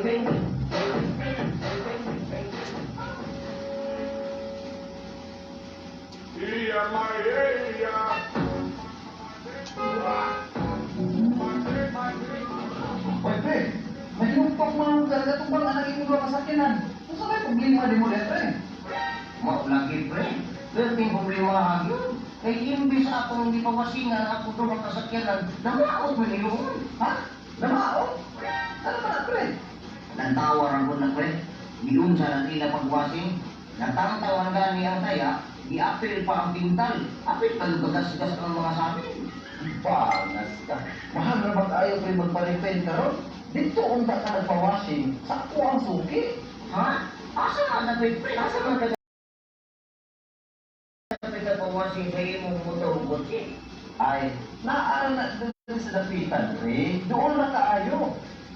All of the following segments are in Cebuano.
Oy, pre, nahinugtok mo ang kagatubang anak imong duha ka sakyanan. Unsa may problema nimo diha, pre? Mao lagi, pre. Perting problema yun. Kay imbis akong gipawasingan ako duha ka sakyanan, namaot man hinuon. Ha? Namaot? Ano ba na, pre? Nantawar ang na, pre. Giunsa na nila pagwasing. Natangtaw ang gani ang taya, giapil pa ang pintal. Apil pa gagas-gas ang mga sabi. Bangas ka. Mahal na ba tayo, pre, magpa-repaint karon? Dito unta ka nagpa-washing, sa ako ang suki. Ha? Asa nga na, pre? Asa man ka nagpawasing sa imong motor o kotse? Ay, naara na dito sa Dapitan, pre. Doon na kaayo.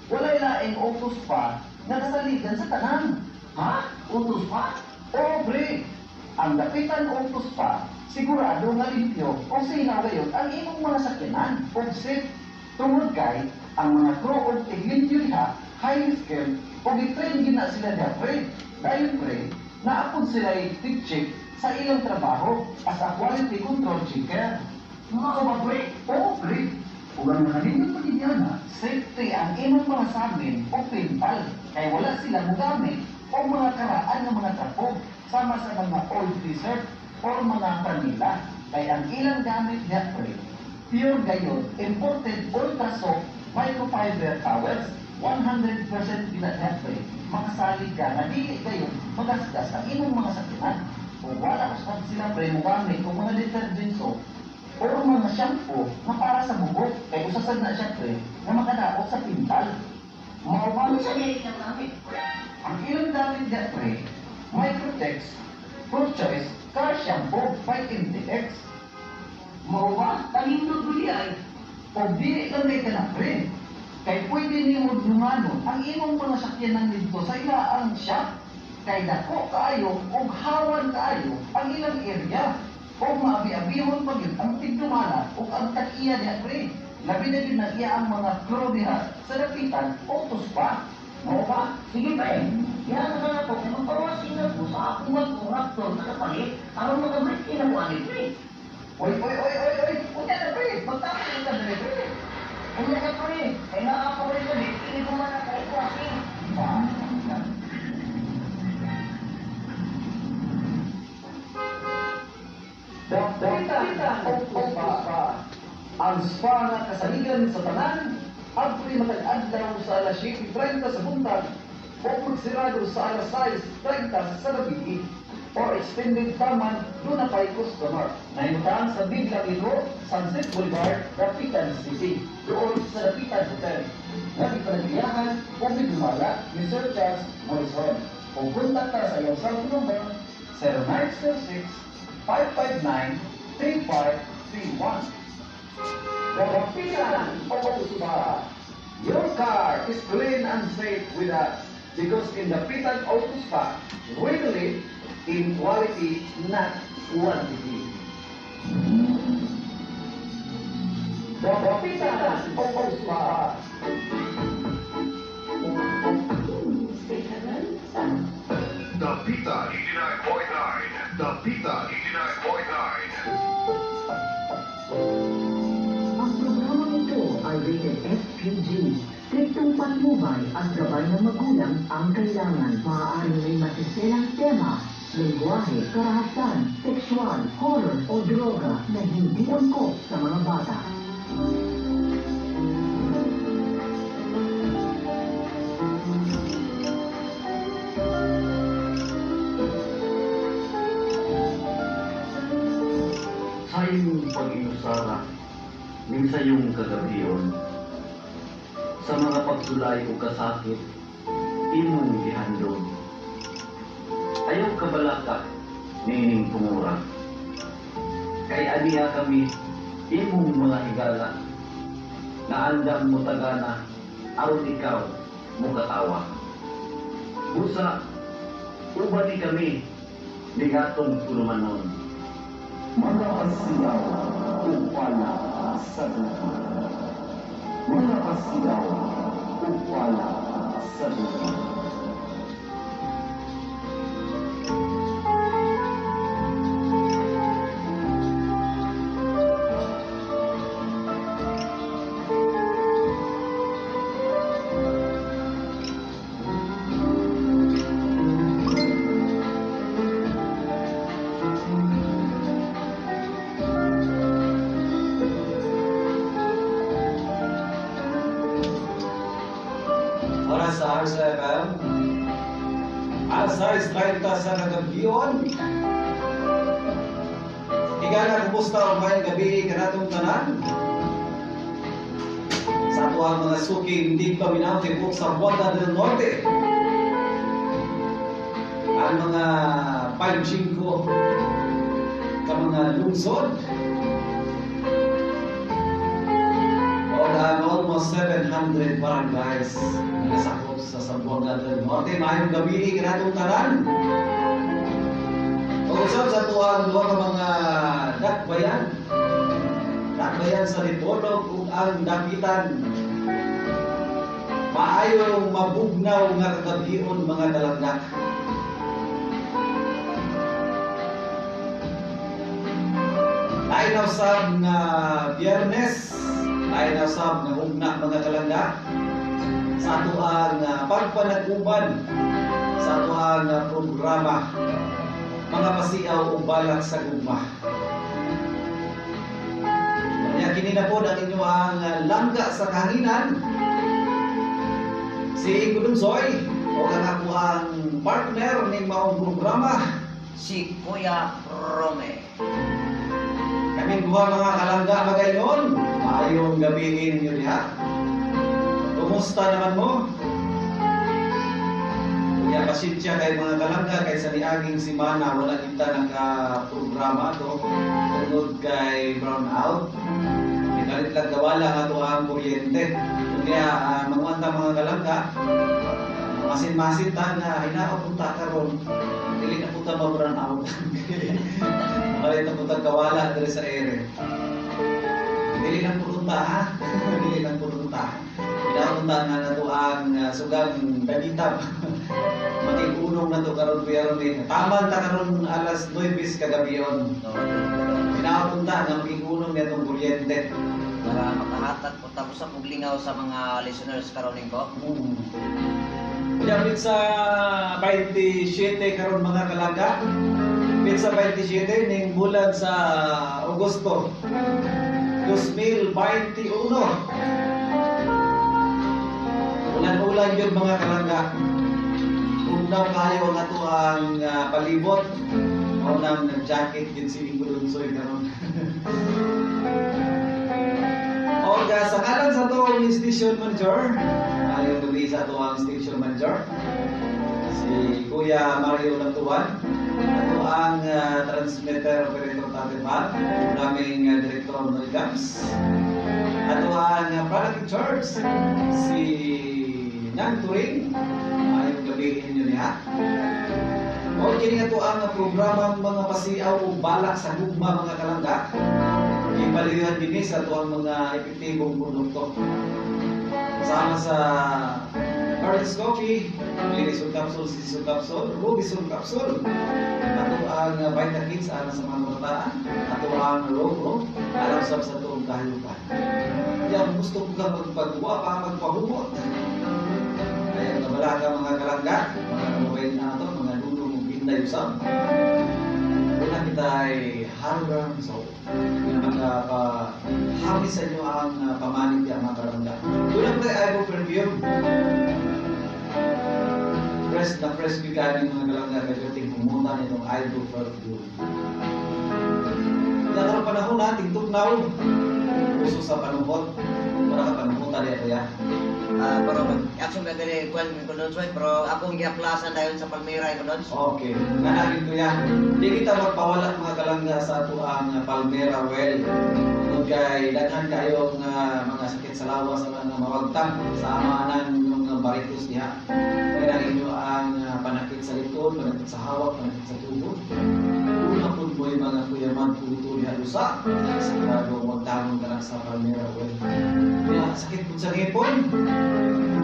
Walay laing utos pa nga kasaligan sa tanan. Ha? Utos pa? Oo, pre. Ang Dapitan Auto Spa, sigurado nga limpyo o sinaw gayon ang imong mga sakyanan o safe. Tungod kay, ang mga crew og tiglimpyo diha, highly skilled, o gitrain gina sila diha, pre. Dayon, pre, naapod sila tig-check sa ilang trabaho as a quality control checker. Mao ba, pre? Oo, pre. Ug ang nakanindot pa gid na, safety ang imong mga samin o pintal kay wala sila mogamit o mga karaan ng mga trapo sama sa mga old t-shirt or mga panila. Kay ang ilang gamit niya, pre, pure gayon, imported ultra soft microfiber towels, 100% gina niya, pre, makasalig ka na dili gayon magasgas ang imong mga sakyanan. Kung wala usab sila, pre, mogamit og mga detergent soap or mga shampoo na para sa buhok kay usa sad na siya, pre, nga makadaot sa pintal. Mao ba? Unsa gyud ilang gamit? Ang ilang gamit niya, pre, Microtex Pro Choice Car Shampoo by MTX. Mao ba? Kanindot ko ay. O dili lang kay kana, pre. Kay pwede nimo dunganon ang imong mga sakyanan didto sa ilaang shop kay dako kaayo ug hawan kaayo ang ilang area ug maabi-abihon pa gyud ang tigdumala ug ang tag-iya diha, pre. Labi na gyud na iya ang mga crew diha sa Dapitan Auto Spa. Mao ba? Sige, pre. Yan na nga po, kung magpawasing ako sa akong bagong Raptor na kapalit, aron makabreak in ako ani, pre. Oy, oy, oy, oy, oy! Unya na, pre! Magtapos ka diri, pre! Unya na, pre. Kay naa pa ko rin gabi, hindi ko man naka-washing. Bangas. Dapitan Auto Spa. Ang spa nga kasaligan sa tanan, abri matag adlaw sa alas 7:30 sa buntag o magsirado sa alas 6:30 sa gabi. Or extended taman, duna pay customer. Nahimutang sa Biglang Ilo, Sunset Boulevard, Dapitan City. Doon sa Dapitan Hotel. Nagipanagiyahan o gidumala ni Sir Charles Morrison. O kontakta sa iyong cellphone number 0906 559 3531. Dapitan Auto Spa. Your car is clean and safe with us because in Dapitan Auto Spa, we believe in quality, not quantity. Dapitan Auto Spa. Dapitan 89.9. Dapitan 89.9. Ang programang ito ay rated SPG. Striktong patnubay at gabay ng magulang ang kailangan. Maaaring may masiselang tema, lengguwahe, karahasan, sexual, horror o droga na hindi angkop sa mga bata. Sa iyong pag-inusara, ning sa iyong kagabion, sa mga pagsulay o kasakit, imong gihandom. Ayaw kabalaka, nining tungura. Kay aniya kami, imong mga higala, nga andam mo tagana, aron ikaw mo katawa. Busa, uban ni kami, ni gatong tulumanon. Mga pasiyaw ug pala sa duha. Mga pasiyaw ug pala sa duha. Oras sa RCFM. Alas 6:30 sa kagabhion. Higala, kumusta o maayong gabi kanatong tanan? Sa atoang mga suking tigpaminaw tibok Zamboanga del Norte. Ang mga 5 ka mga lungsod o ang almost 700 barangays na nasakop sa Zamboanga del Norte. Maayong gabi kanatong tanan. Usab sa atoang duha ka mga dakbayan. Dakbayan sa Dipolog ug ang Dapitan. Maayong mabugnaw nga kagabhion, mga kalangga. Lain na usab nga Biyernes, lain na usab nga hugna, mga kalangga, sa atoang pagpanag-uban sa atoang programa Mga Pasiaw ug Balak sa Gugma. Kaya kini na po ang inyong langga sa kahanginan. Si Gudunsoy o ang ako ang partner ning maong programa. Si Kuya Rome. Kaming duha, mga kalangga, magayon. Maayong gabi ninyo diha. Kumusta naman mo? Kuya, pasensya kay mga kalangga kay sa niaging semana wala kita naka-programa to tungod kay brown out. Ikalit lang gawala nga to ang kuryente. Kunya manguanta, mga kalangga, masin-masin ta nga hinaot punta karon. Dili na punta ma brown out. Malit na punta kawala diri sa ere. Dili lang punta ha. Dili lang punta. Hinaot punta nga nato ang sugang dagitab. Matig-unong na to karon, Kuya Ronnie. Taman ta karon alas 9 kagabion. Hinaot punta nga maging-unong niya kuryente. Para makahatag po tapos sa puglingaw sa mga listeners karon ko. Kuya, sa 27 karon, mga kalangga. Petsa 27 ning bulan sa Agosto 2021. Ulan-ulan yun, mga kalangga. Ugnaw kayo ang ato ang palibot. Mao nang nag-jacket din si Ingo Lunsoy karon. Oga, sa ngalan sa ato ang station manager, ayong gabi sa ato ang station manager, si Kuya Mario Lantuan, ato ang transmitter operator Tate Pat, naming director Noy Gams, ato ang product in charge, si Nang Turing, ayong gabi ninyo niya. O kini ato ang programang Mga Pasiaw ug Balak sa Gugma, mga kalangga. Ipalihan dinhi sa ato ang mga epektibong produkto. Kasama sa Ernest Coffee, Lirison Capsule, Sison Capsule, Rubison Capsule. Ato ang Vita Kids ana sa mga kabataan. Ato ang Rogo, alam sab sa tuong kahayupan. Yan, gusto ko kang magpagawa pa, magpahumot. Kaya kabala ka, mga kalangga, mga kababayan na ito, mga lulong ug inday usab. Una kita ay Hargang Soap. Nga makapahami sa inyo ang pamalit ya, mga kalangga. Una kita ay Ivo Perfume. Fresh na fresh gyud kani, mga kalangga, kay perting humutan itong Ivo Perfume. Kaya karong panahon na, tingtugnaw. Uso sa panuhot. Wala ka panuhotan niya, kuya. Ah, pero action ba gali kuan ko doon, pero akong giaplasan dayon sa Palmera ko doon. Okay. Nanagin, kuya. Di kita magpawala, mga kalangga, sa ato ang Palmera Well. Tungod kay daghan kayo nga mga sakit sa lawas ang mga mawagtang sa amanan mga baritos niya. Kaya ang inyo ang panakit sa likod, panakit sa hawak, panakit sa tuhod. Una pud mo yung mga kuya man tuto niya lusa. Sigurado magtangon ka lang sa Palmera Well. Kaya sakit pud sa ngipon.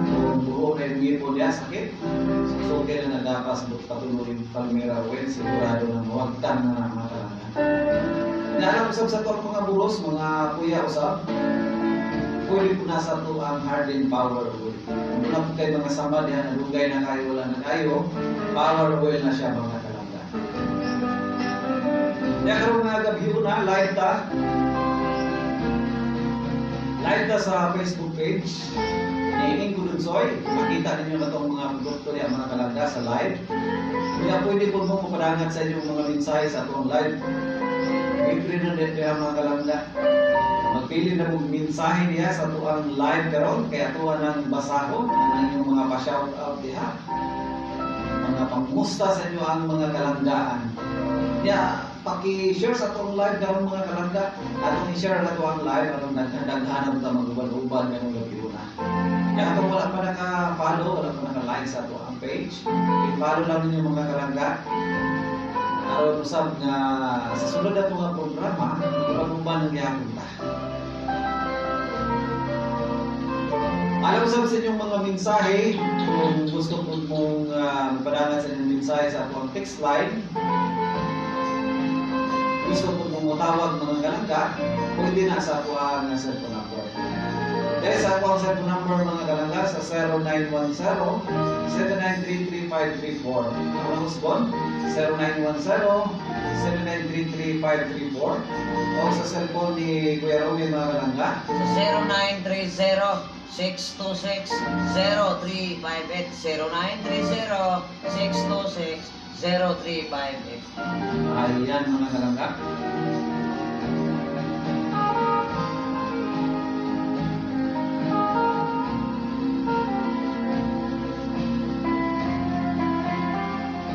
Kung buo na yung ngipon niya, sakit. So, kailan nagapas patuloy yung Palmera Well, sigurado na mawagtang na mga kalangga. Naalam usab sa itong mga buros, mga kuya usab, pwede po nasa to ang Harden Power Oil. Kung wala po kayo mga sama diha, nalugay na kayo, wala na kayo, power oil na siya, mga kalangga. Kaya karon mga gabi na, live ta. Live ta sa Facebook page. Nining Gudunsoy. Makita ninyo katong mga produkto niya mga kalangga sa live. Kaya pwede po mo mapadangat sa inyong mga mensahe sa atong live. Libre na din niya mga kalangga. Magpili na mong mensahe niya sa atuang live karon kaya atuwa ng basahon ang inyong mga pa-shout out diha. Mga pangmusta sa inyo ang mga kalanggaan. Ya, paki-share sa atong live karon mga kalangga. Atong i-share na atong live atong daghan-daghanan ta mag-uban-uban karong gabi una. Ya, atong wala pa naka-follow, wala pa naka-like sa atong ang page, i-follow lang ninyo mga kalangga. Aron usab nga sa sunod na nga programa, mag-uban-uban ang gihapon ta. Alam usab sa inyong mga mensahe, kung gusto po mong magpadangan sa inyong mensahe sa atong text line, gusto po mong mutawag mga kalangga, pwede na sa atong cellphone number. Dahil sa atong cellphone number mga kalangga sa 0910-7933534. Ang mga usbon, 0910-7933534. O sa cellphone ni Kuya Romel mga kalangga, Sa 0930-626-0358. 0930-626-0358. Ayan mga kalangga.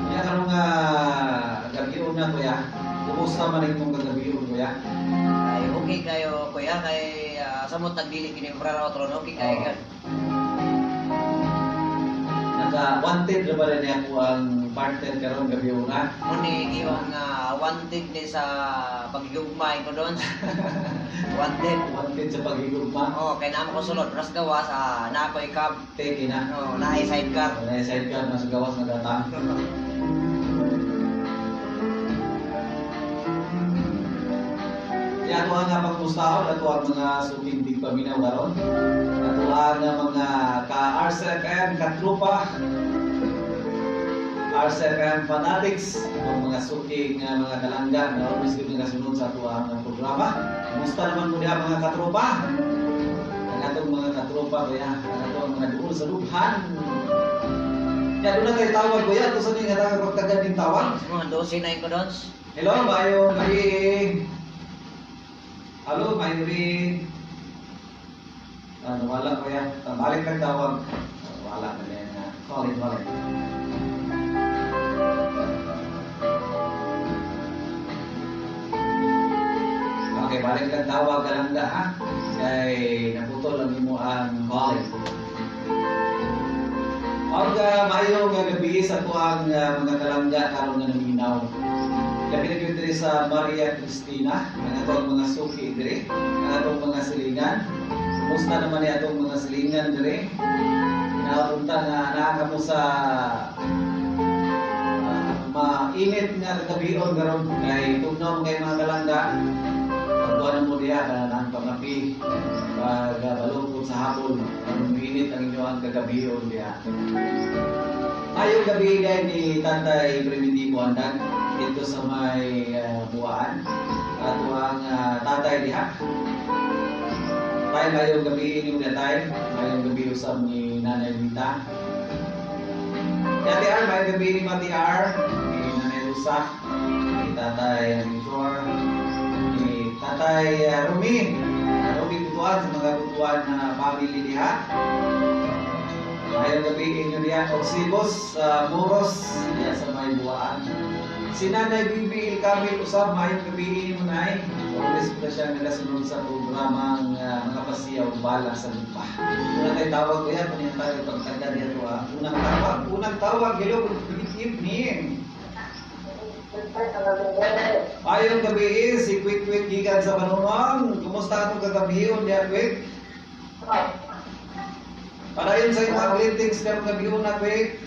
Kaya karong gabi una kuya, kumusta man imong kagabi kuya? Ay, okay kayo, kuya, kay samot nagdili kini para otro, okay kayo Oo. kan. Naka wanted na ba rin ako ang partner karong gabi una? Muni yung wanted ni sa paghigugmay ko doon. Wanted. Wanted sa paghigugma. Oh, kay naamo ko sulod, ras gawas, na ako'y cab. Take na. Oh, naay sidecar. Wala yung sidecar na sa gawas na gatang. Kaya ato ang pagmustahon, ato ang mga suking tigpaminaw karon. Ato ang mga ka-RCFM, ka-trupa, RCFM fanatics, ang mga suking mga kalangga na always good nga kasunod sa ato ang programa. Kumusta naman mo diha mga katropa? Ang atong mga katropa kuya, ang atong mga duol sa lubhan. Kaya doon na tayo tawag kuya, ito sa nga nakapagtagan din tawag. Mga 12 na ko doon. Hello, maayong gabi. Hello, maayong gabi. Wala kuya. Balik kang tawag. Wala na yan. Call it, wala. Okay, balik kang tawag ka lang da, ha? Kay naputol lang imo ang calling. Og maayong gabi sa tuang mga kalangga karon nga naminaw. Labi na gyud diri sa Maria Cristina, ang atong mga suki diri, ang atong mga silingan. Kumusta naman ni atong mga silingan diri? Napunta nga naa kamo sa mainit nga kagabion karon kay tugnaw kay mga kalangga. Pagkuha na mo diha kana ang pangapi pag balukot sa hapon, ang mainit ang inyong kagabion diha. Ayong gabi gay ni Tatay Primitivo Andan dito sa may buwaan. Ato ang tatay diha. Tay, mayong gabi ni mga tay, mayong gabi usab ni Nanay Rita. Yati R, mayong gabi ni Mati R, ni Nanay Rosa, ni Tatay Amisor, ni Tatay Rumi. Rumi Butuan sa mga Butuan na family diha. Mayong gabi inyo diha og si Boss Moros diha sa may buwaan. Si Nanay Bibi Ilkamil usab mayong gabi inyo nay. Always po na siya nagasunod sa programang mga pasiyaw bala sa lupa. Unang tayo tawag kuya, kung tayo pagtaga diha to ah. Unang tawag, hello, good evening. Mayong gabi si Quick Quick gikan sa Manunong. Kumusta atong kagabion diha Quick? Padayon sa imong greetings karong gabi una Quick.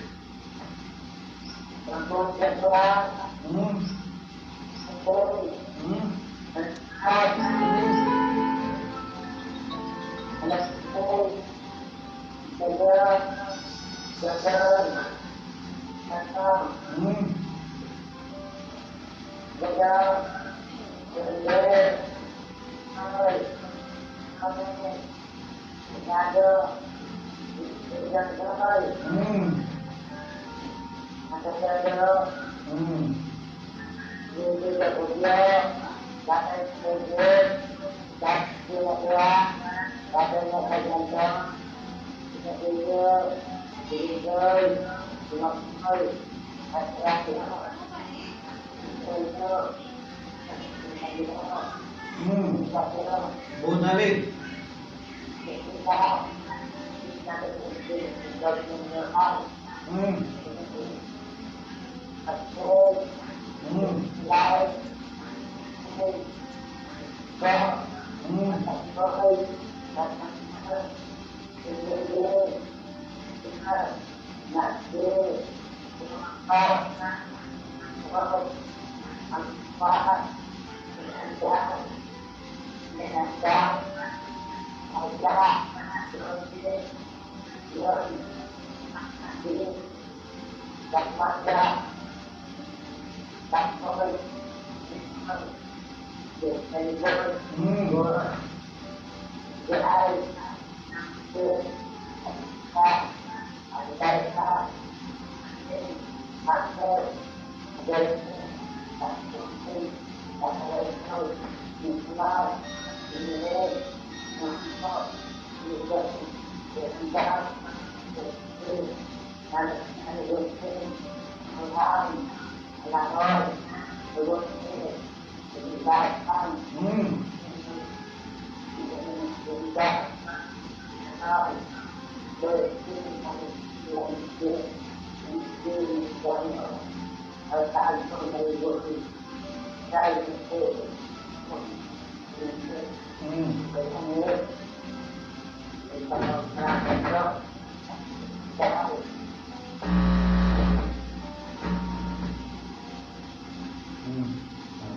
Bunalik.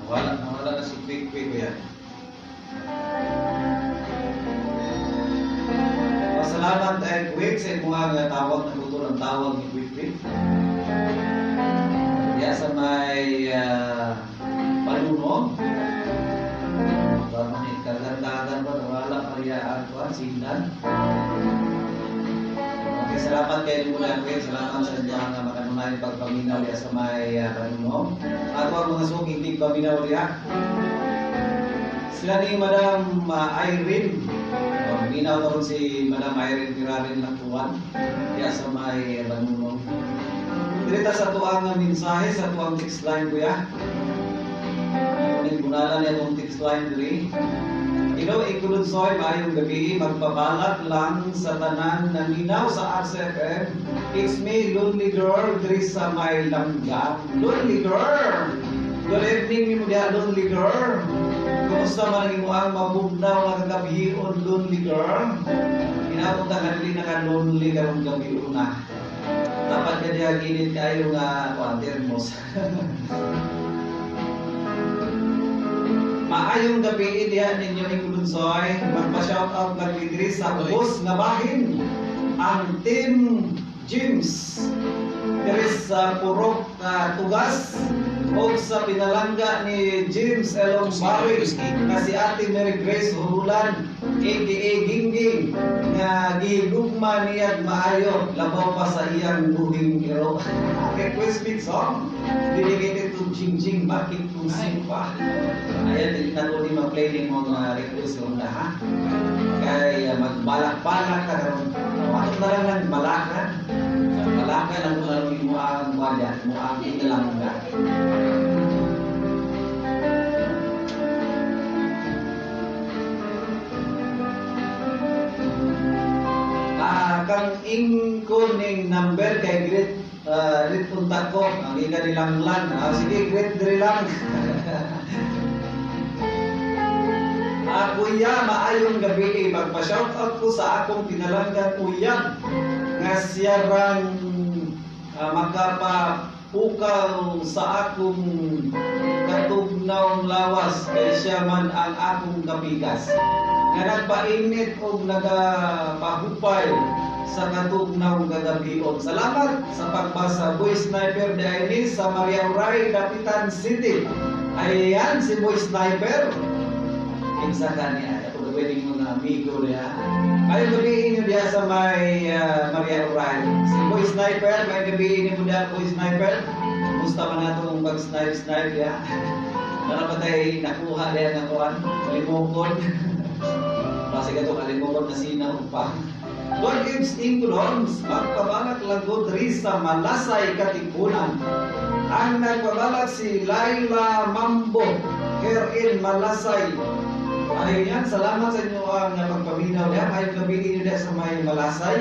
Wala na si Quick Quick yan. Salamat ay Quick sa imong nga tawag, nabuto ng tawag ni Quick Quick. Diya sa may paluno. Ba man kagandagan ba wala pa riya ang kuan signal. Okay, salamat kay muna Quick. Salamat sa inyo nga makanunay pagpaminaw diya sa may paluno. Ato ang mga suking tigpaminaw diya. Sila ni Madam Irene. Minaw karon si Madam Irene Piralin Laktuan diya sa may Banunong. Direta sa tuang mensahe sa tuang text line kuya. Kunin bunalan niya itong text line diri. Hello, Ikulunsoy, maayong gabi. Magpabalak lang sa tanan na minaw sa RCFM. It's me, Lonely Girl, diri sa may langgam. Lonely Girl! Good evening nimo diha, Lonely Girl. Kumusta man ang imong mabugnaw nga kagabion, Lonely Girl? Hinabot ka dili na ka lonely karong gabi una. Dapat ka diha ginit kayo nga kuan termos. Maayong gabi diha ninyo Ikulunsoy. Magpa-shout out lang diri sa ubos nga bahin ang Team James diri sa Purok Tugas o sa pinalangga ni James Elong Barry na si Ate Mary Grace Hurulan aka Gingging nga gihigugma niya maayo labaw pa sa iyang buhing iro. Request big song dedicated to Jingjing, bakit kung sino pa. Ayan, dili na ko ni ma-play ni mga request ko na ha. Kay magbalak-balak ka karon. Bakit na lang ng balakan? Balakan ang kung mo ang wala, mo ang inalangga. Kang ingko ning number kay great great punta ko ang ika nilang lan. Sige, great diri lang. Kuya, maayong gabi. Magpa-shout out ko sa akong pinalanggang uyab nga siya rang makapapukaw sa akong katugnaw lawas kay siya man ang akong kapigas nga nagpainit og nagapahupay sa katugnaw kagabion. Salamat sa pagbasa, Boy Sniper de sa Maria Uray, Dapitan City. Ayan si Boy Sniper. Kinsa ka niya? Ito pwedeng mga amigo niya. Maayong gabii inyo diha sa may Maria Uray. Si Boy Sniper, maayong gabii inyo po diha, Boy Sniper. Kumusta man natong pag-snipe-snipe ya? Nara pa tayo nakuha diha nga kuan, limokon. Kasi katong alimokon na sinaw pa. God gives Ingolons, magpabalak lang diri sa Malasay, Katipunan. Ang nagpabalak si Laila Mambo, here in Malasay. Ayan, salamat sa inyo ang pagpaminaw diha. Maayong gabii inyo diha sa may Malasay.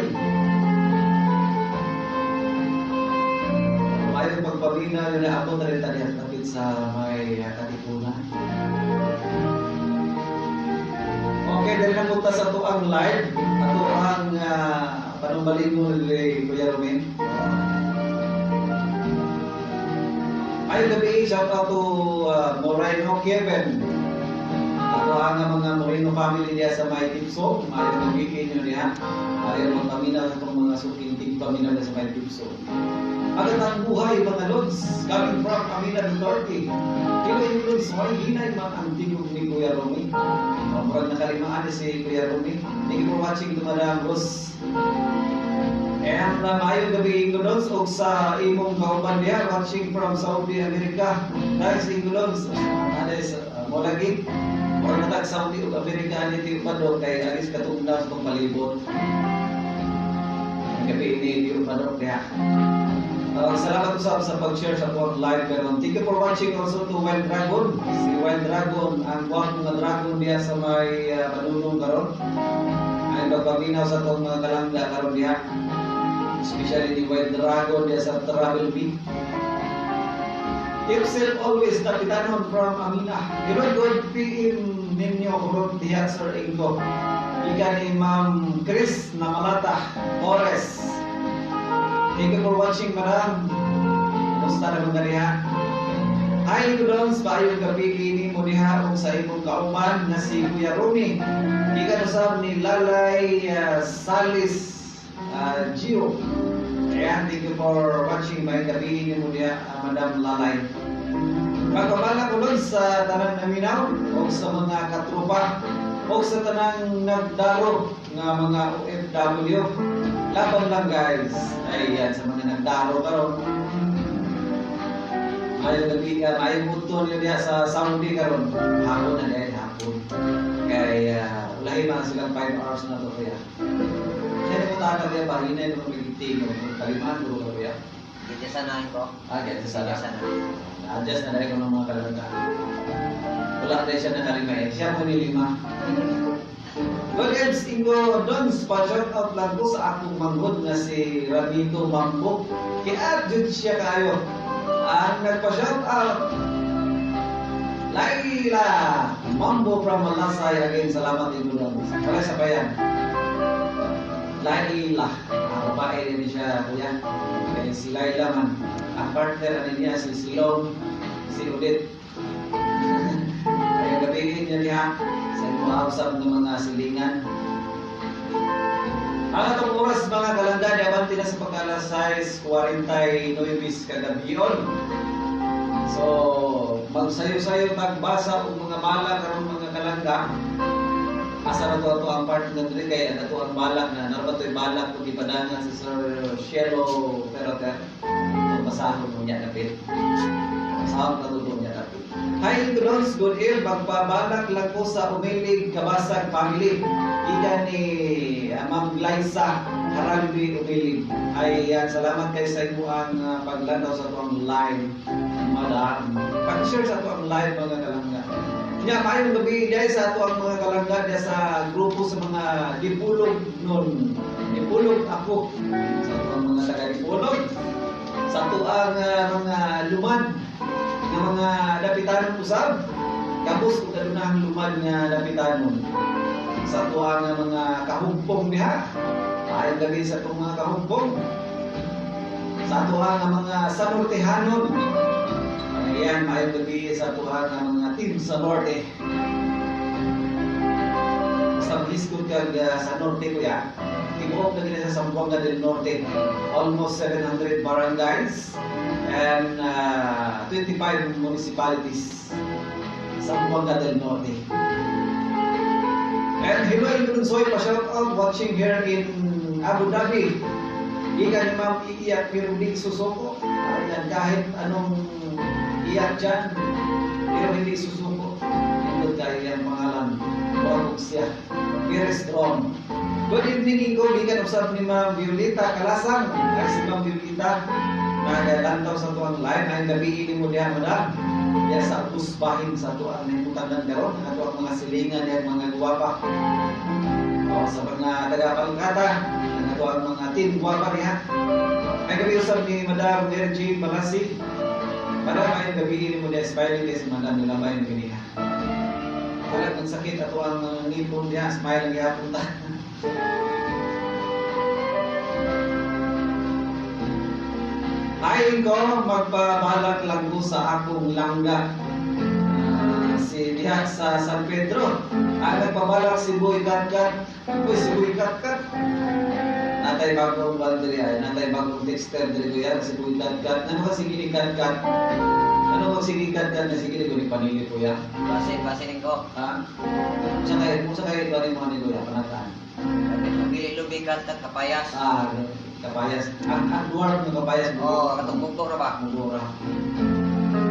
Maayong pagpaminaw nyo na ako na rin diha kapit sa may Katipunan. Okay, dali na punta sa atoang live. Atoang panumbalik mo ni Kuya Romin. Ay, gabii, shout out to Moreno Kevin. Ato ang mga Moreno family diya sa may Tipso. Maayong gabii inyo diha. Ayaw magpaminaw sa itong mga suking tigpaminaw sa may Tipso. Magandang buhay, mga lods, coming from Amina Duterte. Hello, lods, may hinay man ang tingog ni Kuya Romy. Murag nakalimaan ni si Kuya Romy. Thank you for watching to Madam Rose. And maayong gabii, Ingolons, og sa imong kauban diha watching from Saudi America. Thanks, Ingolons. Ano mo lagi? Murag natag Saudi ug Amerika ani ti Upado kay agis katugnaw sa itong palibot. Ang gabii ni di Upado diha. Salamat usab sa pag-share sa tuwang live karon. Thank you for watching also to Wild Dragon. Si Wild Dragon, ang gwapo nga dragon diha sa may padulong karon. Ay pagpaminaw sa tuwang mga kalangga karon diha. Especially ni Wild Dragon diha sa Travel Bee. Keep safe always, Kapitanon from Amina. Hello, good PM ninyo kurot diha, Sir Ingo. Ika ni Ma'am Chris Namalata Torres. Thank you for watching, madam. Kumusta na mga diha? Hi, Gudons. Maayong gabii ini mo diha ug sa imong kauban nga si Kuya Romy. Ika usab ni Lalay Salis Gio. Ayan, thank you for watching. Maayong gabii ini mo diha, Madam Lalay. Pagpabala ko doon sa tanang naminaw o sa mga katropa o sa tanang nagdaro nga mga OFW. Laban lang, guys. Ayan, sa mga nagdaro karon. Maayong gabii ka, maayong punto niyo diha sa Saudi karon. Hapon na dahil hapon. Kaya ulahi man silang 5 hours na to kaya. Kaya mo ta ka diya pahinay no magiting no kalimaan ko ka kuya. Dito sa nahin ko. Ah, kaya sa Dito sa nahin. Na-adjust na dahil ko ng mga kalangga. Wala tayo siya na kalima eh. Siya mo ni lima. Well guys, Ingo Dons, pa-shout out lang ko sa akong manghod nga si Ramito Mambo. Kaya jud siya kayo. Ang nagpa-shout out, Laila Mambo from Malasay. Again, salamat, Ingo Dons. Wala sa bayan. Laila. Ang babae din siya, kuya. Kaya si Laila man. Ang partner ano niya, si Silong, si Odette. Kaya gabihin niya diha sa imong usab ng mga silingan. Ang atong oras, mga kalangga, abante na sa pagka-alas 6:49 kagabion. So, magsayo-sayo tagbasa og mga bala karon, mga kalangga. Asa na to ato ang part nga diri kay ang ato ang balak na narba to'y balak kung ipadangan si Sir Shelo Ferroter. Kung basahon mo niya dapit. Basahon ka to niya dapit. Hi, Gudons, good eve. Magpabalak lang ko sa Umilig Kabasag family. Ika ni Ma'am Glyza Haralbi Umilig. Ay, yan, salamat kay sa imo ang paglanaw sa atuang live, madam. Pag-share sa atuang live, mga kalangga. Nya, maayong gabii diay sa ato ang mga kalangga diya sa grupo sa mga Dipulog nun. Dipulog ako. Sa ato ang mga taga Dipulog. Sa ato ang mga lumad nga mga dapitanon usab. Kabus kung kadunahang lumad nga dapitanon. Sa ato ang mga kahumpong diha. Maayong gabii sa atong mga kahumpong. Sa ato ang mga sanortehanon. Ayan, maayong gabii sa ato ang mga team sa Norte. Basta maghiskot kag sa Norte, kuya. Tibuok na gina sa Zamboanga del Norte. Almost 700 barangays and 25 municipalities. Zamboanga del Norte. And hello, Ingrunsoy, pa-shout out watching here in Abu Dhabi. Ika ni Ma'am iiyak pero di susuko. Ayan, kahit anong iyak dyan, pero hindi susuko. Indot kayo yung pangalan. Huwag siya. Very strong. Good evening, Ingo. Gikan usab ni Ma'am Violeta Kalasang. Ay, si Ma'am Violeta, nagalantaw sa tuang live. Ay, gabi ini mo diha, madam. Diya sa ubos bahin sa tuang nahimutang karon. Ang atuang mga silingan yan, mga guwapa. O, sa mga taga-Palangkata, ang atuang mga team guwapa diha. Ay, gabi usab ni Madam Mary Jane Balasi. Madam, ay gabi ini mo diha, smiling kay si Madam nilabay ng ganiha. Wala ng sakit ato ang mga ngipon diha, smile ang gihapon ta. Ay ko, magpabalak lang ko sa akong langga. Si diha sa San Pedro. Ang nagpabalak si Boy Katkat. Uy, si Boy Katkat. Natay bagong banderi ay, natay bagong texter diri ko yan, si Boy Katkat. Ano ka sige ni Katkat? Ano ka sige Katkat na sige ni ko ni panili ko ya? Base, base ning ko. Ha? Kung sa kay bari mo ni Kuya panataan. Pili lubi kat kat kapayas. Ah, kapayas. Ang dwarf ng kapayas. Oh, katong bugto ra ba? Mugora.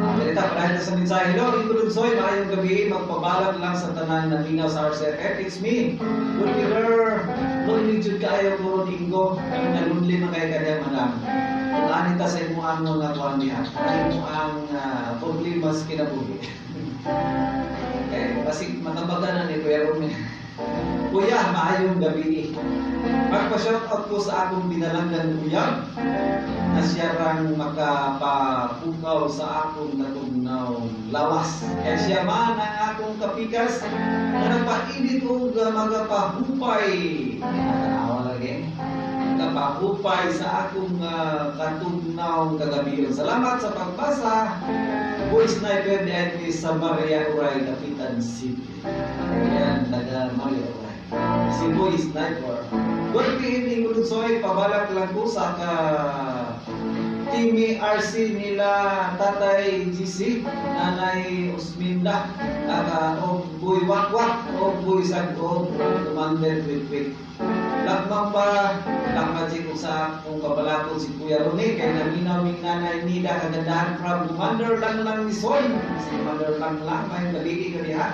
Ah, ganito, padayon na sa mensahe. Hello, Ingo Soy, maayong gabi. Magpabalak lang sa tanan na minaw sa RCFF. It's me, good leader. Lonely jud kaayo ko ron, Ingo. Nalunli man kay kanya, madam. Kung ani ta sa imo ang mga kuan niya, ang imo ang problema sa kinabuhi. Eh, kasi matambagan na ni Kuya Romy. Kuya, maayong gabi. Magpa-shoutout ko sa akong binalanggan kuya na siya rang makapapukaw sa akong natugnaw lawas. Kaya siya man ang akong kapikas na nagpainit og magapahupay. Natanawa lagi. Nagpahupay sa akong katugnaw kagabi. Salamat sa pagbasa. Boy Sniper ni Agnes sa Maria Uray, Kapitan City. Ayan, taga Maria Uray. Si Boy Sniper. Good evening, Ulunsoy. Pabalak lang ko sa ka Timmy RC nila Tatay GC, Nanay Osminda, aka og Boy Wakwak, og Boy Sagog, Commander Kwik. Lakmang pa, lakmajik ko sa akong kabalakon si Kuya Rone, kay naminaw ming Nanay Nida kagandahan from Commander Lang Lang ni Soy. Si Commander Lang Lang, may gabi ka diha.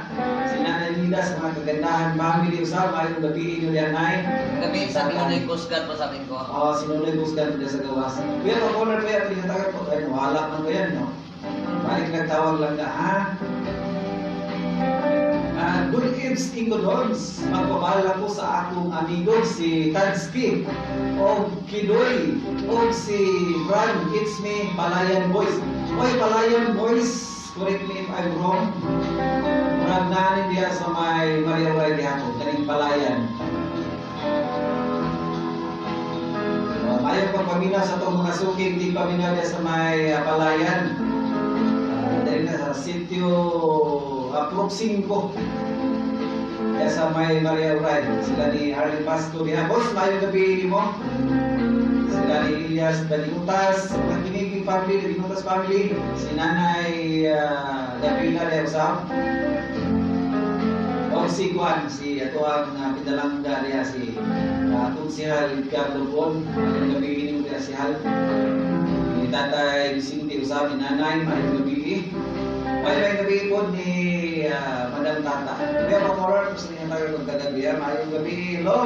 Si Nanay Nida sa mga kagandahan family usab, may gabi nyo diha, Nay. Gabi sa Pinoy Coast Guard po sa akin ko. Oo, si Nunoy Busgan diya sa gawas. Kuya, pa-caller kuya, please tagal po. Ay, wala man ko yan, no? Balik nagtawag lang na, ha? Good eves, Ingo Dons. Magpabala ko sa akong amigo, si Tadski, o Kidoy, o si Fran, it's me, Palayan Boys. Oy, Palayan Boys, correct me if I'm wrong. Murag nanin diha sa may Maria Uray diha ko, kaning Palayan. Mayo pagpamina sa itong mga suking di pamina diha sa may Palayan. Dali na sa sitio Prop 5. Diha sa may Maria Uray. Sila ni Harley Pasco diha. Boss, mayo gabi mo. Sila ni Elias Dalimutas, mga kiniging family, Dalimutas family. Si Nanay Gabriela diha usab. O si Juan, si ato ang pinalangga diha si Konsehal Edgardo Bon. Maayong gabi nimo diha si Hal. Ni Tatay Vicente usab, ni Nanay, maayong gabi. Maayong gabi po ni Madam Tata. Kuya, pa-forward ko sa inyo tayo pagkagabi. Maayong gabi. Hello!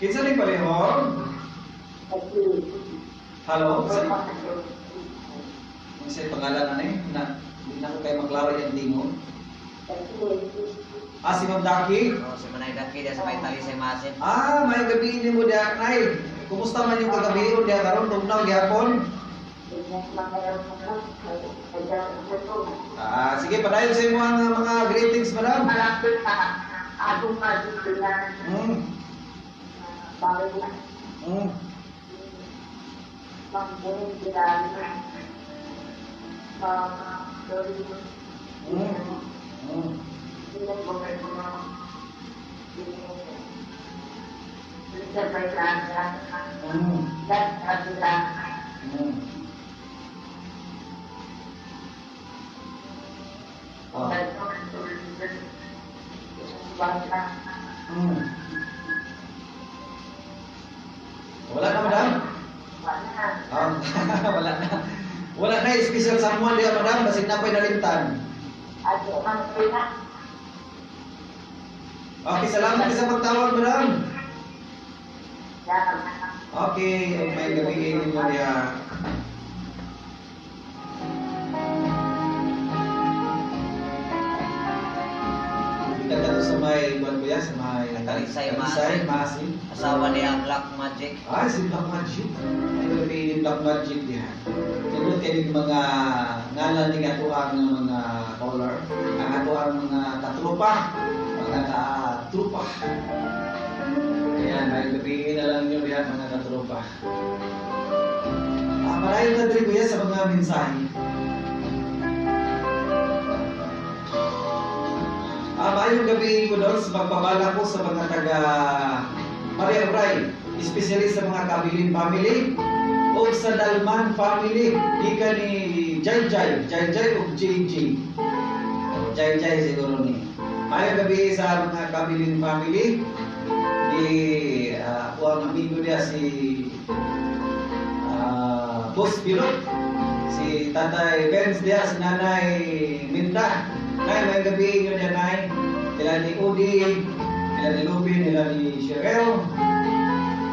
Kinsa ni palihog? Hello? Kinsa pangalan na ni? Na, hindi na ko kayo maklaro yung tingon. Ah, si Ma'am Daki? Oh, si Manay Daki diya sa may Talisay Masin. Ah, may gabi ni mo diha, Nay. Kumusta man yung kagabi diha karon tugnaw gihapon? Ah, sige, padayon sa imo ang mga greetings, madam. Oh. Wala. Wala na, madam? Wala. Ah, wala na. Wala na special someone diya, madam. Basig na po'y nalimtan. Ato man na. Okay, salamat sa pagtawag, madam. Salamat. Okay, ug maayong gabii ninyo diha. Kita ka sa may kuan, kuya, sa may Talisay, Talisay, Maasin. Asawa niya Black Magic. Ah, si Black Magic. Ay, gabi ni Black Magic diha. Tungod kay ning mga ngalan ni atoang mga caller, ang atoang mga katropa, mga katropa. Ayan, maayong gabii na lang ninyo diha, mga katropa. Ah, maraming na diri, kuya, sa mga mensahe. Ah, maayong gabii ko doon sa pagpabala ko sa mga taga Maria Uray, especially sa mga Kabilin family o sa Dalman family, gikan ni Jai Jai, Jai Jai o JJ. Jai Jai siguro ni. Maayong gabii sa mga Kabilin family. Di ako ang amigo niya si Boss Pilot, si Tatay Benz diya, si Nanay Minda. Nay, maayong gabii inyo niya, Nay. Sila ni Udi, sila ni Lupin, nila ni Cheryl,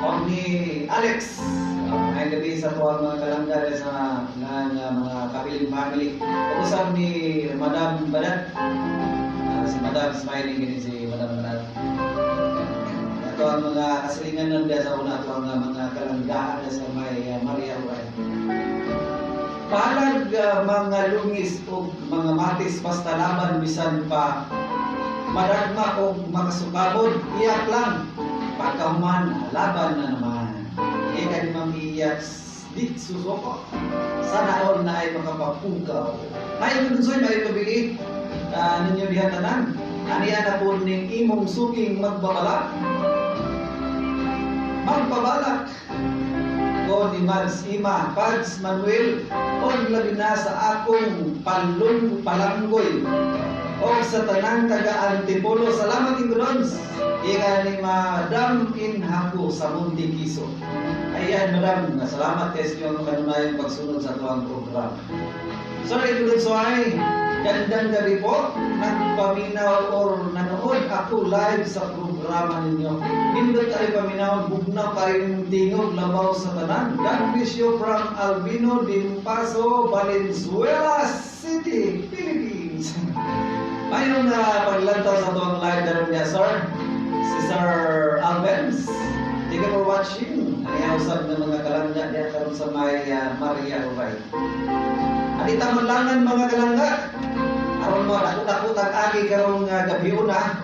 o ni Alex. Maayong gabii sa tuwang mga kalangga sa mga Kabilin family. O usab ni Madam Badat. Si Madam smiling gini si Madam Badat. Ato ang mga kasilingan nanda sa una, ato ang mga kalanggaan sa may Maria Uray. Bahalag mga lungis o mga matis, basta laban bisan pa madagma o makasukabon, iyak lang. Pagkahuman, laban na naman. Ika ni Ma'am Iyak, di susuko. Sana all na ay makapapugaw. Ay, Dunsoy, may pabili ninyo diha tanan. Aniya na po ning imong suking magbabalak. Magbabalak ko ni Mads Ima, Pads Manuel, o labi na sa akong palung palanggoy o sa tanang taga Antipolo. Salamat, Ingolons. Ika ni Madam Inhaku sa Montequiso. Ayan, Madam, salamat kay sa inyong kanunayang pagsunod sa tuwang programa. Sorry, Dulsoy, gandang gabi po. Nagpaminaw or nanood ako live sa programa ninyo. Nindot kayo paminaw, bugnaw kayo ng tingog, labaw sa tanan. God bless you from Albino Dimpaso, Valenzuela City, Philippines. Mayroong na paglantaw sa tuwang live karon niya, sir. Si Sir Alvens. Thank you for watching. Ang usab ng mga kalangga diya karon sa may Maria Ubay. Anita manlangan, mga kalangga. Aron mo dakot-dakot ang agi karong gabi una.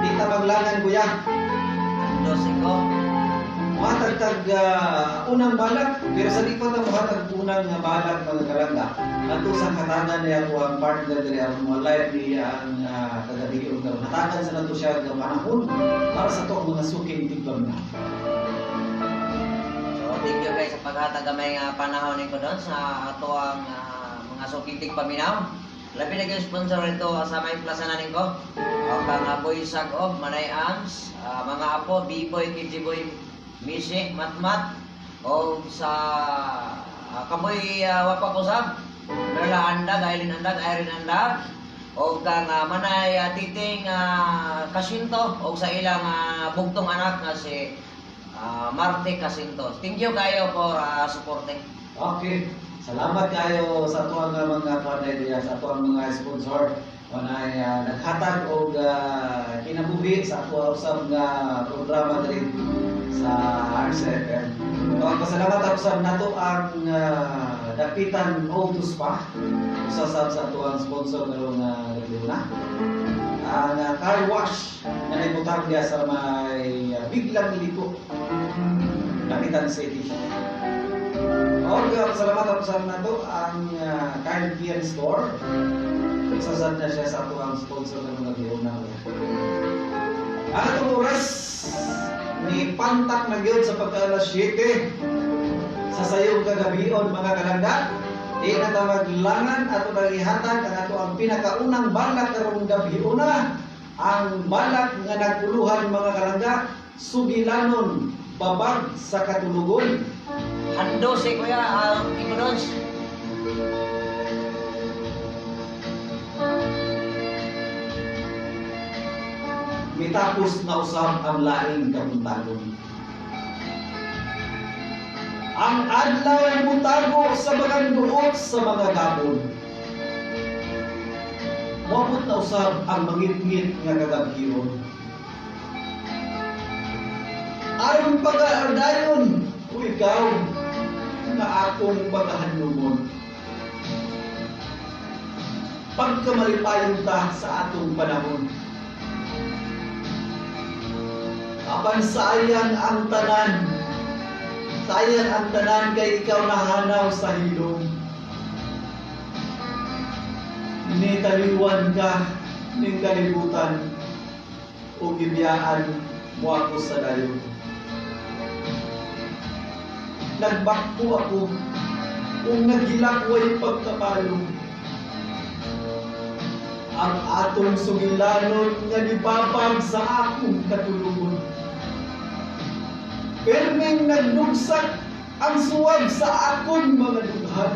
Di ta maglangan, kuya. Dose ko. Muhatag tag unang balak, pero sa di pa ta muhatag unang nga balak, mga kalangga. Adto sa hatagan niya ako ang partner diri ang mga live niya ang kagabi karon. Hatagan sa nato siya nga panahon para sa to ang mga suking tigpam na. So, thank you guys sa paghatag gamay nga panahon niko doon sa ato ang mga suking tigpaminaw. Labi na yung sponsor ito sa may plaza na niko. O kang Boy Sagob, Manay Ams, mga apo, B-Boy, KG Boy, Misi, Matmat, o sa Kaboy Wapakusab, Merla Andag, Aileen Andag, Irene Andag, o kang Manay Titing Kasinto, o sa ilang bugtong anak nga si Marte Casinto. Thank you kayo for supporting. Okay. Salamat kayo sa tuwang nga mga kuan diya, sa tuwang mga sponsor kanay naghatag og kinabuhi sa ato usab nga programa diri sa RCFM. So, ang pasalamat ako sa nato ang Dapitan Auto Spa. Usa sab sa ato ang sponsor karong gabi na. Ang car wash na naibutang diya sa may Biglang Liko, Dapitan City. Og salamat ako sa nato ang Kyle Kian Store. Usa sad na siya sa ato ang sponsor ng mga na. Ang atong oras ni pantak na gyud sa pagka alas 7 sa sayong kagabion, mga kalangga. Di na ta maglangan, ato nang ihatag ang ato ang pinakaunang balak karong gabiuna. Ang balak nga nagpuluhan, mga kalangga, sugilanon, babag sa katulugon. Hando si Kuya Ikodons. Mitapos na usab ang laing kabuntagon. Ang adlaw ay mutago sa mga duot sa mga gabon. Moabot na usab ang mangitngit nga kagabhion. Aron pag-aardayon, o ikaw, nga akong pagahandumon. Pagkamalipayon ta sa atong panahon. Apan sayang ang tanan. Sayang ang tanan kay ikaw nahanaw sa hilom. Nitaliwan ka ning kalibutan o gibiyaan mo ako sa dayon. Nagbakko ako kung naghilakway pagkapalo. Ang atong sugilanon nga nibabag sa akong katulugon. Perming nagdugsak ang suwag sa akong mga dughan.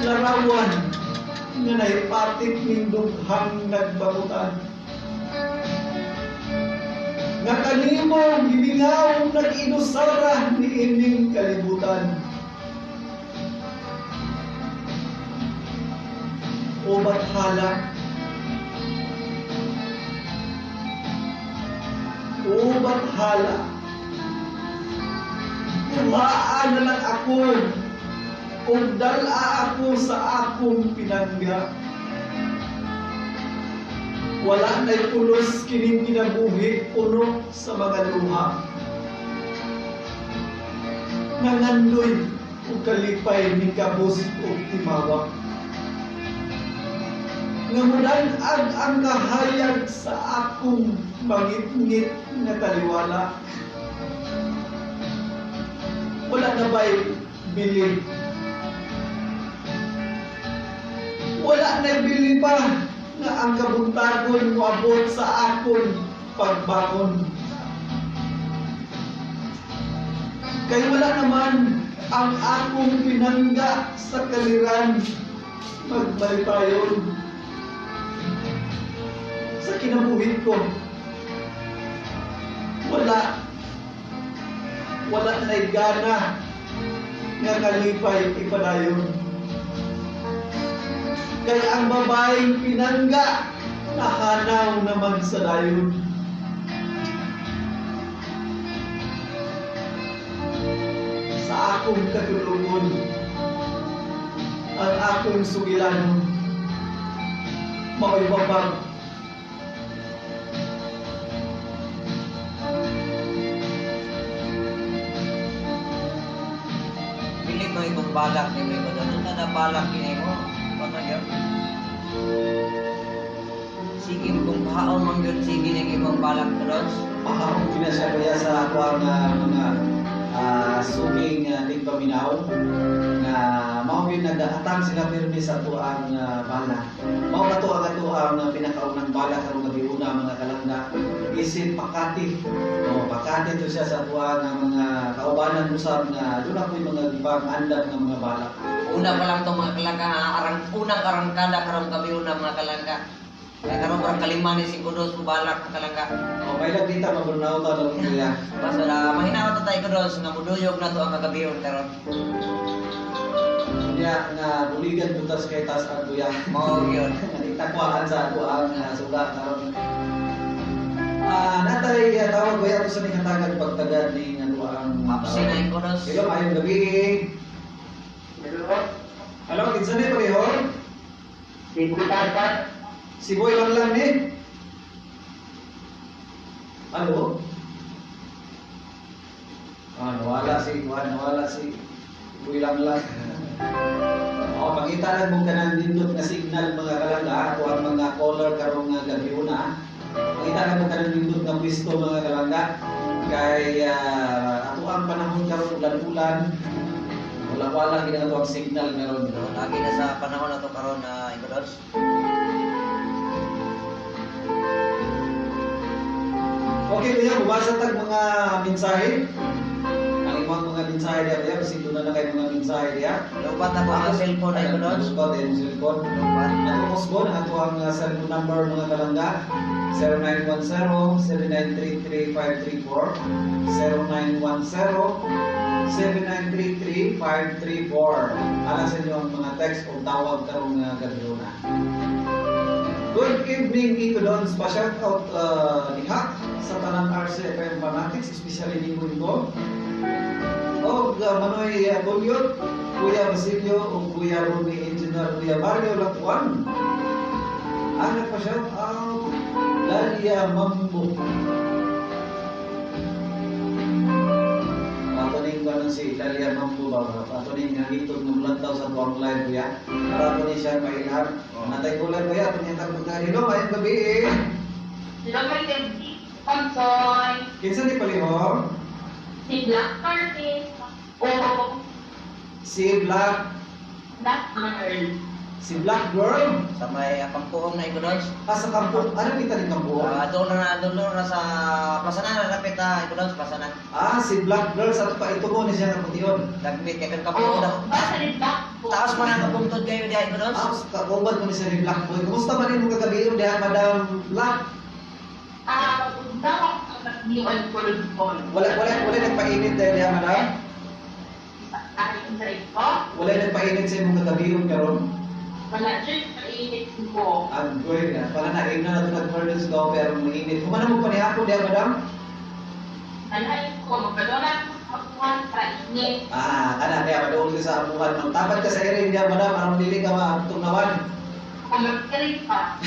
Larawan nga naipatik ning dughang nagbabutan. Nga kanimo gilingaw nag-inusara ni ining kalibutan. O bathala, o bathala, kuhaan na lang ako, ug dala ako sa akong pinangga. Wala na'y pulos kining kinabuhi puno sa mga luha. Nangandoy ug kalipay ni kabus ug timawa. Nga mudan-ag ang kahayag sa akong mangitngit nga taliwala. Wala na ba'y bili? Wala na'y bili pa nga ang kabuntagon moabot sa akong pagbangon. Kay wala naman ang akong pinangga sa kaliran magmalipayon. Sa kinabuhi ko, wala na'y gana nga kalipay ipadayon. Kay ang babaeng pinangga, nahanaw naman sa dayon. Sa akong katulugon, ang akong sugilanon, mao'y babag. Bili ko ikong balak ni mo doon. Ang kada balak kini mo, baka yun. Sige kung pahaon man yun, sige ning imong balak doon. Pahaon kina siya kuya sa akuang mga suking tigpaminaw nga mao gyud nagaatang sila pirmi sa atuang balak. Mao kato ang atuang pinakaunang balak karong gabi una mga kalangga isip Pakati. O Pakati to siya sa atuang mga kaubanan usab nga doon ako'y mga gibang andam nga mga balak. Una pa lang tong mga kalangga ha, arang unang arangkada karong gabi una mga kalangga. Kaya karon parang kalima ni si Kudos balak mga kalangga. O may dita maburnaw ta lang kuya. Basta na mahinaot na tayo Kudos nga muduyog na to ang kagabion karon. Unya nga buligan butas kay tas ang kuya. Mao gyud. Nagtakwaan sa ako ang suga karon. Natay tawag kuya ako sa nikatagad pagtagad ni nga ang Hapsi na yung Kudos. Hello, maayong gabi. Hello? Hello, kinsa ni parehon? Si Butan. Si Boy lang lang ni. Hello? Nawala si Juan, nawala si Boy lang lang. Oh, pangita lang mo kanang nindot nga signal mga kalangga ako ang mga caller karong nga gabi una. Pangita lang mo kanang nindot nga pwesto mga kalangga kay ato ang panahon karon ulan-ulan. Wala wala gid ang signal karon. Lagi na sa panahon na to karon na Ingo Dons. Okay, kuya, bumasa tag mga mensahe. Ang imong mga mensahe diya, kuya, kasi doon na kay mga mensahe diya. Lupat ako ang cellphone na Ingo Dons. Lupat ang cellphone. Lupat. Ato kusgon, ato ang cellphone number, mga kalangga. 0910-7933-534. 0910-7933-534. Alang sa inyo ang mga text o tawag karong gabi na. Good evening, Kiko Dons. Pa-shout out diha sa tanang RCFM fanatics, especially ni Ringo. O Manoy Bulyot, Kuya Basilio, o Kuya Rumi Engineer, Kuya Mario Latuan. Ang nagpa-shout out, Lalia Mambo. Ato ning kuno si Lalia Mambo ba? Ato ning hangitod ng lantaw sa tuwang live, kuya. Para ato ni siya mailhan. Natay ko live, kuya, ato niyang tagpunta. Hello, ngayong gabi eh. Hello, may gabi. Pansoy, Kinsa ni palihog? si Black Artist, o Si Black, Black Girl. si Black Girl. Sa may kampuong na Ingo Dons. Ah, sa kampo. Ano kita ni kampo? Doon na sa plaza na lapit na Ingo Dons, plaza na. Ah, si Black Girl sa ato pa ito mo ni siya nga pution. Dagmit kay kan O, kampuong daw. basta ni Black Boy. Taas man ang kabungtod kayo diha Ingo Dons. Ah, kauban mo ni siya ni Black Boy. Kumusta man nimo kagabi yung diha, Madam Black? Ah, punta ako sa New Kulon. Wala wala wala nagpainit dahil diha, Madam? Ay, sa ko. Wala nagpainit sa imong kagabi yung karon? Wala siya mainit ko. Ang good na. Wala na ina na ito nag-furnace daw pero mainit. Kumana mo panihapon diha, Madam? Alay ko, magpadala ko sa kapuhan para init. Ah, kana diha maduol ka sa amuhan. Magtabad ka sa ere diha, Madam, aron dili ka matugnawan. Kung magkalit pa.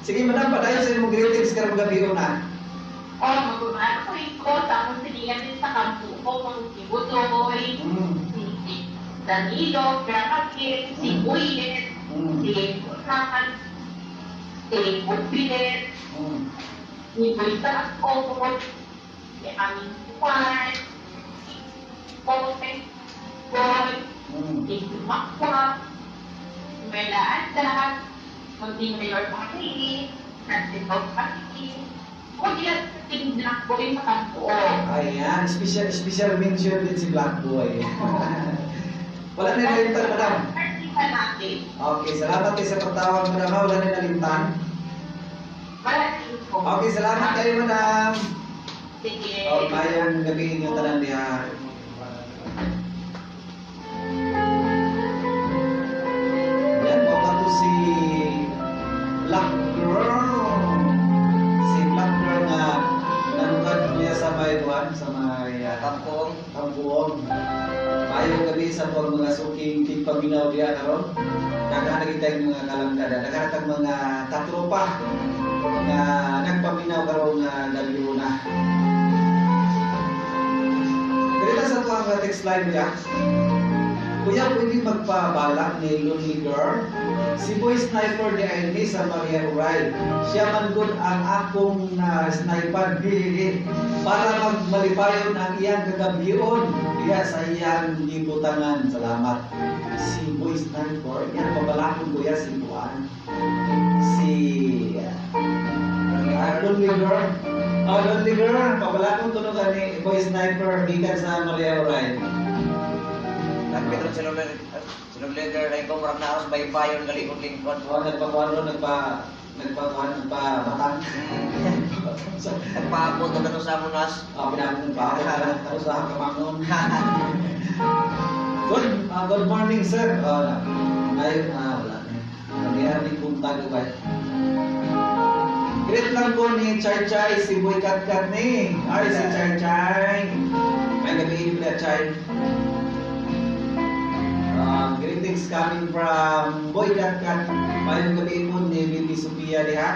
Sige, Madam, padayon sa imong greetings karong gabi una. O, magpapaan ko ko sa akong sinigan din sa kampo ko, kung si Butoy, si Danilo, Grakakit, si Uyet, si Kunakan, si Bupilet, si Buita Okot, si Aming Juan, si Pote, Boy, si Makwa, si Mela Andak, Munting Mayor Pakili, Francis Pakili, o diyan si Black Boy sa kampo. Ayan, special special mention din si Black Boy. Wala na nalimtan, Madam. Artista natin. Okay, salamat kayo sa pagtawag, Madam. Ha? Wala na nalimtan. Wala din po. Okay, salamat kayo, Madam. Sige. Oh, mayong gabi inyo tanan diha. Yan, mo to si Black Girl. Si Black Girl nga nanukad niya sa may kuan, sa may Kampuong. Kampuong. Mayong gabi sa tuwang mga suking tigpaminaw diha karon. Daghan na kitang mga kalangkada, daghan tag mga katropa nga nagpaminaw karon nga gabi na. Ganito sa tuwang text line niya. Kuya, pwede magpabalak ni Lonely Girl? Si Boy Sniper ni Aini sa Maria Uray. Siya man gud ang akong na sniper hihihi para magmalipayon ang iyang kagabion diha sa iyang gibutangan. Salamat. Si Boy Sniper, iyang pabalakon kuya si Juan. Si Lonely Girl. Oh, Lonely Girl, pabalakon tunog ani Boy Sniper gikan sa Maria Uray. Dagmit ron si Lonely Girl ay ko murag naos baybayon galikod-lingkod. Oh, nagpakuan ron, nagpakuan, nagpabatang. Nagpaabot og ano sa munas. Ah, pinakong pa ako sa kamangon. Good morning, sir. Oh, ay, wala na. Nangyari kong tago ba? Great lang po ni Chay Chay, si Boy Kat Kat ni. Ay, si Chay Chay. May gabi na Chay. Greetings coming from Boy Kat Kat. Mayong gabi po ni Bibi Sophia diha.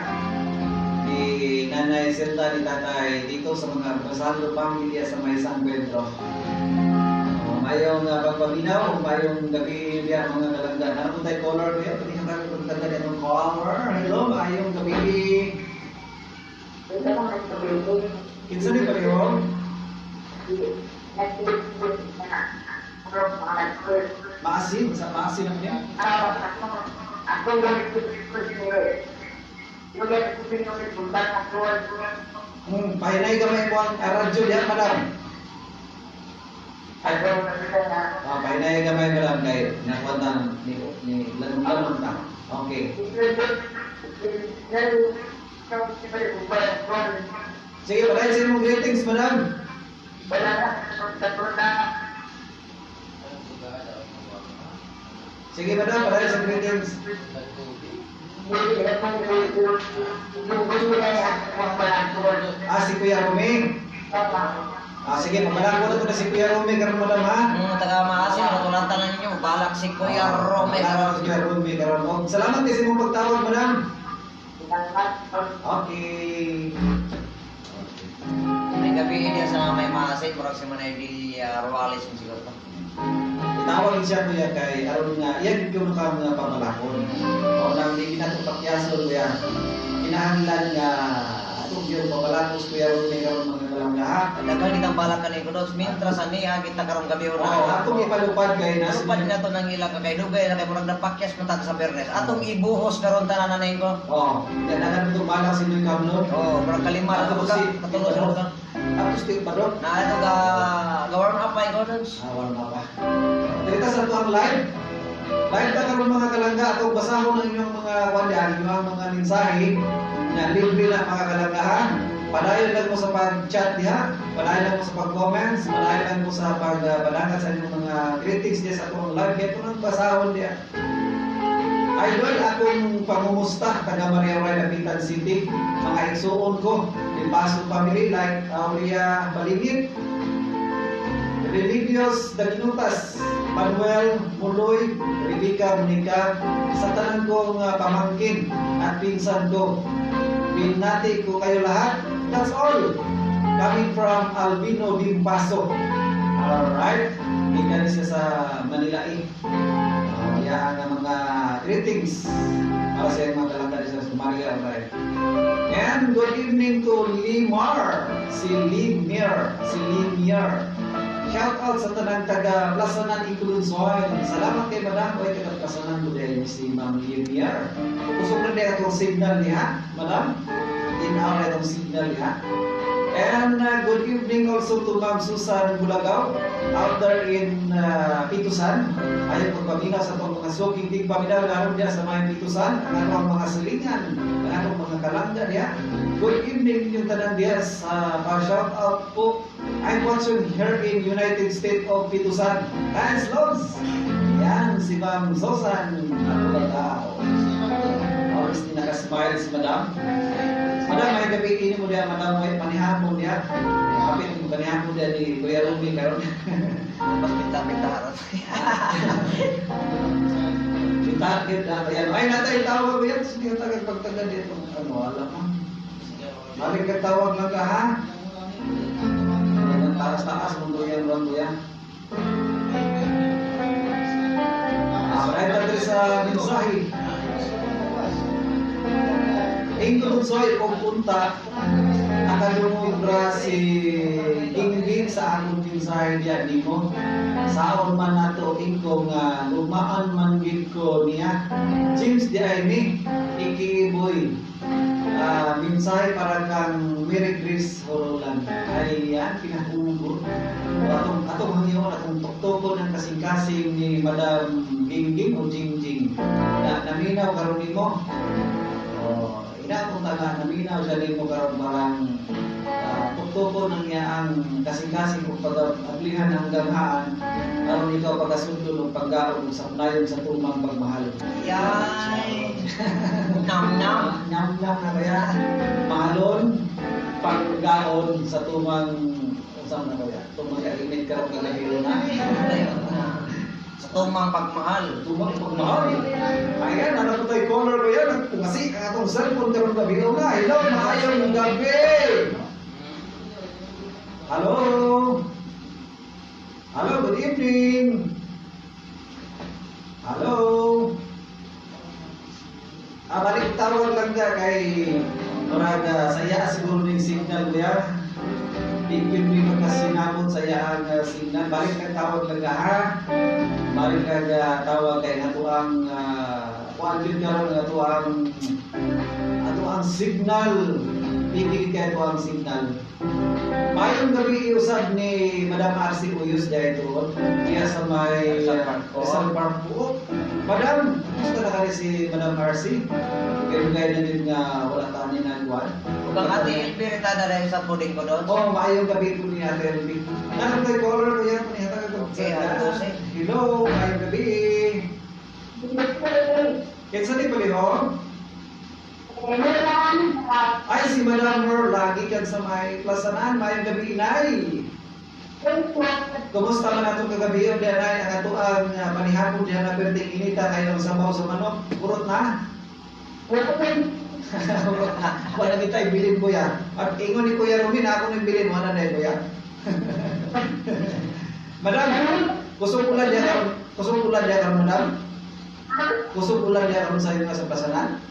Ni Nanay Zelda, ni Tatay dito sa mga Rosalo family sa may San Pedro. Mayong pagpaminaw, mayong gabi diha mga kalanggan. Ano po tayo color kuya? Pwede ka tayo pagtanda ng color. Hello, mayong gabi. Kinsa ni palihog? Maasin, sa maasin ang niya. Ako Pahinay gamay mo ang radyo diyan, madam. Ah, pahinay gamay, madam, kay nakuha na ni lanong-lanong ta. Okay. Sige, padayon sa imong greetings, madam. Sige, madam, padayon sa greetings. Ah, si Kuya Rumi. Ah, sige, pabalak ko na to na si Kuya Rumi karon, madam, ha. Taga maasin, matulatan na ninyo. Balak si Kuya Rome. Balak si Kuya Rumi karon. Og salamat kay sa imong pagtawag, madam. Okay. May gabi niya sa may maasin, murag si Manay di Ruales yung siguro to. Itawag siya, kuya, kay aron nga iyan gyud ka nga pamalakon. O nang di na pakyason, kuya. Kinahanglan nga atong gyud pamalakos, Kuya Rumi, karon, mga kalangga, ha. Daghan kitang balak kanin ko dos. Mintras ani kita karong gabi Oo, una. atong ipalupad kay nas. Lupad na to ng ilang kay dugay na kay murag napakyas man ta sa Bernes. Atong ibuhos karon tanan na ko. Oh, yan ang itong balak si Noy Kamlon. Oh, murag kalima Ato ka si katulo sa ka. Ato si Barok. Na ato ga ga warm up pa ko dos. Ah, wala pa. Dito sa tuang live. Live ta karon, mga kalangga, atong basahon ang inyong mga kwan, inyong mga mensahe na libre na, mga kalangga, ha. Padayon lang mo sa pag-chat diha, padayon lang mo sa pag-comments, padayon lang mo sa pagpadangat sa inyong mga greetings diha sa atong live. Kaya ito nang basahon diha. Idol, akong pangumusta taga Maria Ray, Dapitan City. Mga igsuon ko, Limpaso family like Aurea Balingit, Religios Daginutas, Manuel Muloy, Rebecca Monica, sa tanan kong pamangkin at pinsan ko. Pinati ko kayo lahat. That's all. Coming from Albino Dimpaso. Alright. Gikan siya sa Manila eh. Iya ang mga greetings para sa iyang mga kalangga sa Maria Alright. And good evening to Limar, si Limir, si Limir. Shout out sa tanang taga Plasanan, Ikulunsoy. Salamat kay Madam oy, taga Plasanan ko dahil si Ma'am Limir. Kusog na din atong signal niya, Madam. Tinaw na itong signal niya. And good evening also to Ma'am Susan Bulagaw out there in Pitusan. Ayaw pagpaminaw sa atong mga suking tigpaminaw lalo niya sa mga Pitusan, ang atong mga silingan, ang atong mga kalangga niya. Good evening inyong tanan diya sa pa-shout out po. I'm watching here in United States of Pitusan. Thanks, Lods! Yan, si Ma'am Susan Bulagaw. Always ni nakasmile si Madam. Madam, may gabi ini mo diya, Madam, may panihapon diya. Kapit mo panihapon diya ni Kuya Ruby karon. Mas pinta-pinta haron. Kita kita yan. Ay, natay tawag yan. Sige, tagal pagtagal dito. Ano, alam mo. Balik ka, tawag lang ka, ha? Yan ang taas-taas mundo yan, mundo yan. Ah, right diri sa mensahe. Ingko soy og punta nakadungog ra si Gingging sa akong mensahe diya nimo. Saon man nato ingko nga lumaan man gid ko niya. James di ay ni ikiboy. Ah, mensahe para kang Mary Grace Horolan. Ay yan pinahugo. Atong atong hangyon atong tuktokon ng kasing-kasing ni Madam Gingging o Jingjing. Na naminaw karon nimo. Oh, ina akong taga naminaw siya nimo karon parang tuktukon ng niya ang kasing-kasing kung pag-ablihan hanggang haan aron ikaw pagkasundon og paggaon sa nayon sa tumang pagmahal. Yay! Nam nam. Nyam nyam na kaya mahalon paggaon sa tumang unsa man na kaya tumang kainit karon kagabi na. Sa tumang pagmahal. Tumang pagmahal. Ayan, ano po tayo caller ko yan? Kasi ang atong cellphone karon gabi na. Hello, maayong gabi. Hello. Hello, good evening. Hello. Ah, balik tawag lang ka kay murag saya siguro ning signal ko ya. Di gyud mi magkasinabot sa iyang signal. Balik kag tawag lang ka, ha. Balik kag tawag kay ato ang kuan gyud karon ato ang signal. Pili kay ato ang signal. Mayong gabi usab ni Madam RC Uyos dahil tuon. Iya sa may Rizal Park po. Rizal Park po. Madam, gusto na kani si Madam RC. Kaya gaya na din nga wala ta ni nagwan. Ug ang Ate LB Retada dahil sa puding ko doon. Oh, maayong gabi po ni Ate LB. Nanong kay caller ko yan, panihata ka. Okay, alas 12. Hello, maayong gabi. Kinsa ni palihog? Ay, si Madam Mer, lagi kan sa may plasanaan, maayong gabi, inay. Kumusta man atong kagabi ang diyan ang ato ang panihapon diyan na perting inita kayo ang sabaw sa manok. Urot na. Urot na. Wala kita bilin, kuya. At ingon ni Kuya Rumin, ako nang bilin wala na kuya. Madam, kusog ulan diya karon, kusog ulan diya karon, madam. Kusog ulan diya karon sa inyo sa plasanan.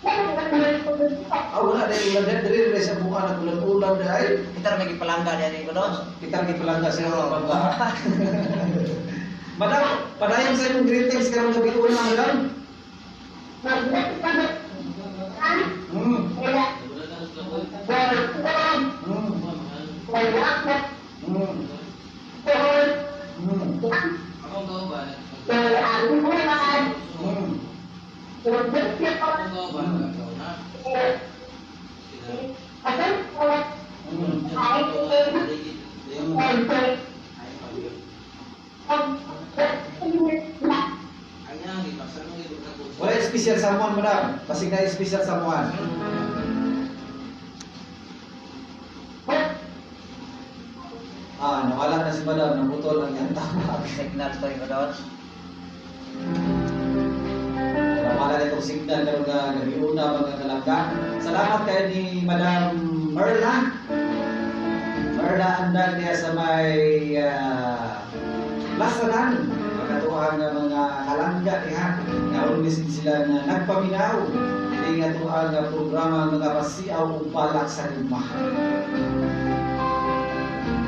Ah, wala dahil ulan diya, diri diri sa buka nag ulan-ulan dahil. Kita ra palangga diyan ko doon. Kita lagi palangga siya sa palangga. Madam, padayon sa imong greetings karong gabi una, madam. Wala special someone, madam. Pasig na special someone. Ah, nawala na si madam. Naputol ang iyang tawag. Signal to ko doon. Nawala na itong signal karong nga gabi una, mga kalangga. Salamat kayo ni Madam Merla. Merla Andan niya sa may Lasanan. Makatuang nga mga kalangga diha. Nga always din sila na nagpaminaw. Di nga tuang nga programa mga pasiaw ug balak sa lima.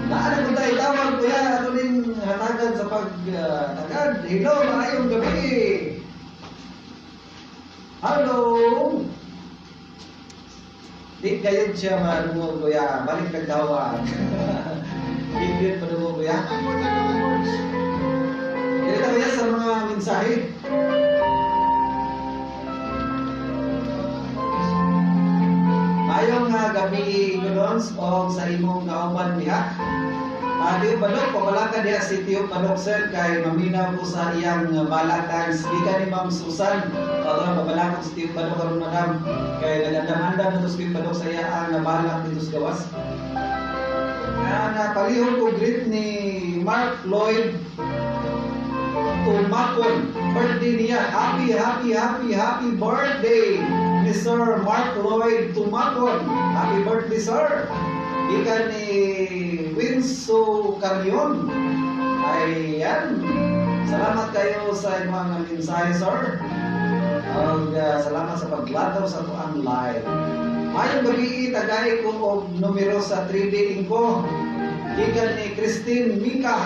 Naana ko tayo tawag kuya ato ning hatagan sa pagtagad. Hello, maayong gabi. Hello. Di kayo siya madungog, kuya. Balik nagtawag. Di yun madungog, kuya. Dito kuya sa mga mensahe. Mayong nga gabi Gulons o sa imong kauban diha. Tio Balok, pabalaka diha si Tio Balok, sir, kay maminaw ko sa iyang balak gikan ni Ma'am Susan. Karon pabalaka si Tio Balok karon, madam, kay nagandam-andam na to si Tio Balok sa iyang balak dito sa gawas. Napalihog ko greet ni Mark Lloyd Tumakon. Birthday niya. Happy, happy, happy, happy birthday, Mr. Mark Lloyd Tumakon. Happy birthday, sir. Gikan ni Winso Carion. Ayan. Salamat kayo sa imong mensahe, sir. Ug salamat sa paglataw sa atuang live. Mayong gabi, tagay ko og numero sa 3D ko. Gikan ni Christine Mika.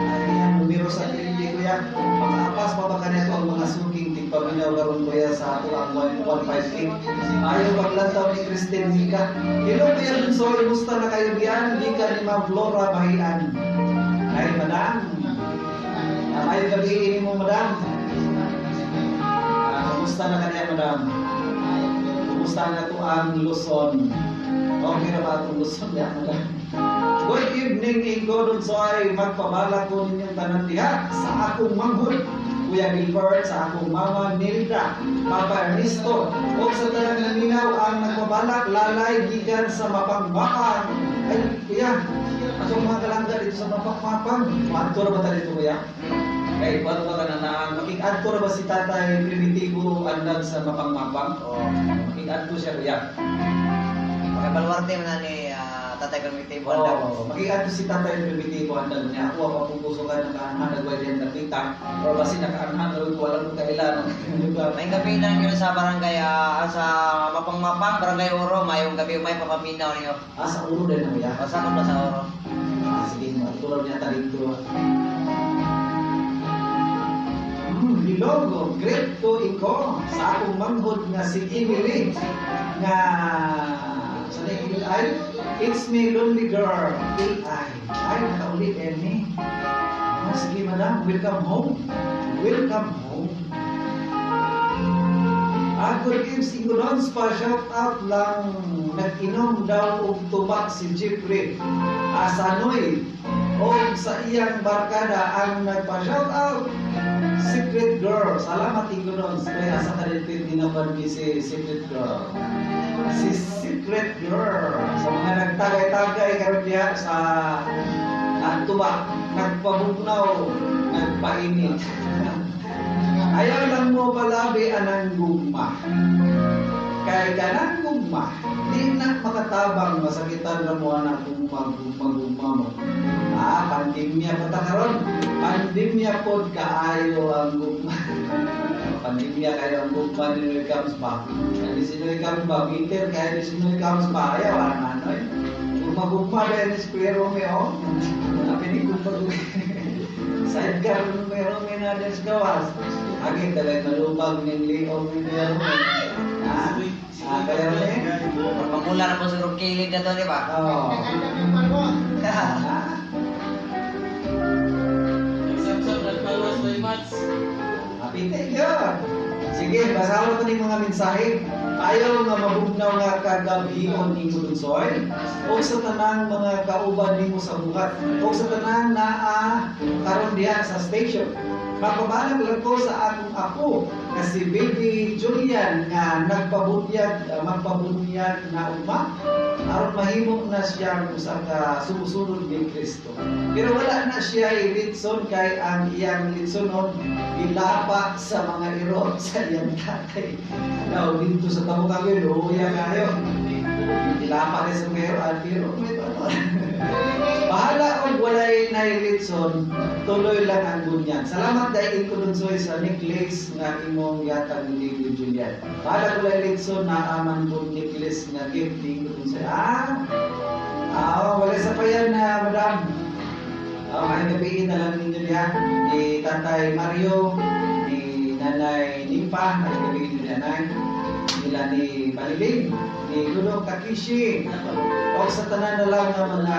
Ayan, numero sa 3D, kuya. Makaapas pa ba kanito ang mga suking tigpaminaw karon, kuya, sa ato ang 158. Ayaw paglantaw ni Christine Mika. Hello, Kuya Bunsoy, musta na kayo diyan? Gikan ni Ma'am Flora Bahian. Ay, madam. Ayaw gabi mo, madam. Kumusta na kanya, madam? Kumusta na to ang Luzon? Okay na ba itong Luzon ya, madam? Good evening, Ingo Dunsoy. Magpabala ko ninyong tanan diha sa akong manghud, Kuya Gilbert, sa akong mama Nilda, Papa Ernesto, o sa tanang naminaw ang nagpabalak, lalay gikan sa Mapangmapang. Ay, kuya, atong mga kalangga dito sa Mapangmapang. Maadto ra ba ta dito, kuya? Ay, paano ba ka na na makik-adto ra ba si Tatay Primitivo andag sa Mapangmapang? Oh. Makik-adto siya, kuya. Makabalwarte man na ni Tatay Primitivo Andag. Oh, makiadto si Tatay Primitivo Andag niya. Ako pa pupusukan ng kaanhan nagway diyan nakita or basi nakaanhan ro ko alam kung kailan ang lugar. May gabi na gyud sa barangay sa Mapang-Mapang, Barangay Oro, mayong gabi may papaminaw niyo. Ah, sa ulo din na kuya. O sa ba sa Oro? Ah, sige, matulog niya ta dito. Bilog, great to iko sa akong manghod nga si Emily nga sa ni Eli, it's me lonely girl Eli ay nakauli Emmy. Ah, sige madam, welcome home, welcome home. Ah, good gives Ingodons pa shout out lang, nag-inom daw og tubak si Jeffrey Asanoy o sa iyang barkada ang nagpa-shout out, Secret Girl. Salamat, Ingodons. Kaya sa kanilpit din naman ni si Secret Girl. Si Secret Girl. Sa mga nagtagay-tagay karon diha sa tubak, nagpabugnaw, nagpainit. Ayaw lang mo palabi anang gugma. Kay kanang gugma, di na makatabang masakitan na mo anak kung magugma mo. Ah, pandemya pa ta karon. Pandemya pod kaayo ang gugma. Pandemya kayo ang gugma ni Noy comes back. Kani si Noy comes back, bitter kayo ni si Noy comes back. Ayaw, ano ano eh. Gugma-gugma ba ni Square Romeo? Sabi ni gugma-gugma. Sidecar numero may na des gawas. Agi tagay malubag ning liog ni Kuya Rome. Ah, ah, Kuya Rome? Pamula na po siguro kilid na to, di ba? Oo. Ah, Apite yun. Sige, basahan ko ning mga mensahe. Ayaw nga mabugnaw nga kagabhion ni Kulunsoy o sa tanang mga kauban nimo sa buhat o sa tanang naa karon diha sa station. Mapabalak lang ko sa akong apo nga si Baby Julian nga nagpabunyag, magpabunyag na ugma aron mahimo na siya usa ka sumusunod ni Kristo. Pero wala na siya ilitson kay ang iyang litsonon ilapa sa mga iro sa iyang tatay. Daw dito sa tamo kagoy, luya kayo. Ilapa ni sa mga iro, at pero may ano. Bahala og walay nailitson, tuloy lang ang bunyan. Salamat dahil ko dun soy sa necklace nga imong yatag ni Baby Julian. Bahala ko walay litson na aman kong necklace nga gift ni ko dun soy. Ah, ah, wala sa pa yan na madam. Ah, may gabiin na lang ninyo diha ni Tatay Mario, ni Nanay Nimpa, may gabiin ninyo diha nay. Nila ni Paliling, ni Lulong Takishi, o sa tanan na lang ng mga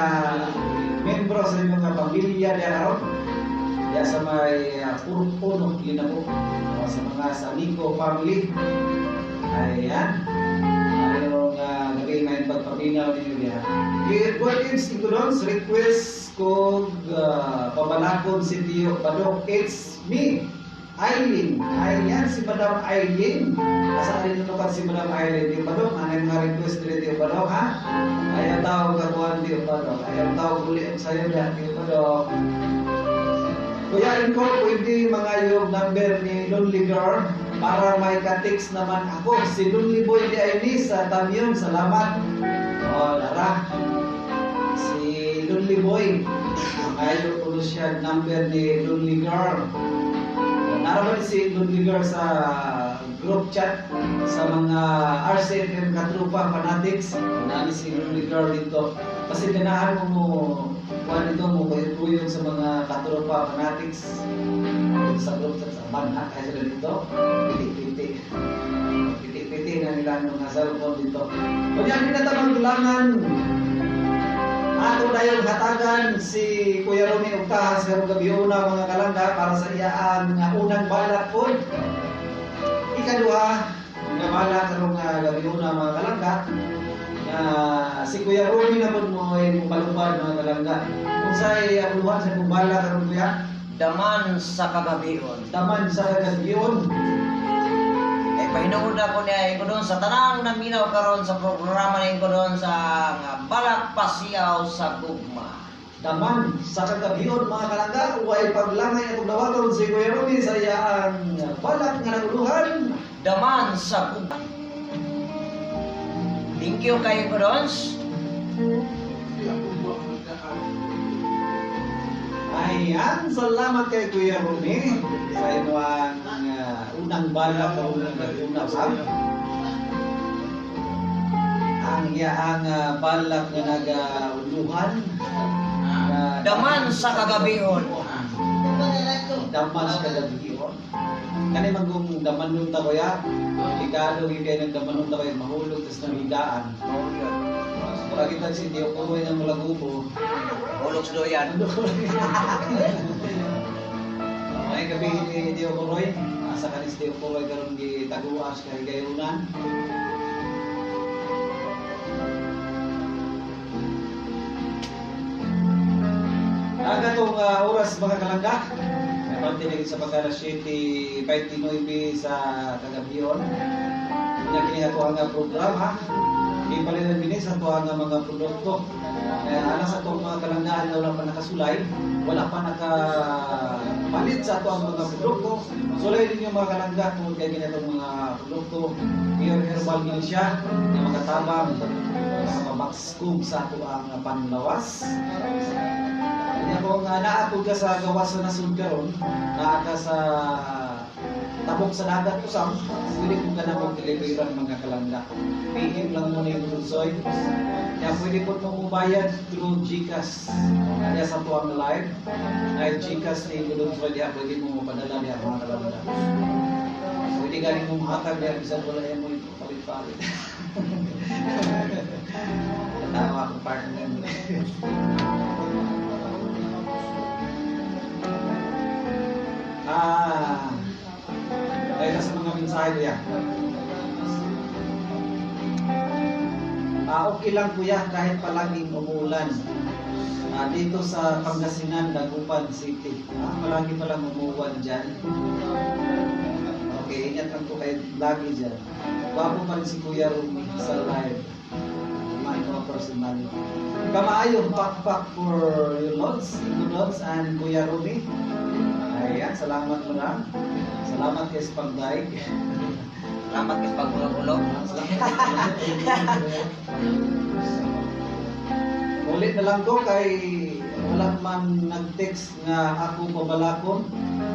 membro sa inyong mga pamilya diha karon. Diha sa may Purok Uno, Linabo. O sa mga Sanico family. Ayan. Ayong gabi may pagpaminaw ninyo diha. Good evening, Ingodons. Request ko pabalakon si Tio Badok. It's me, Eileen. Ayan, si Madam Eileen. Asa rin nunukan si Madam Eileen? Tio Badok, ano yung mga request diri, Tio Badok, ha? Ayaw tawag kakuhan, Tio Badok. Ayaw tawag uli ang sayo diha, Tio Badok. Kuya Inko, pwede mga yung number ni Lonely Girl para may ka-text naman ako. Si Lonely Boy di ay ni sa Tamyon. Salamat. Oh, Lara. Si Lonely Boy. Ayaw ko siya number ni Lonely Girl. Naraman si Lonely Girl sa group chat sa mga RCFM Katrupa Fanatics. Nani si Lonely Girl dito. Kasi ganahan mo mo kuan dito mo kuyog sa mga Katropa Fanatics sa group chat sa banha kaya sila dito. Piti-piti. Piti-piti na nila ang mga cellphone dito. Kunya pinatamang dulangan. Ato dayong hatagan si Kuya Romy og tahas karong gabi una, mga kalangga, para sa iyang nga unang balak pod. Ikaduha nga balak karong nga gabi una, mga kalangga, nga si Kuya Romy na pod mo ay mobalubad, mga kalangga. Unsay abuluhan sa imong balak karon, Kuya? Daman sa kagabion. Daman sa kagabion. Ay pahinuod ako niya ko doon sa tanang naminaw karon sa programa ni ko doon sa nga Balak Pasiyaw sa Gugma. Daman sa kagabion, mga kalangga, way paglangay atong dawaton si Kuya Romy sa iyang balak nga naguluhan. Daman sa Gugma. Thank you kayo ko doon. Daghang salamat kay Kuya Rumi sa imuang unang balak sa unang naguna usab. Ang iyaang balak nga nagauluhan na Daman sa kagabion. Daman sa kagabion. Kani man kung daman nun ta kuya, delikado gyud kay nang daman nun ta kuya mahulog tas nanghigaan. Oh, yun. Mura kita si Dio Kuroy ng Mulagubo. Hulog sa duyan. Ano ko May gabi ni Dio Kuroy. Asa ka ni si Dio Kuroy karon gitaguan sa kahigayunan. Ang atong oras mga kalangga, may pante na sa pagka 7:29 sa kagabion. Una kini ato ang programa. Ipalitan kini sa ato ang mga produkto. Eh, alang sa atong mga kalanggaan na wala pa nakasulay, wala pa nakapalit sa ato ang mga produkto. Sulay ninyo mga kalangga kung kay kini atong mga produkto. Pure herbal gini siya nga makatabang makabakskom sa ato ang panlawas. Kanya kung naa po ka sa gawas sa nasud karon, naa ka sa tabok sa dagat usab, pwede ko ka na mag-deliveran mga kalangga. PM lang mo na yung Tulsoy. Kaya pwede po mo mubayad through GCash. Kaya sa tuwang live, ay GCash ni Tulsoy diha, pwede mo mapadala diha mga kalangga. Pwede galing mo mahatag diha, bisan wala yan mo ito, palit-palit. Tama akong partner. Ah, dahil sa mga mensahe kuya. Ah, okay lang kuya kahit palaging umulan. Ah, dito sa Pangasinan, Dagupan City. Ah, palagi palang umuwan dyan. Okay, ingat lang po kayo lagi dyan. Gwapo pa rin si Kuya Rumi sa live. My mga personal. Kamaayo, pakpak for your lods, Ingo Lods and Kuya Rumi. Ayan, salamat mo lang. Salamat kay Spagday. Salamat kay pagulog-ulog. Ulit na lang ko kay wala man nag-text nga ako pabalakon.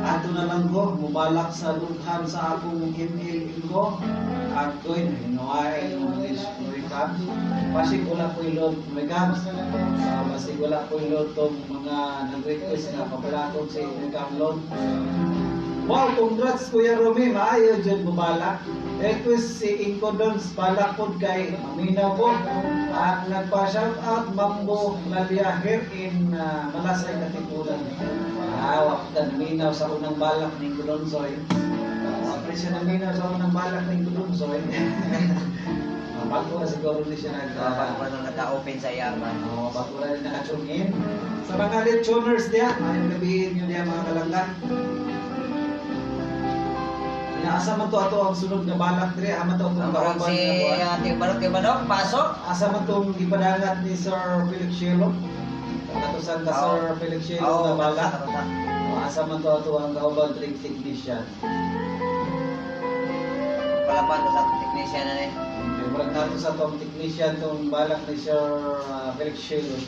Ato na lang ko, mubalak sa lughan sa akong email ko. Ako'y nahinuay English ka. Pasig wala ko'y load may ka. Basig wala ko'y load tong mga nag-request nga pabalakon sa inyong load. Wow, congrats Kuya Rumi, maayo jud mubalak. Request si Inko Dons, balak pod kay Maminaw ko. At nagpa-shout out Mambo Lalia here in Malasay, Katipunan. Ah, wa ka naminaw sa unang balak ni Inko Donsoy. Uh, siya naminaw sa unang balak ni Inko Donsoy. Bago na siguro ni siya nag Bago pa nung nagka-open sa iya man. Oo, bago na rin naka-tune in. Sa mga late tuners diya, maayong gabi niyo diya mga kalangga. Inaasa man to ato ang sunod na balak dire, ama to atong Ang barang kauban si nga buwan. Ate Barok, Tio Barok, pasok. Asa man tong gipadangat ni Sir Felix Shelo. Katusan ka Sir Felix Shelo Oo, na balak. katusa, katusa. O, asa man to ato ang kauban trade technician. Palapan to sa technician na ni. Okay, murag nato sa tong technician tong balak ni Sir Felix Shelo.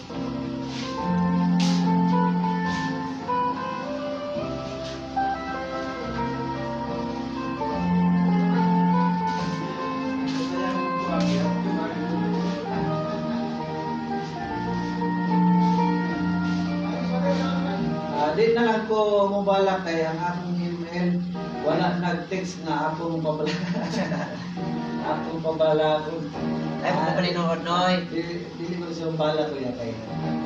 Ah, di na lang ko mubalak kay ang akong email wala nag-text nga akong pabalak. Akong pabalakon. Ay, mo pa palinuod, Noy. Dili dili ko siya balak ko ya kay.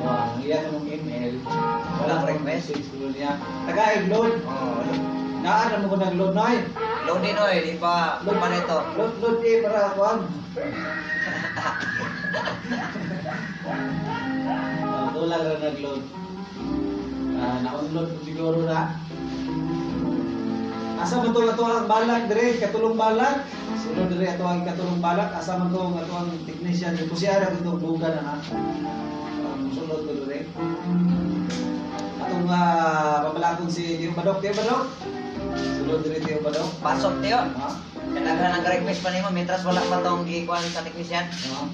Wa, ang iya ko ng email. Wala Walang ko request? message ko niya. Taga load. Oh, Naa mo ko nag-load nay. load din, Noy. Di pa, di pa nito. Load load eh para kuan. Ah, wala ra nag-load. Ah, na-unload ko siguro na. Asa man to ato ang balak dire, katulong balak. Sulod dire ato ang katulong balak. Asa man to ang ato ang technician. Kusiara ko itong buga na ha. Sulod ko dire. Atong pabalakon si Tio Badok. Tio Badok. Sulod dire Tio Badok. Pasok, Tio. Ha? Kadaghan ang request pa nimo mientras wala pa tong gikuan sa technician. No?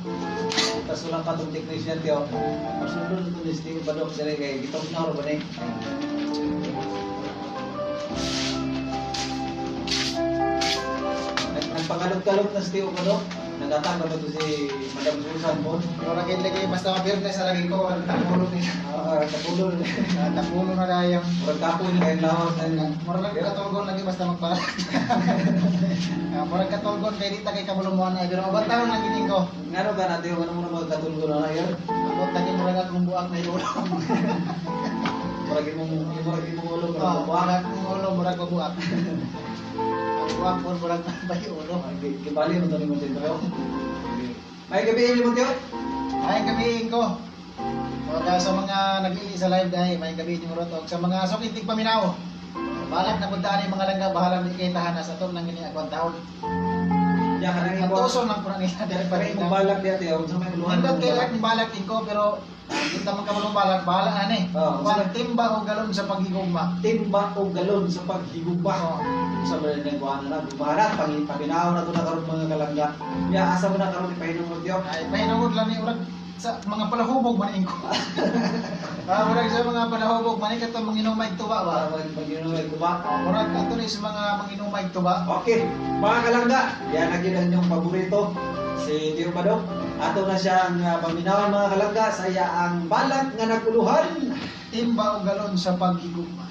Tapos wala pa itong technician Tio. Pasulod ko ni Tio Badok dire kay gitong na ba ni. Nagpakalog-kalog na si Tio Badok. Nagatag na ba to si Madam Susan po? Murag lagi basta mabirnes na lagi ko ang tapulo nila. Ah, tapulo. Ah, tapulo na dayang. Murag kapoy na kayong lawas na. Murag lang katulgon lagi basta magbalak. Ah, murag katulgon kay di ta kay kabulumuan ay pero uban taon lang gining ko. Ngano ka na Tio? Ngano mo na magkatulgo na na yun? Ako tagi murag akong buak na ulo. Murag imong ulo murag Ah, mabuak. murag akong ulo murag mabuak. Ang buak po murag bay ulo. Kibali mo to ni mo Tio. May gabi mo Tio? Ay gabi ko. O sa mga nag-iili sa live dahil may gabi ni Murot og sa mga sukitig paminaw. Balak na puntaan yung mga langga, bahala ni kay tahanas ato nang gini agwan taon. Ya kanang imo. Ang tuso lang po na nila dahil pa Kay rin. imong balak diya Tio, unsa may uluhan? Hindot kay lahat ng balak ko pero hindi man kabulong balak, bahala na ni. Oo. Walang timba o galon sa paghigugma. Timba o galon sa paghigugma. Oo. Sa mga nagkuhan na gumana pang paminaw na to na karon mga kalangga. Ya asa mo na karon ipahinungod Tio? Ay pahinungod lang ni urag sa mga palahubog man ko. Ah, murag sa mga palahubog man katong manginumay tuba ba. Para magpaginungod tuba. Murag ato ni sa mga manginumay tuba. Okay, mga kalangga, yan ang yun ang inyong paborito, si Tio Badok. Ato na siyang paminawan mga kalangga sa iya ang balak nga naguluhan. Timba o galon sa paghigugma.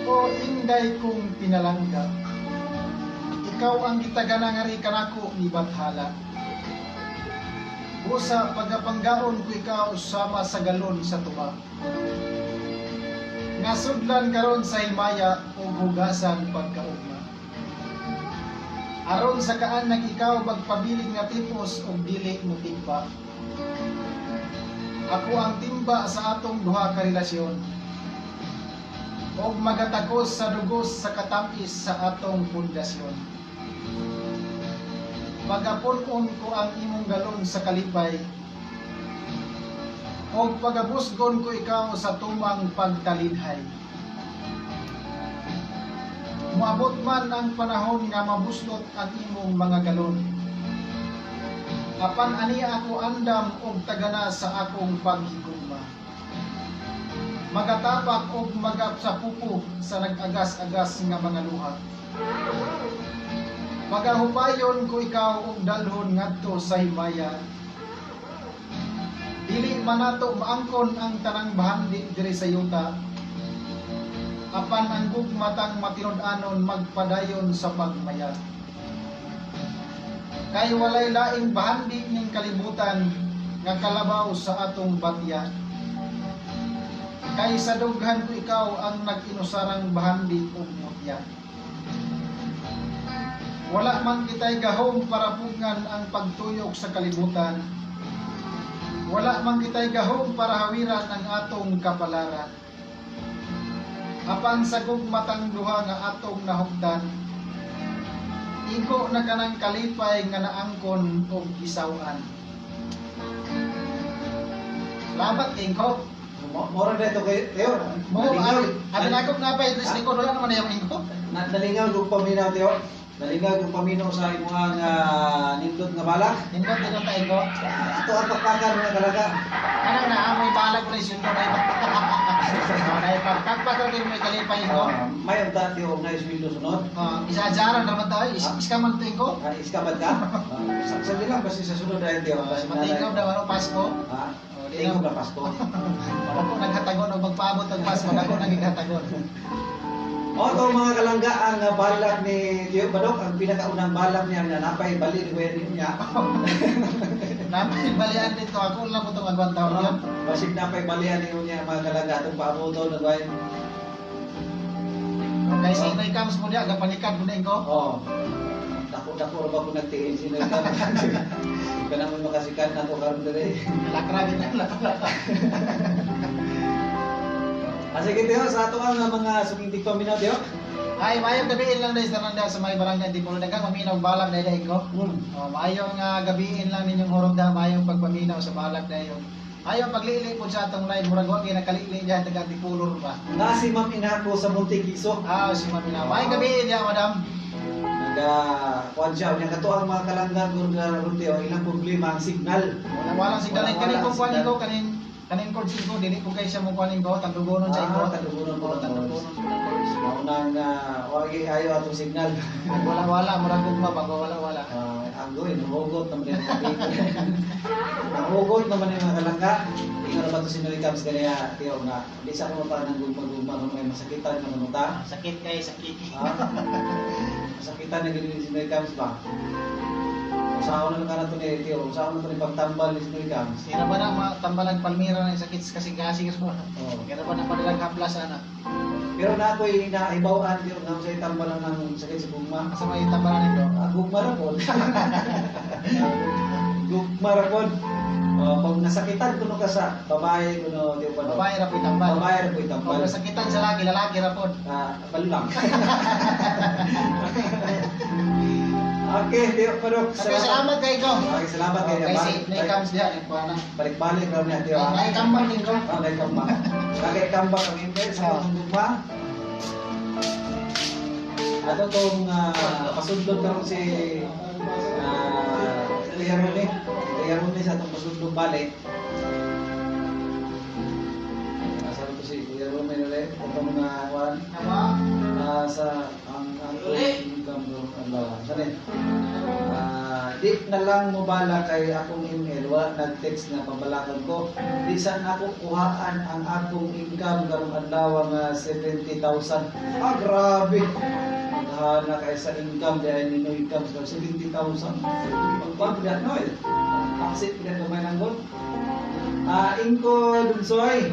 O inday kong pinalangga, ikaw ang gitagana nga ri kanako ni Bathala. Busa pagapanggaon ko ikaw sama sa galon sa tuba. Nga sudlan karon sa himaya ug hugasan pagkaugma. Aron sa kaanak ikaw magpabiling nga tipos ug dili mo timba. Ako ang timba sa atong duha ka relasyon. Og magatakos sa dugos sa katamis sa atong pundasyon. Pagapun-on ko ang imong galon sa kalipay. Og pagabusgon ko ikaw sa tumang pagtalinhay. Moabot man ang panahon nga mabuslot ang imong mga galon. Apan ani ako andam og tagana sa akong paghigugma. Magatapak og magasapupo sa nag-agas-agas nga mga luha. Pagahupayon ko ikaw og dalhon ngadto sa himaya. Dili man nato maangkon ang tanang bahandi diri sa yuta. Apan ang gugmatang matinud-anon magpadayon sa pagmaya. Kay walay laing bahandi ning kalibutan nga kalabaw sa atong batya. Kay sa dughan ko ikaw ang nag-inusarang bahandi ug mutya. Wala man kitay gahom para pugngan ang pagtuyok sa kalibutan. Wala man kitay gahom para hawiran ang atong kapalaran. Apan sa gugmatang duha nga atong nahugtan, igo na kanang kalipay nga naangkon og gisaw-an. Salamat kay ko. Mora na ito kay Tio. Mo abi na ako na pa Idris likod wala naman yung ingko. Nalingaw kong paminaw Tio. Nalingaw kong paminaw sa imong nindot nga balak. Nindot din ta ingko. Ato ang pakpakan mga kalangga. Kanang naamoy balak ko na sundo na iba. Na ipagpakpak ra may kalipay ingko. May unta Tio og nice window sunod. Isa ajaran naman tayo, iska man to ingko. Iskabat ka? Sa nila kasi sa sunod dahil Tio. Kasi Matingog na ano Pasko. Ha? Oh, di Tingog na. na Pasko. Wala ko naghatagon og magpaabot og Pasko, dako naghatagon. O ito mga kalangga, ang balak ni Tio Badok, ang pinakaunang balak niya na napay bali ni Kuya niya. Napay balian dito ako lang ko tong agwan taon yun. Basig napay balian niyo niya mga kalangga atong paabuto na ba? Okay, si Inay Cams mo diya, gapanikan mo na ingko. Oo. Dako-dako ra ba kung nagtiin si Noy Cams? Ka naman makasikat na to karon dire. Lakra din na lakra. Ah, sige Tio, sa ato ang mga sumintig paminaw Tio. Ay, mayong gabiin lang dahil tanan sa may barangay Antipolo. Daghang maminaw balak dahil ko. Oh, mayong gabiin lang ninyong hurot da, mayong pagpaminaw sa balak dayon. Mayong paglili po sa atong live, murag wa kay nakalili diyan taga Antipolo ba. Na si Ma'am Inako sa Montequiso. Ah, si Ma'am Ina. Mayong gabiin diya, madam. Ga kuan siya unya kato ang mga kalangga gud ron Tio, ilang problema ang signal. Wala walang signal. Wala- Kaning wala kung kuan signal. ko kaning kaning chords ko dili ko kay siya mo kuan ko tandugonon sa iko. Ah, tandugonon po Oo, ang tandugonon po ang chords. Maunang wagi ayo atong signal. Wala wala murag gugma bago wala wala. Agoy, nahugot naman yung mga Nahugot naman yung mga kalangga. Ikaw na ba ito si Noy Cams kaniya, Tio, nga, di sa ako mata ng gugma-gugma kung may masakitan na manuta. Sakit kay sakit. Ha? Masakitan na gini si Noy Cams ba? Usahaw na lang ka na ito ni Tio, usahaw na ito ni pagtambal ni si Noy Cams. Sira ba na mga tambalag palmira na sakit kasi kasi Oo. Kaya ba na panilag haplas ana. Pero na ako'y naibawaan, Tio, nga sa itambal lang ng sakit sa gugma. Asa may tambalan nito? Ah, gugma ra pod. Gugma ra pod. Oh, pag nasakitan kuno ka sa babae kuno di ba? Babae ra po'y tambal. Babae ra po'y tambal. Kung nasakitan sa laki, lalaki ra pod. Ah, balo lang. Okay, Tio Padok. Okay, salamat kay ko. Okay, salamat kay Okay, si Nay Cams diha ni kuan na. Balik-balik raw niya, Tio. Nay kambang ning ko. Ah, nay kambak. Nakay kambak ang email sa Oh. atong gugma. Ato tong pasundot karon si Kuya Rone. Kuya Rone sa atong pasundot balik. Asa to si Kuya Rone ulit? Atong kuan Tama. Sa ang ang income ko adlaw. Saan eh? Di na lang mo bala kay akong email, wala nag-text na pabalakan ko. Di saan ako kuhaan ang akong income karong adlaw nga 70,000. Ah, grabe. Naghahanap kay sa income dahil ni no income sa 70,000. Pagpag na no eh. Paksit na gamay ng gold. Ingko Dunsoy,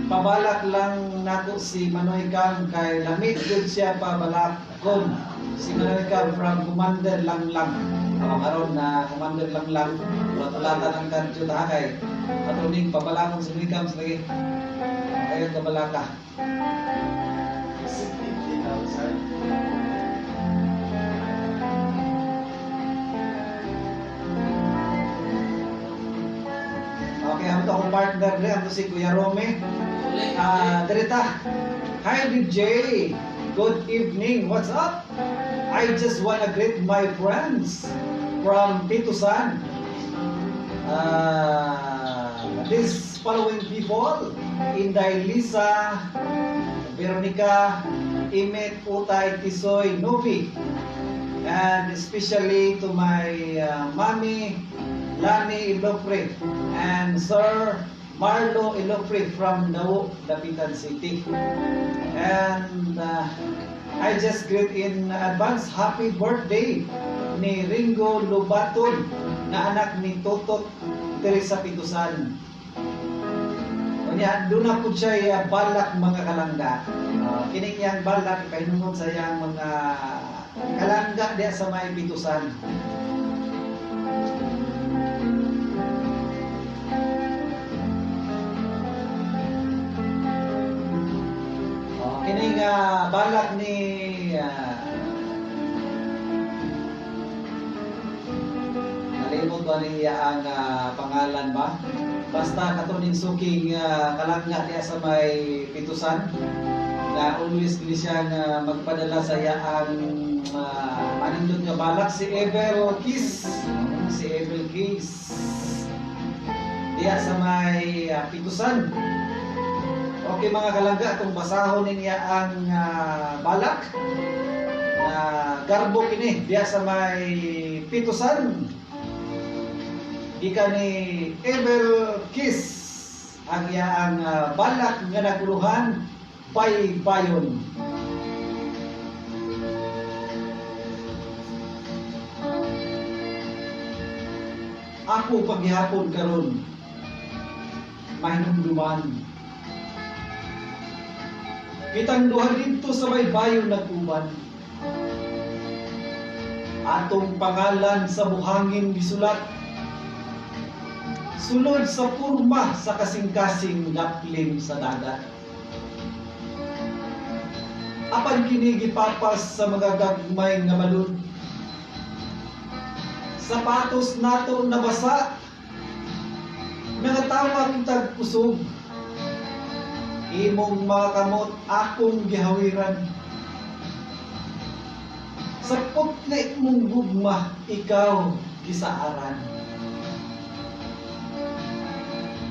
pabalak lang nako si Manoy Cam kay lamit gud siya pabalakon. Si Manoy Cam from Commander Langlang. Karon na Commander Langlang, ulat-ulatan ang kadyo ta kay atuning pabalakon si Manoy Cam lagi. Ayon kabalaka. 50,000. Okay, ang akong partner rin, ang si Kuya Rome. Direta. Hi DJ. Good evening. What's up? I just wanna greet my friends from Pitusan. This following people, Inday Lisa, Veronica, Imet, Utay, Tisoy, Novi, and especially to my mommy, Lani Ilofre, and Sir Marlo Ilofre from Dawo, Dapitan City. And I just greet in advance happy birthday ni Ringo Lubaton na anak ni Totot Teresa Pitusan. Unya, doon na po siya balak mga kalangga. Kining iyang balak pahinungod sa iyang mga kalangga diya sa may Pitusan. Kining balak ni nalimot ba niya ang pangalan ba? Basta katuning suking kalangga diya sa may Pitusan na always gini siya nga magpadala sa iyang manindot nga balak si Evel Kiss. Si Evel Kiss diya sa may Pitusan. Okay mga kalangga, itong basahon niya ang balak na garbo kini diya sa may Pitusan. Gikan ni Evel Kiss ang iyang balak nga naguluhan baybayon. Ako paghihapon karon mahinumduman. Kitang duha didto sa baybayon nag-uban. Atong pangalan sa buhangin gisulat. Sulod sa purma sa kasing-kasing gaplim sa dagat. Apan kini gipapas sa mga gagmay nga balud. Sapatos nato nabasa. Nangatawa kitag kusog. Imong mga kamot akong gihawiran. Sa putli mong gugma, ikaw gisaaran.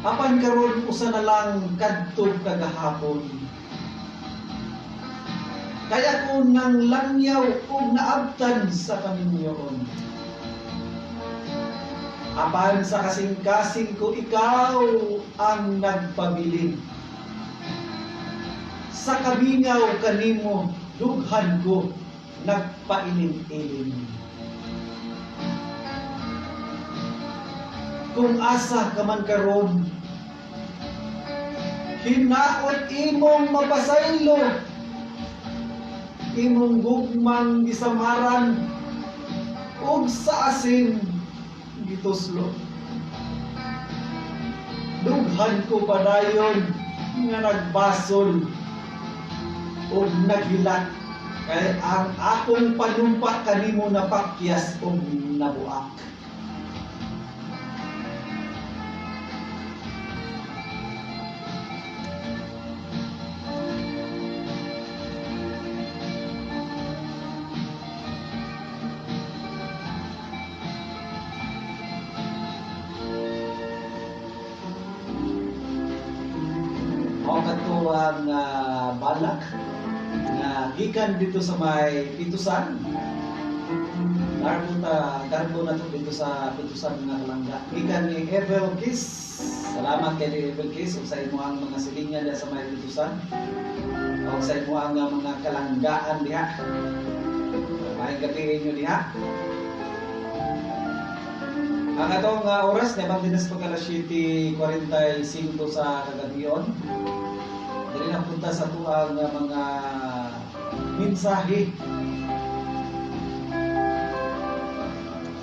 Apan karon usa na lang kadto kagahapon. Kaya ko nang langyaw ug naabtan sa kaminyoon. Apan sa kasing-kasing ko, ikaw ang nagpabilin. Sa kamingaw kanimo, dughan ko nagpailim-ilim. Kung asa ka man karon, hinaot imong mapasaylo, imong gugmang gisamaran, ug sa asin gituslo. Dughan ko padayon nga nagbasol ug naghilak, kay ang akong panumpa kanimo napakyas ug nabuak. Mao kadto ang balak nga gikan dito sa may Pitusan. Kargo na to dito sa Pitusan nga kalangga. Gikan ni Evel Kiss. Salamat kay Evel Kiss ug sa imong mga silingan diha sa may Pitusan. O sa imong mga kalanggaan diha. Maayong gabi inyo diha. Ang atong oras niabang din sa pagka alas 7:45 sa kagabion. Dili na punta sa tuang mga mensahe.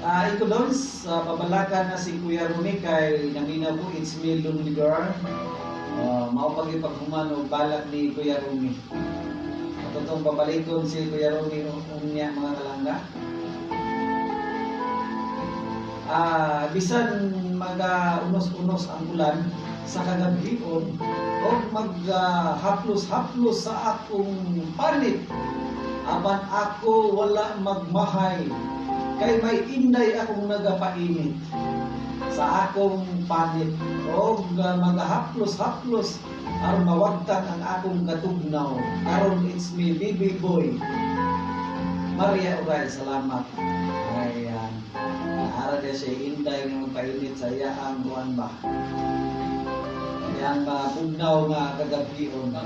Iko doon sa babalakan na si Kuya Rumi kay naminaw ko It's Me Lonely Girl. Mao pag ipaghuman og balak ni Kuya Rumi. Totoong babalikon si Kuya Rumi unya mga kalangga. Bisan maga-unos-unos ang ulan sa kagabion o mag-haplos-haplos sa akong panit, apan ako wala magmahay kay may inday akong nagapainit sa akong panit o magahaplos-haplos aron mawagtang ang akong katugnaw. Karon it's me baby boy Maria Uray, salamat. Ayan. Ara de siya inday nga magpainit sa iya ang kuan ba. Yang mabugnaw nga kagabion.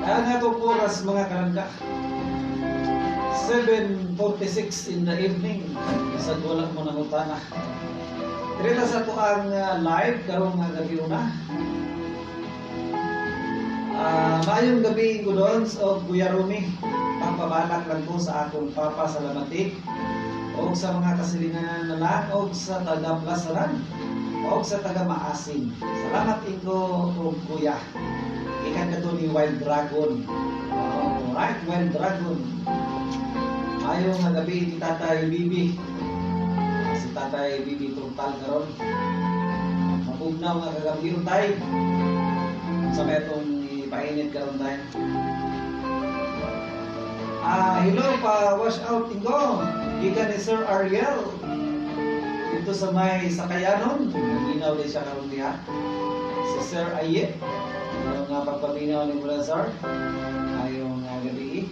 Kaya nga itong oras mga kalangga, 7:46 in the evening, sa wala mo nangutana. Direta sa ito ang live karong nga gabi una. Maayong gabi ko doon o Kuya Rumi. Pagpabalak lang ko sa akong papa sa Lamatik o sa mga kasilingan na lang o sa taga Plasaran o sa taga Maasin. Salamat ingo o Kuya. Ikan ka to ni Wild Dragon. Alright, Wild Dragon. Maayong nga gabi ni Tatay Bibi. Si Tatay Bibi Truntal karon. Mapugnaw nga kagabi tay. Sa may itong ipainit karon tay. Hello pa wash out ingo. Gikan ni Sir Ariel. Dito sa may Sakayanon, naminaw din siya karon diha. Si Sir Aye. Ano nga pagpaminaw ni mula sir? Ayong gabi.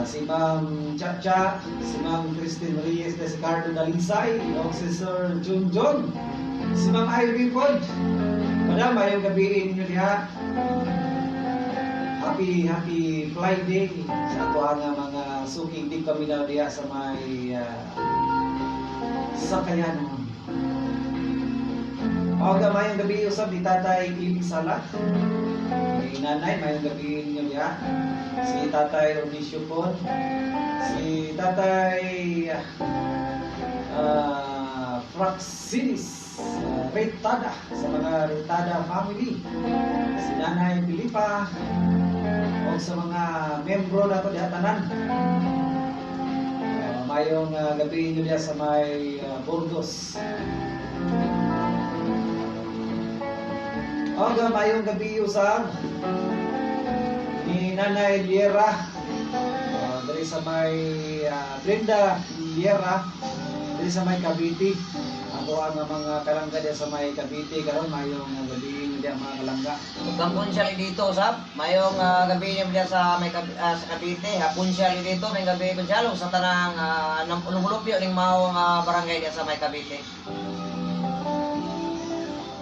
Si Ma'am Chacha, si Ma'am Christine Reyes de Ricardo Dalisay, o si Sir Junjun, si Ma'am Ivy Pod. Madam, ayong gabi ninyo diha. Happy, happy Fly Day sa ato ang mga suking tigpaminaw diha sa may Sakayanon. O mayong gabi usab ni Tatay Ili Sala. Ni Nanay, mayong gabi ninyo diha. Si Tatay Onicio Pon, si Tatay Fraxinis Retada, sa mga Retada family, si Nanay Filipa, o sa mga membro nato diha tanan. Mayong gabi ninyo diha sa may Burgos. Oga, mayong gabi usab ni Nanay Liera. Diri sa may Brenda Liera, diri sa may Cavite. Ako ang mga kalangga diya sa may Cavite karon, mayong gabi diya mga kalangga. Ug ang kunsyal dito usab, mayong gabi niya diya sa may sa Cavite, kunsyal dito, may gabi kunsyal ug sa tanang uh, ning maong barangay diya sa may Cavite.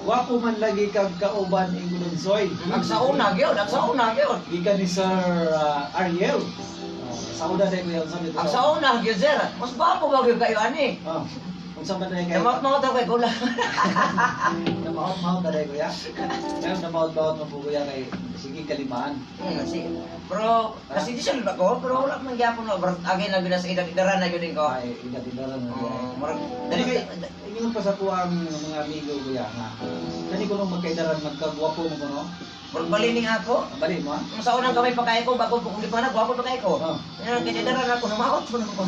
Wapo man lagi kag kauban Ingulonsoy. Ang sa una gyud, ang sa una gyud. Gikan ni Sir Ariel. Sa una dahil kuya, unsa nito? Ang sa una gyud, sir. Mas gwapo ba gyud kayo ani? Oh, unsa man dahil kayo? Namot-mot ako kay kulang. Namaot-maot na dahil kuya. Pero namaot-maot mo po kuya kay sige kalimaan. Si, pero kasi di siya ako, pero wala man gyapon no, agi na gyud sa edad-edaran na gyud ko. Ay, edad-edaran na kuya. Oh, murag Dali dali kay ingon pa sa kuang mga amigo kuya nga. Kani ko nung magkaidaran magkagwapo mo kuno. Murag balining ako. Ang bali mo ah. Ang sa unang kamay pa kay ko bago kung di pa na gwapo pa kay ko. Oh. Yan kay edaran ako numaot mo ko.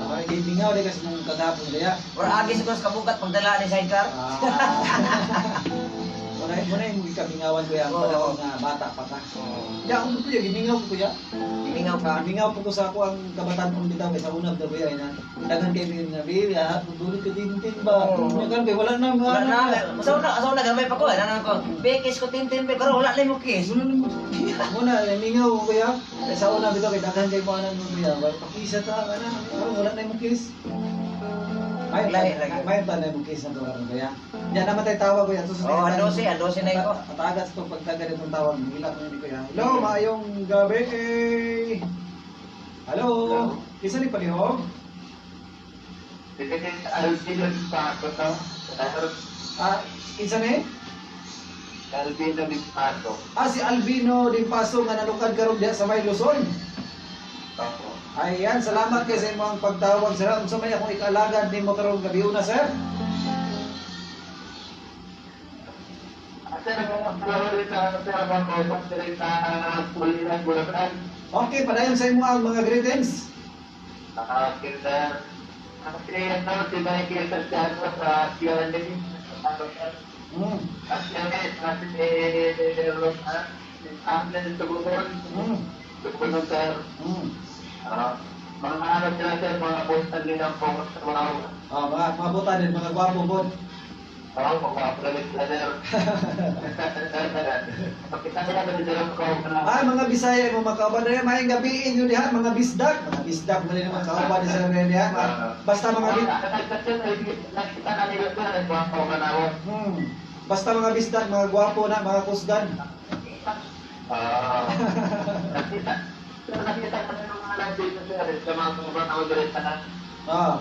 Ay, kay mingaw di kasi nung kagapon kuya. Murag agi siguro sa kabugat pagdala ni sidecar. Ah. Muna muna yung kamingawan kuya ang Oo. panahon nga bata pa ka. Di ako po kuya, gimingaw ko kuya. Gimingaw ka. Gimingaw po ko sa ako ang kabataan kong bitaw kay sa unang daw kuya ina. Dagan kay mi nga baby ah, dulot ka tintin ba. Oo. Nya kan kay wala na mga Wala na. Sa una gamay pa ko. Nanan ko. Bekis ko tintin be pero wala na mo kiss. Muna muna mingaw ko kuya. Kay sa una bitaw kay daghan kay mo anan mo kuya. Pakisa ta ana, karon wala na imong kiss. May Lahi, lagi. may pa na imong kiss na to karon kuya. Diyan naman tayo tawag kuya. Susunod Oh, tayo. andose, andose na ko. Atagas to pagtagal itong tawag. Hila ko ni kuya. Hello, maayong gabi. Hello. Isa ni palihog? Alvino Paco to. Ah, isa ni? Alvino Paco. Ah, si Albino Dimpaso nga nanukad karon diha sa May Luzon. Opo. Ayan, salamat kay sa imong pagtawag sir. Unsa may akong ikaalagad nimo karong gabi una, sir? Sir, mga Florida, sir, mga kopang sir, sa Pulilan, Bulacan. Okay, padayon sa imo ang mga greetings. Okay, sir. Kasi ano, si Michael Santiago sa Q&A. At yun, si si Arnel Tugugon. Tugugon, sir. Mga ano sila, sir, mga postal nila po sa mga Ah, mga mga buta din, mga gwapo pod. Oo, mga sila, sir. Pagkita nila na sila ko na. Ah, mga Bisaya mo mga kauban diri, maayong gabi inyo diha, mga bisdak, mga bisdak man din mga kauban ni sir diha. Basta mga Nakita na nila, sir, mga kauban ako. Basta mga bisdak, mga gwapo na, mga kusgan. Ah. Nakita, sir, nakita ko na yung mga nandito, sir, sa mga kauban ako diri sa Ah.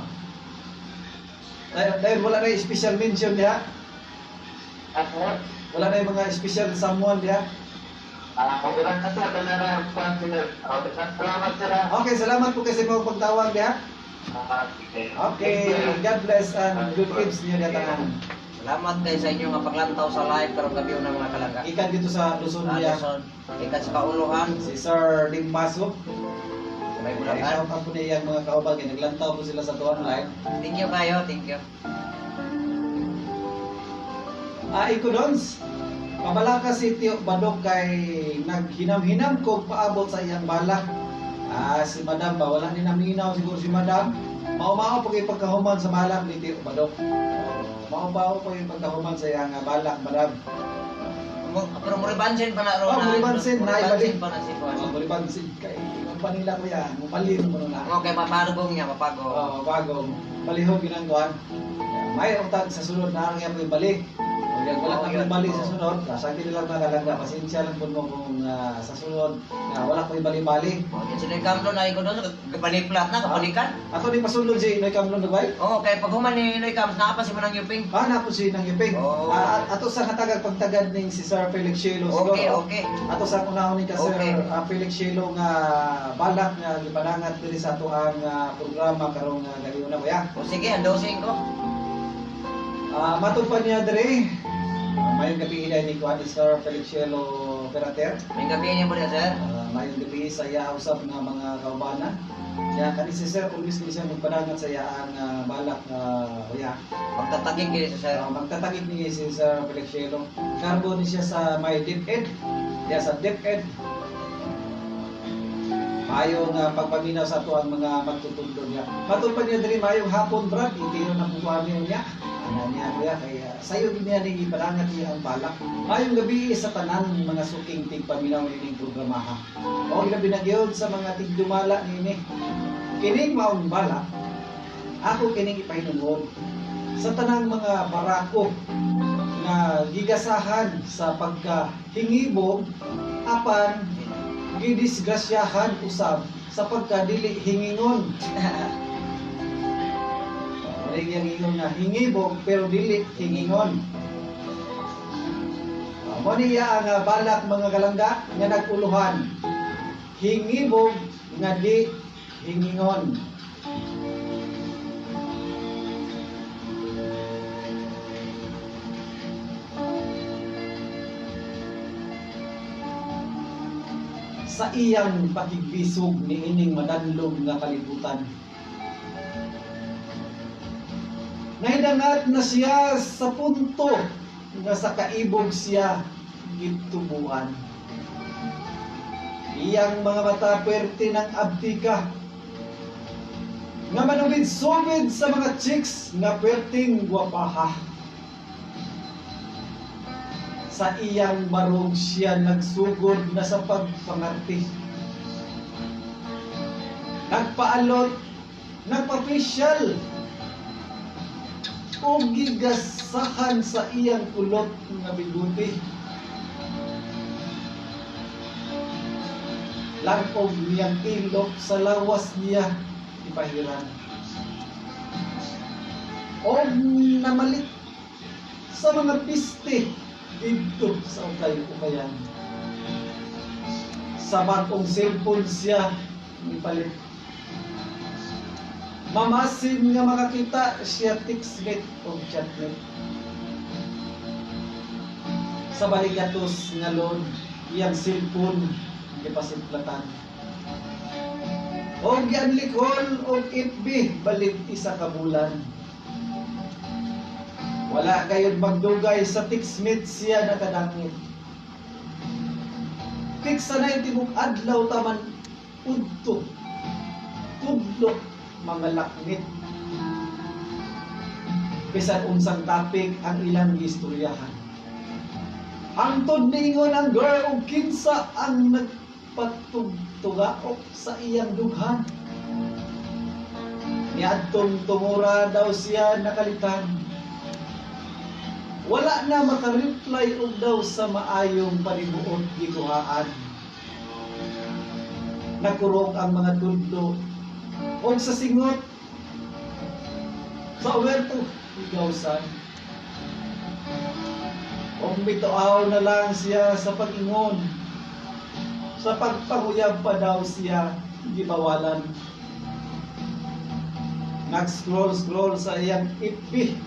Dahil wala na yung special mention diha. Ako? Wala na yung mga special someone diha. Ah, okay na, sir, na ang sir. Okay, salamat, sir. Okay, salamat po kasi mga pagtawag diha. Ah, sige. Okay, God bless and good tips niyo diha tanan. Salamat kay sa inyong nga paglantaw sa live karong gabi una mga kalangga. Ikan dito sa Luzon Sa diha. Luzon, ikan sa Kauluhan, Si Sir Dingpaso. sa may Ay, Bulacan. shout out po niya iyang mga kauban kay naglantaw po sila sa tuwan live. Thank you kayo, thank you. Ah, iko dons. Pabalaka si Tio Badok kay naghinam-hinam ko paabot sa iyang balak. Ah, si Madam ba wala ni naminaw siguro si Madam. Mao-mao po kay pagkahuman sa balak ni Tio Badok. Mao-mao po yung pagkahuman sa iyang balak, Madam. Pero muribansin pa na ron. Oh, muribansin, Muribansin pa na si Juan. Oh, muribansin kay ang panila kuya, mupalin mo na. Okay, mapagong niya, mapagong. Oh, bagong balihog ginangkuan. May utang sa sunod na ang yung bali. Kung wala Oo, na yun. yung bali sa Oo. sunod, sasagi lang na kalangga. Pasensya lang po mo kung sa sunod na wala ko yung bali-bali. Oh, yan sila yung kamlo na ikaw doon, kapaniplat na, kapalikan. Ato ni pasulod si Inoy Kamlon Dubai. Oo, kaya pag human ni Noy Cams, nakapa si Manang Yuping. Ah, napo si Nang Yuping. Oo. Ah, ato sa katagag pagtagad ning si Sir Felix Shelo siguro. Okay, okay. Ato sa unahon ni ka Sir Okay. Felix Shelo nga balak nga gipadangat diri sa ato ang programa karong gabi una kuya. O sige, ang dosing ko. Ah, matod pa niya diri. Mayong gabi ilay ni kuan ni Sir Felix Shelo Ferrater. May gabi niya mo niya, sir. Mayong gabi sa iya usab nga mga kaubana. Ya kani si sir always ni siya magpadangat sa iyang balak nga kuya. Magtatagig kini sa sir. Magtatagig ni si Sir Felix Cielo. Kargo ni siya sa may DepEd. Diya sa DepEd. Maayo nga pagpaminaw sa ato ang mga magtutudlo niya. Matod pa niya diri maayong hapon brad, itiro na kuha niya niya. Ana niya kuya kaya sayo gid niya ning ipadangat niya ang balak. Maayong gabi sa tanan mga suking tigpaminaw nining programaha. O labi na gyud sa mga tigdumala niini. Kining maong balak, ako kining ipahinungod sa tanang mga barako nga gigasahan sa pagkahingibog apan gidisgrasyahan usab sa pagkadili hingingon. Wala yung ingon nga hingibog pero dili hingingon. Mo niya ang balak mga kalangga nga naguluhan. Hingibog nga di hingingon. Sa iyang pakigbisog niining madanlog nga kalibutan. Nahidangat na siya sa punto nga sa kaibog siya gitubuan. Iyang mga mata puwerte ng abtika nga manubid-subid sa mga chicks nga puwerteng gwapaha. Sa iyang barog siya nagsugod na sa pagpangarti. Nagpaalot, nagpa-facial, o gigasahan sa iyang kulot nga bigote. Langkob niyang ilok sa lawas niya ipahiran. O namalit sa mga piste didto sa ukay-ukayan. Sa bagong cellphone siya nipalit. Mamasin nga makakita siya textmate o chatmate. Sa baligatos nga load, iyang cellphone gipasiplatan. O gianlikol og FB balik isa ka bulan. Wala gayud magdugay sa textmate siya nakadangit. Text sa na tibok adlaw taman udto. Tudlo mga laknit. Bisan unsang topic ang ilang gistoryahan. Hangtod niingon ang girl og kinsa ang nagpatugtugaok sa iyang dughan. Niadtong tungura daw siya nakalitan. Wala na makareply og daw sa maayong panibuot gikuhaan. Nakurog ang mga tudlo og sa singot sa uwerto higawsan. Og mituaw na lang siya sa pag-ingon. Sa pagpanguyab pa daw siya gibawalan. Nag-scroll-scroll sa iyang FB.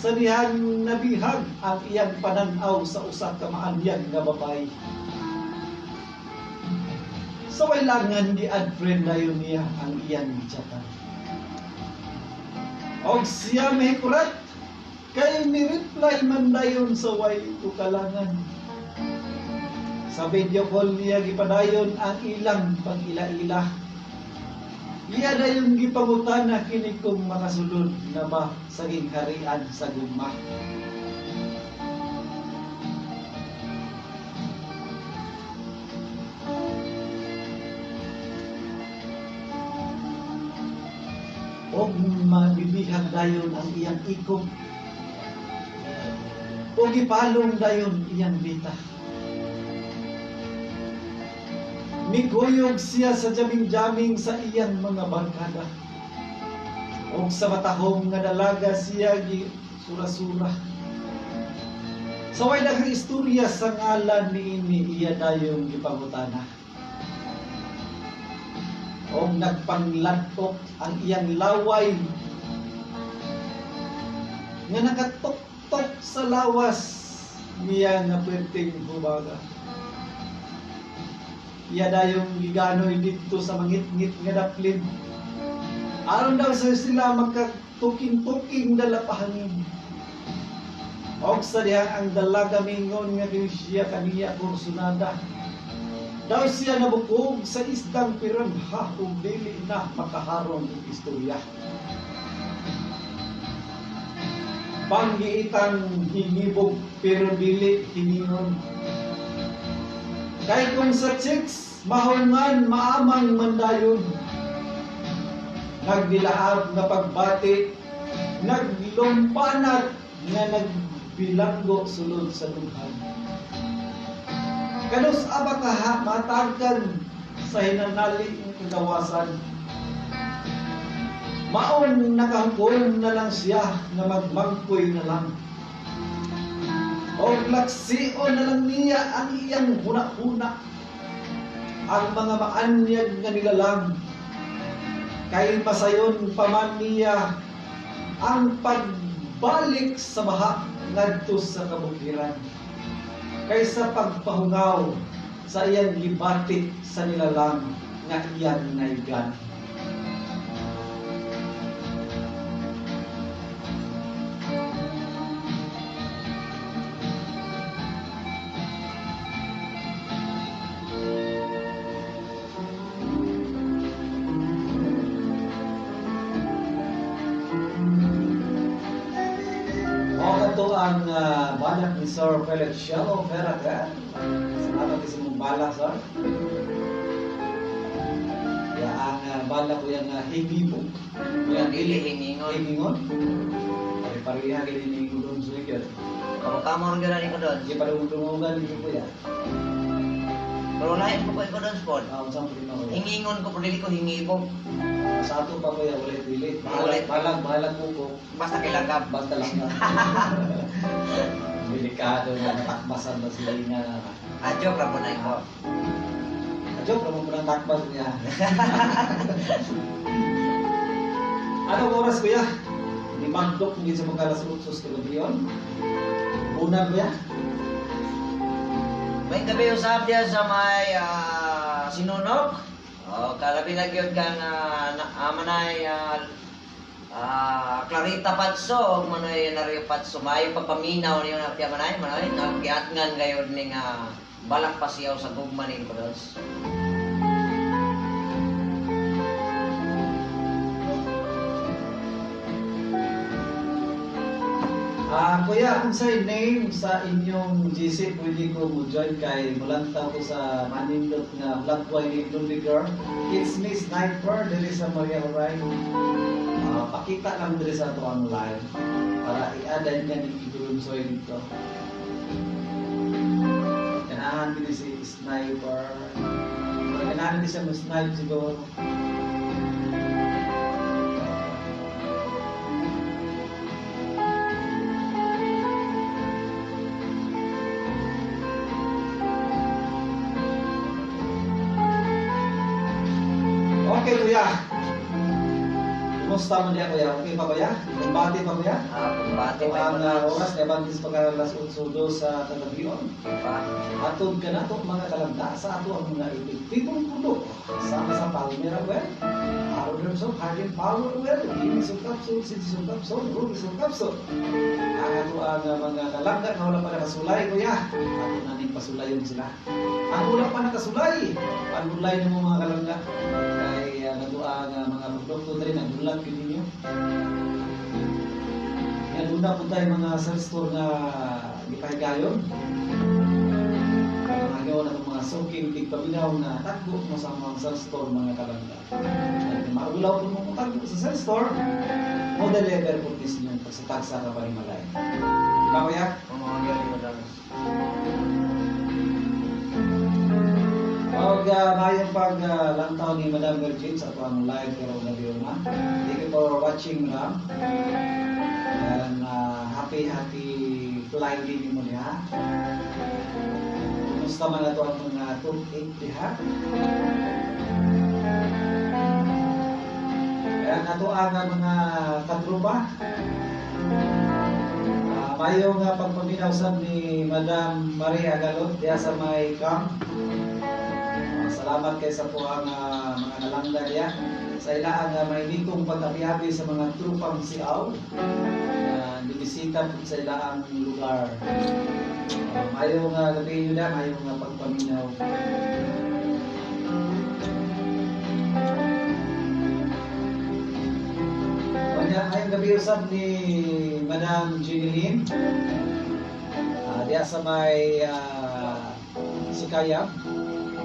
Sa dihang nabihag ang iyang pananaw sa usa ka maanyag nga babae. Sa wailangan gi-add friend dayon niya ang iyang gichatan. Og siya mahikurat kay ni-reply man dayon sa way tukalangan. Sa video call niya gipadayon ang ilang pag-ila-ila. Iya dayon gipangutana kini kung makasulod na ba sa gingharian sa gugma. Og mabibihag dayon ang iyang ikog. Og gipalong dayon iyang bita. Mikuyog siya sa jaming-jaming sa iyang mga barkada. Og sa matahom nga dalaga siya gi sura-sura. Sa way daghang istorya sa ngalan niini iya dayong gipangutana. Og nagpangladok ang iyang laway nga nakatuktok sa lawas niya nga perting hubaga. Iya dayong giganoy didto sa mangitngit nga daplin. Aron daw sa sila magkatuking-tuking dala pahangin. Og sa dihang ang dalaga mingon nga kini siya kaniya kursunada. Daw siya nabukog sa isdang piranha ug dili na makaharong og istorya. Panggiitang hingibog pero dili hiningon. Kay kung sa chicks mahungan maamang mandayon. Nagdilaab nga pagbati, naglumpanak nga nagbilanggo sulod sa dughan. Kanus aba kaha matagan sa hinanali ng kagawasan. Maon nakahukom na lang siya nga magmangkoy na lang. O laksion na lang niya ang iyang huna-huna, ang mga maanyag nga nilalang. Kay masayon pa man niya ang pagbalik sa baha ngadto sa kabukiran, kaysa pagpahungaw sa iyang gibati sa nilalang nga iyang naigan. O kato ang balak ni Sir Felix Shelo Ferrater. Salamat sa imong balak, sir. Ya ang balak ko yung hingibog. Yang dili hingingon. Hingingon. Pare-pareha kini ni Gudong Suigel. Kamo-kamo rin gano'n ko doon. Hindi pa dumudungugan dito kuya. Pero lain ko ko doon, Spon. Ah, unsang pud kuya? Hingingon ko, pero dili ko hingibog. Sa ato pa kuya, wala dili. Wala. Balag, balag, balag kuko. Basta kilagab. Basta lang na. Delikado na natakbasan na sila nga. Ah, joke ra po na ko. Joke, ramon po ng takbas niya. Anong oras kuya? Ni Magdok ngin sa mga alas 8 sa gabi yun. Una kuya? May gabi usab diya sa may sinunok. O, kalabi na gyud kang manay Clarita Patso o manay Nario Patso. Maayo pagpaminaw niyo na piya manay manay nagiatngan gayud ning balak pasiyaw sa gugma ning Kudos. Kuya, kung sa'y name sa inyong GC, pwede ko mo join kay mulantaw ko sa manindot nga Blackway ni Lonely Girl. It's me, Sniper, diri sa Maria Oray. Pakita lang diri sa ato ang live para i-add niya ni Igulong Soy dito. Ganahan din si Sniper. Ganahan din siya mo snipe siguro. Okay, kuya. Kumusta mo niya, kuya? Okay pa, kuya? Kumbati pa, kuya? Kumbati Ito pa ang oras na bantis pa ka alas 8:02 sa kagabion. Pa. Atod ka na ito, mga kalangga, sa ato ang mga epektibong produkto. Sama sa Palmera Well, Aroderm Soap, Hydrogen Power Well, Ginisol Capsule, Citizen Capsule, Rubisul Capsule. Ang ato ang mga kalangga na wala pa nakasulay, kuya. Ato na ning pasulayon sila. Ang wala pa nakasulay, panulay na mo mga kalangga. Kay ato ang mga produkto diri nagulat gyud ninyo. Yan, una po tayo mga sales store na gipahigayon. Mga gawa na itong mga suking tigpaminaw na tagbo mo sa mga sales store mga kalangga. At maulaw po mo tagbo sa sales store, mo deliver po this nyo pagsatagsa ka pa rin malay. Diba kuya? Mga gyud ko doon. Og mayong pag lantaw ni Madam Virgin sa ato ang live pero gabi na. Thank you for watching, Madam. And happy happy flying din mo niya. Kumusta man ato ang mga toothache diha? Ayan, ato ang mga katropa. Mayo nga pagpaminaw sab ni Madam Maria Galot diha sa may camp. Salamat kay sa kuang mga nalangga diya sa ilaan nga mainitong pag-abiabi sa mga trupang siaw na nibisita pud sa ilaang lugar. Maayong gabi inyo na, maayong pagpaminaw. Kanya ay gabi usab ni Madam Jeneline. Diya sa may Sikayam,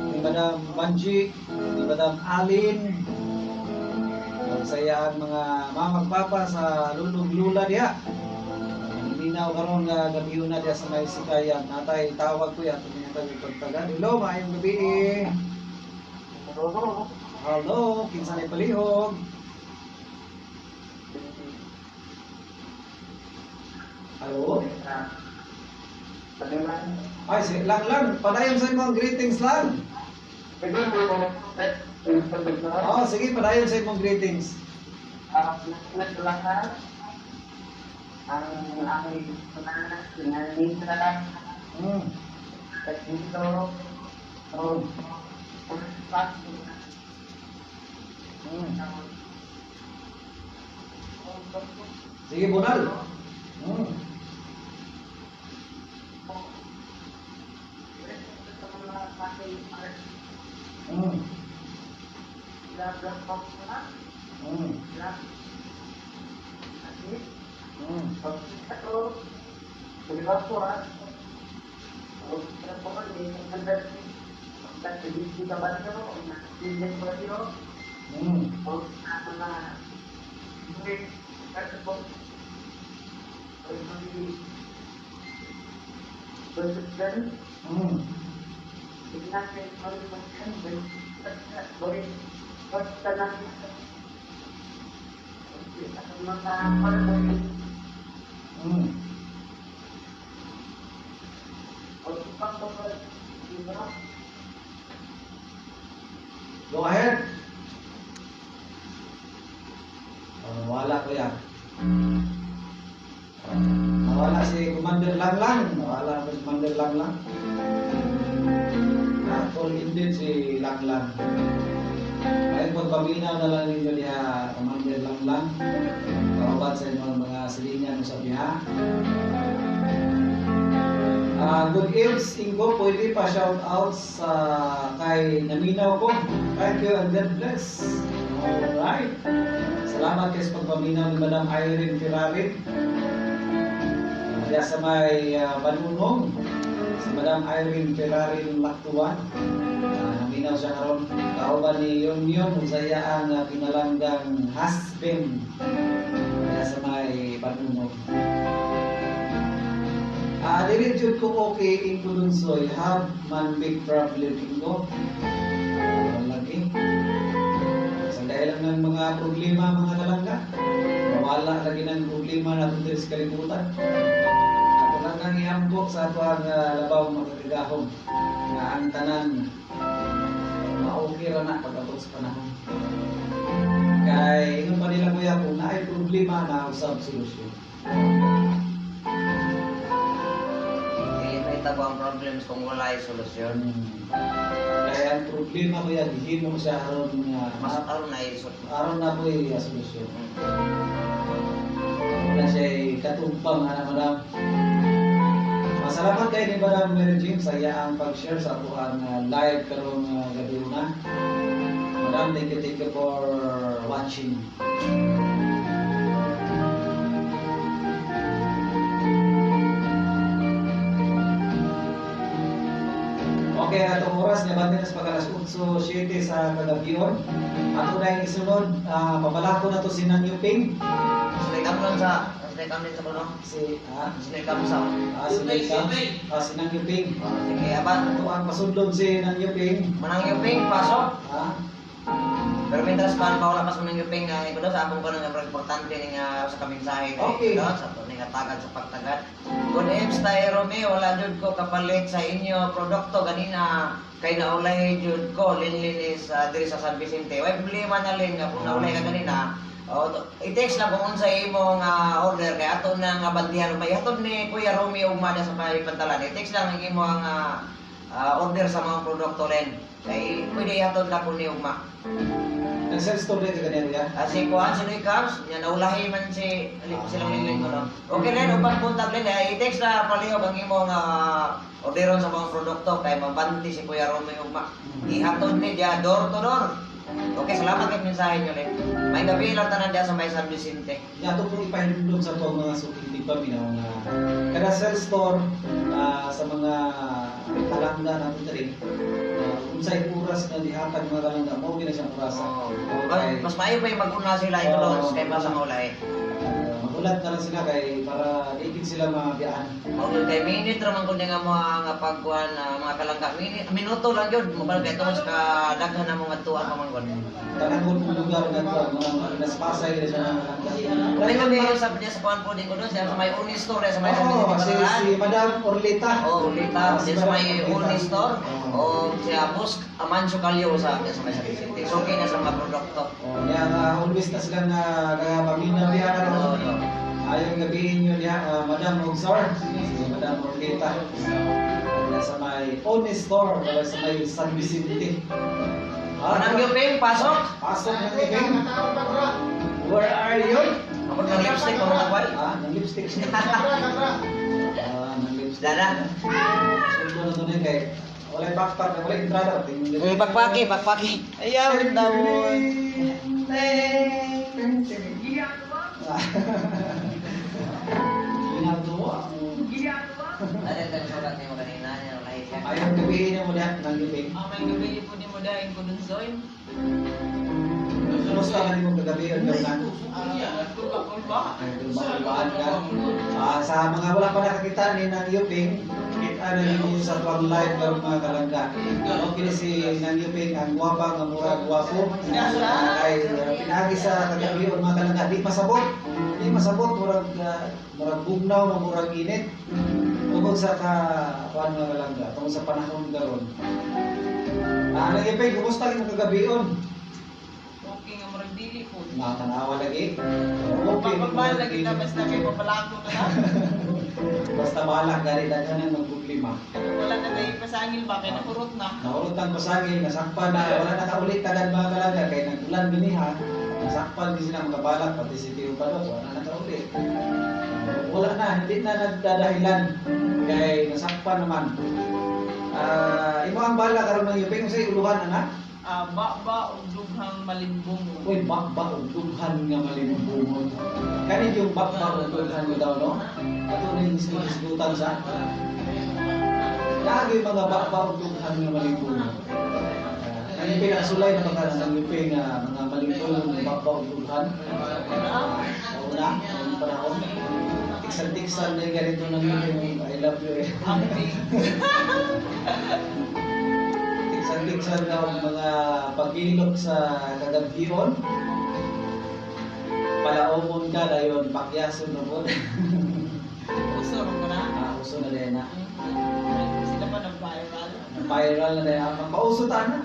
ni Madam Manji, ni Madam Alin, ug sa iyang mga mama ug papa sa lulong lula diya. Minaw karon nga gabi na diya sa may Sikayam. Natay tawag ko ya ato niya pagtagan. Hello, maayong gabi. Hello, kinsa ni palihog? Hello? Ay, si, lang lang, padayon sa imong greetings lang. Oh, sige, padayon sa imong greetings. Ang aking sinanita, dito, Sige, Bunal. Go ahead. Oh, wala ko yan. Nawala si Commander Langlang. Nawala si Commander Langlang. Call in din si Langlang. Ngayon pagpaminaw na lang ninyo niya Commander Langlang. Kauban sa inyong mga silingan sa biha. Good eves, Ingo. Pwede pa shout out sa kay Naminaw ko. Thank you and God bless. Alright. Salamat kay sa pagpaminaw ni Madam Irene Ferrari. Diya sa may Banunong, si Madam Irene Ferrari ng Laktuan. Naminaw siya karon. Kauban ni Yun Yun, kung sa iya ang pinalanggang husband. Diya sa may Banunong. Dili jud ko okay Ingo Lunsoy, have man big problem Ingo. Lagi. Sa dahil lang ng mga problema mga kalangga, mawala lagi ng problema natin diri sa kalibutan. Ato lang nang iamgo sa ato ang labaw makagagahom nga ang tanan maokay ra na pag-abot sa panahon. Kay ingon pa nila kuya, kung naay problema na usab solusyon. Dili pa itabo ang problems kung wala ay solusyon. Kaya ang problema kuya, gihimo siya aron nga Mas aron na solusyon. Aron na po solusyon. Wala siya katumpang ana madam. Masalamat kay ni Madam Mary Jane sa iyang pag-share sa ato ang live karong gabi una. Madam, thank you for watching. Okay, atong oras niya bante nas pag alas 8:07 sa kagabion. Ato na yung isunod, pabalako na to si Nang Yuping. Sila lang sa sila kam din sa kuno. Si ha? Sila kam sa. Si Nang si Nang Yuping. Oh, sige, aban. Ato ang pasundon si Nang Yuping. Manang Yuping, pasok. Ha? Pero mientras pa wala pa sa Manang Yuping nga iko sa akong kuno nga importante ni nga sa kamensahe Okay. kay sa to ni nga tagad sa pagtagad. Good eves tayo Rome, wala jud ko kapalit sa inyo produkto ganina kay naulay jud ko linlinis diri sa San Vicente. Way problema na lin nga kung naulay ka ganina. Oh, i-text lang kung unsa imong order kay ato na nga bandihan pa ihatod ni Kuya Romeo ugma sa may pantalan. I-text lang ang imong order sa mga produkto len. Kay pwede ihatod na po ni ugma. Nag-sell store ka ganyan ya. Si Kuan, si Noy Cams, yan naulahi man si silang lingling ko no. Okay len, upang buntag len, i-text na palihog ang imong orderon sa mga produkto kay mabanti si Kuya Romeo ugma. Ihatod ni dia door to door. Okay, salamat kay mensahe niyo len. May gabi lang tanan diya sa may San Vicente. Nya ato pong ipahinumdum sa itong mga suking tigpaminaw nga kada sell store sa mga kalangga natin diri unsay oras nga gihatag mga kalangga mao gina siyang orasa. Oh, mas maayo pa yung mag-una sila ito Oo. doon kay basa maulahi. Magulat na lang sila kay para di gid sila mabiyaan. Mao gyud kay minute ra man kundi nga mga nga pagkuan mga kalangga minute, minuto lang gyud mo kay tungod sa kadaghan na mga tuan pa man gud. Tanang kung lugar nga to mga naspasay gid siya mga kalangga. May gabi sa niya sa kuan po din ko doon sa may Uni Store sa may San Oo, Vicente si, Palaran. si Madam Orlita. Oh, Orlita, Si diyan sa may Madam Orlita. Uni Store. Oo. O si Boss Amancio Calio sa diyan sa may San Vicente. So okay na sa mga produkto. Oh, niya nga always na sila nga paminaw diha Oo, karon. no. Ayong gabihin nyo niya, Madam og Sir, si Madam Orlita. Nasa may One Store, wala sa may San Vicente. Anang yuping, pasok. Pasok ng ipin. Where are you? Ako ng lipstick pa mga kwal. Ah, ng lipstick siya. Ah, ng lipstick. Dana. Sundo na to na kay walay backpack, walay entrada. Uy, bakpaki, bakpaki. Ayaw, dawon. Ginagawa mo. Ano yung sugat niyo kanina? Yan, wala siya. Ayaw gabihin niyo mo niya ng ipin. May gabi po ni mo dahil ko dun soy. Kumusta ka nimo kagabi ang gawnan? Kulba-kulba. Ay, kulba-kulbaan ka. Ah, sa mga wala pa nakakita ni Nang Yuping, kita na ninyo sa tuwang live karon mga kalangga. Okay si Nang Yuping ang gwapa nga murag gwapo. Ay pinaagi sa kagabi ang mga kalangga di masabot. Di masabot murag murag bugnaw nga murag init. Tungod sa ka kuan mga kalangga, tungod sa panahon karon. Ah, Nang Yuping, kumusta kimo kagabion? Okay nga murag dili po. Nakatanawa lagi. Okay. Pagpabal lagi ta basta kay papalako na lang. Basta balak gani daghan ang magproblema. Wala na tayo pasangil ba kay nahurot na. Nahurot ang pasangil, nasakpan na, wala na kaulit tagan mga kalaga kay nagulan gini ha. Nasakpan di sila makabalak pati si Tio Padok, wala na kaulit. Wala na, hindi na nagdadahilan kay nasakpan naman. Ah, imo ang bala karon ng yuping unsay uluhan ana? Ah, ba og dughang malimbong. Uy, bakba og dughan nga malimbungon. Kani yung bakba og dughan mo daw no? Ato na yung isgutan sa. Lagi mga bakba og dughan nga malimbungon. Ang yung pinakasulay na baka ng yung nga mga malimbungon ng bakba og dughan. Una, ang panahon. Tiksan-tiksan na yung ganito ng yung I love you eh. Tiksan-tiksan na ang mga pagilok sa kagabhion. Palaumon ka dayon, pakyason na po. Uso ro ko na. Ah, uso na din na. Sila pa nag-viral. Viral na din. Ah, Pauso ta na.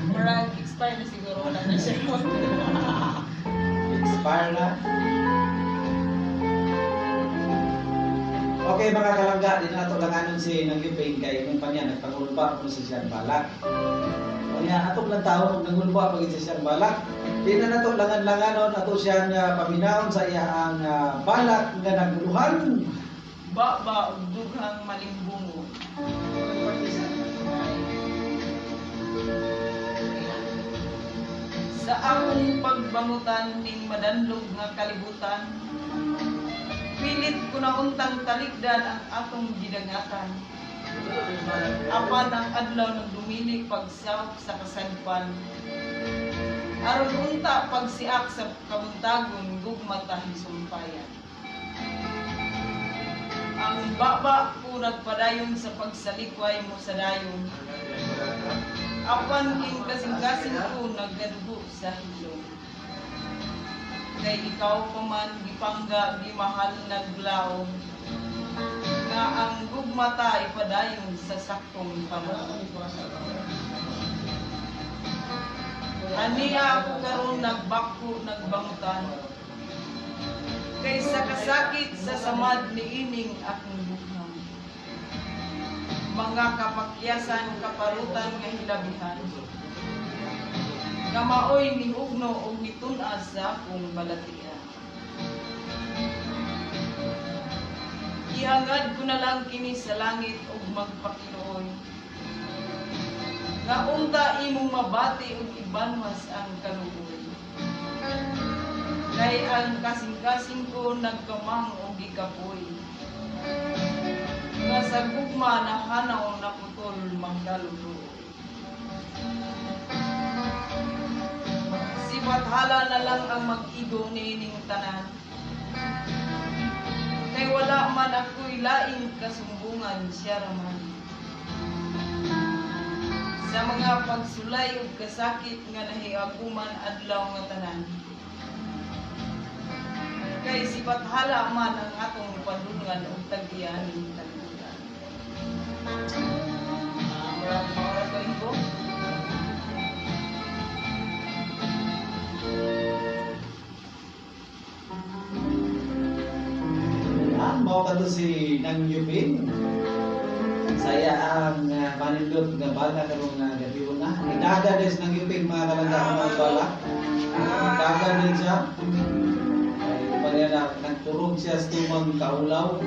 Murag expire na siguro wala na siya. Expire na. Okay mga kalangga, di na ato langanon si Nangyuping kay kung pa niya nagpangulba kuno sa siyang balak. Unya ato lang tao kung nangulba pag sa siyang balak, di na nato langan-langanon ato siyang paminawon sa iyang balak nga naguluhan. Ba og dughang malimbungo. Sa akong pagbangutan ning madanlog nga kalibutan, pilit ko na untang talikdan ang atong gidangatan. Apan ang adlaw nagdumili pagsawk sa kasadpan. Aron unta pagsiak sa kabuntagon gugma ta hisumpayan. Ang baba ko nagpadayon sa pagsalikway mo sa dayon. Apan king kasing-kasing ko naggadugo sa hilom. Kay ikaw pa man gipangga gimahal naglaom. Nga ang gugmata ipadayon sa saktong panahon. Aniya ako karon nagbakko nagbangutan. Kay sa kasakit sa samad niining akong buhang. Mga kapakyasan kaparutan nga hilabihan. Nga maoy nihugno og nitun-as sa akong balatian. Ihangad ko na lang kini sa langit og magpakiluoy. Nga unta imong mabati og ibanwas ang kaluoy. Kay ang kasing-kasing ko nagkamang og gikapoy. Nga sa gugma nahanaw naputol magkaluluoy. Si Bathala na lang ang mag-igo niining tanan. Kay wala man ako'y laing kasumbungan siya raman. Sa mga pagsulay ug kasakit nga nahiaguman adlaw nga tanan. Kay si Bathala man ang atong padulngan ug tag-iyaning kalibutan. Maraming oras ko info. Yan, mao ka to si Nang Yuping. Saya ang manindot nga bala karong gabi na. Nidaga des Nang Yuping mga kalangga mga bala. Daga din siya. Ay, pareha na nagturog siya sa tumang kaulaw.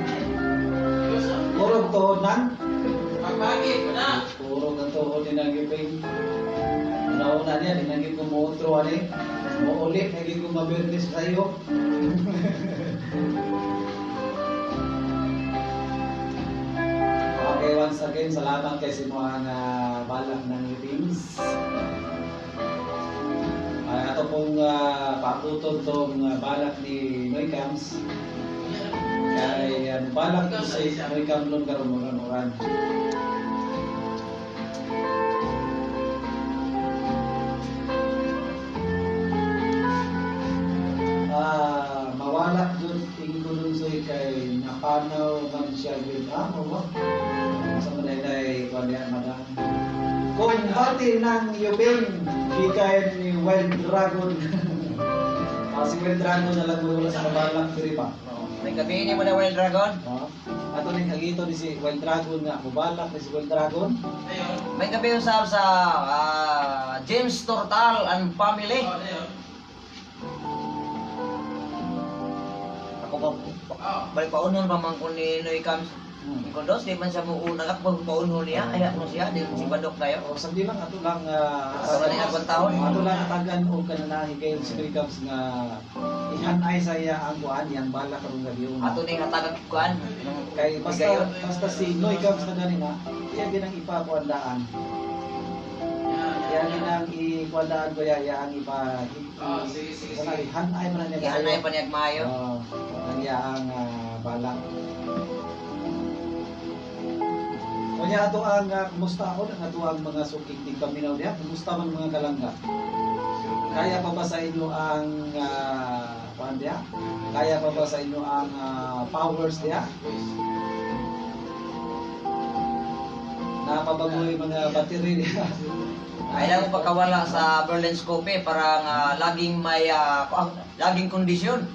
Turog to nang Pagbagi ko na. Turog ang tuhod ni Nang Yuping. Una-una niya, di naging ko muutro ani. Muuli, naging ko mabirnis sa iyo. Okay, once again, salamat kay sa mga balak ng meetings. Ay, ato pong paaputod tong balak ni Noy Cams. Kay balak ko si Noy Cam lon karon uran-uran. Mawala jud tingko dun soy kay napanaw man siya gyud mo ba? Sa manay kuan diha madam. Kung bati ng Yubing gikan ni Wild Dragon. Si Wild Dragon na lang wala sa kabalak diri ba? May gabi ni mo na Wild Dragon. Ato ning hagito ni si Wild Dragon nga mubalak ni si Wild Dragon. May gabi usab sa James Tortal and family. Ako pa balik paunhon pa man ko ni Noy Cams. Ikaw dos, di man siya mo una ka paunhon niya, ay ako siya, di si Badok kayo. O sagdi lang ato lang Ato lang ang taon. Ato lang atagan og kananahi kay si Noy Cams nga ihanay sa iya ang kuan yang balak karong gabi. Ato ning hatagan kuan. Kay basta basta si Noy Cams na gani na, iya ginang ipakuandaan. Iya ginang ikuandaan ko iya ang ipa. Sige. Wala ihanay man niya. Ihanay pa niya maayo. Oo, ang iya ang balak. Kunya ato ang kumusta ako ang ato ang mga suking tigpaminaw diha, kumusta man mga kalangga? Kaya pa ba sa inyo ang kuan diha? Kaya pa ba sa inyo ang powers diha? Napabagoy mga battery diha. Kailangan mo pagkawala sa Berlin's Coffee para nga laging may laging kondisyon.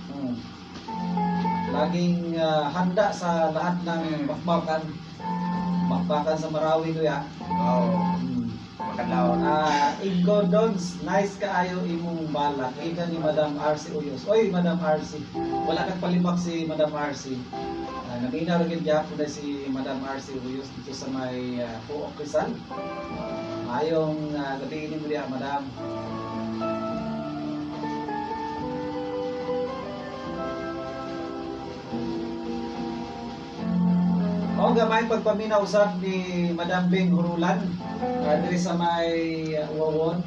Laging handa sa lahat ng bakbakan. Bakbakan sa Marawi kuya. Oo. Makadlaw. Ingo Dons, nice kaayo imong balak. Ika ni Madam RC Uyos. Oy, Madam RC. Wala kang palimak si Madam RC. Naminaw rin gyapon na si Madam RC Uyos dito sa may Puok Rizal. Mayong gabi ni mo diha, Madam. O gamay pagpaminaw usab ni Madam Beng Hurulan diri sa may Uwawon.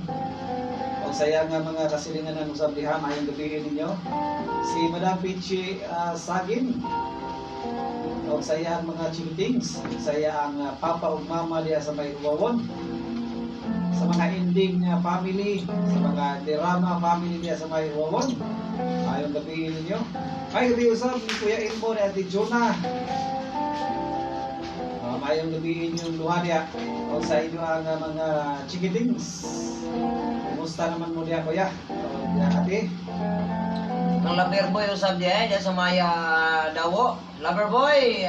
Og saya nga mga kasilinganan usab diha, maayong gabi ninyo. Si Madam Pichi Sagin. Og saya ang mga chilitings, saya ang papa ug mama diha sa may Uwawon. Sa mga ending family, sa mga drama family diha sa may Uwawon. Maayong gabi ninyo. Ay, gabi usab ni Kuya Imbo ni Ate Jonah. Maayong gabi inyong luha diha. O sa inyo ang mga chikitings. Kumusta naman mo diha kuya? O diha ate? Ang lover boy usab diha diha sa may Dawo. Lover boy,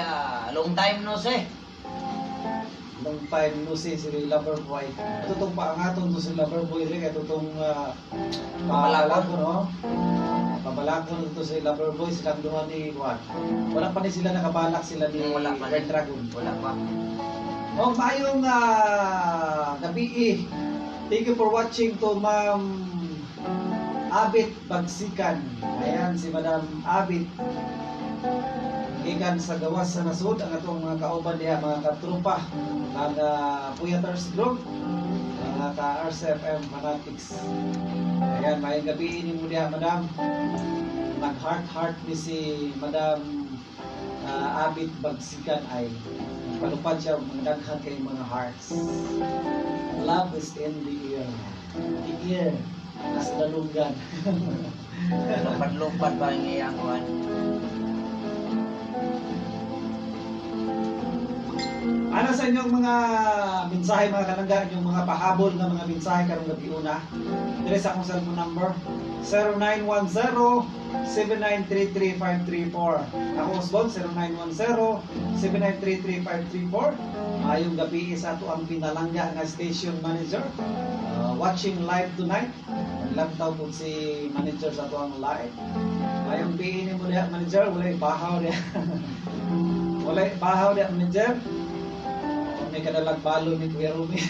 long time no see. Long time no see si Lover Boy. Ato tong paangaton to si Lover Boy rin ato tong Pabalakon. Pabalakon, oh. Pabalakon to si Lover Boy silang duha ni Juan. Wala pa ni sila nakabalak sila ni Wala pa ni. Red Dragon. Wala pa. Oh, maayong gabi eh. Thank you for watching to Ma'am Abit Bagsikan. Ayan si Madam Abit. Gikan sa gawas sa nasod ang atong mga kauban diha, mga katropa, mga Puyaters Group, mga ka RCFM Fanatics. Ayan, maayong gabi nimo diha, Madam. Nag-heart heart ni si Madam Abit Bagsikan ay palupad siya og mga daghan kay mga hearts. Love is in the air. The air nasa dalunggan. Lupad-lupad pa ang iyang kuan. Ano sa inyong mga mensahe, mga kalangga, inyong mga pahabol nga mga mensahe karong gabi una? Dire sa akong cellphone number 0910-7933534. Ako Osbon, 0910-7933534. Maayong gabi sa ato ang pinalangga nga station manager. Watching live tonight. Naglantaw po si manager sa ato ang live. Maayong gabi nimo diha, manager, walay bahaw diha. Walay bahaw diha, manager. May kadalag balon ni Kuya Rumi.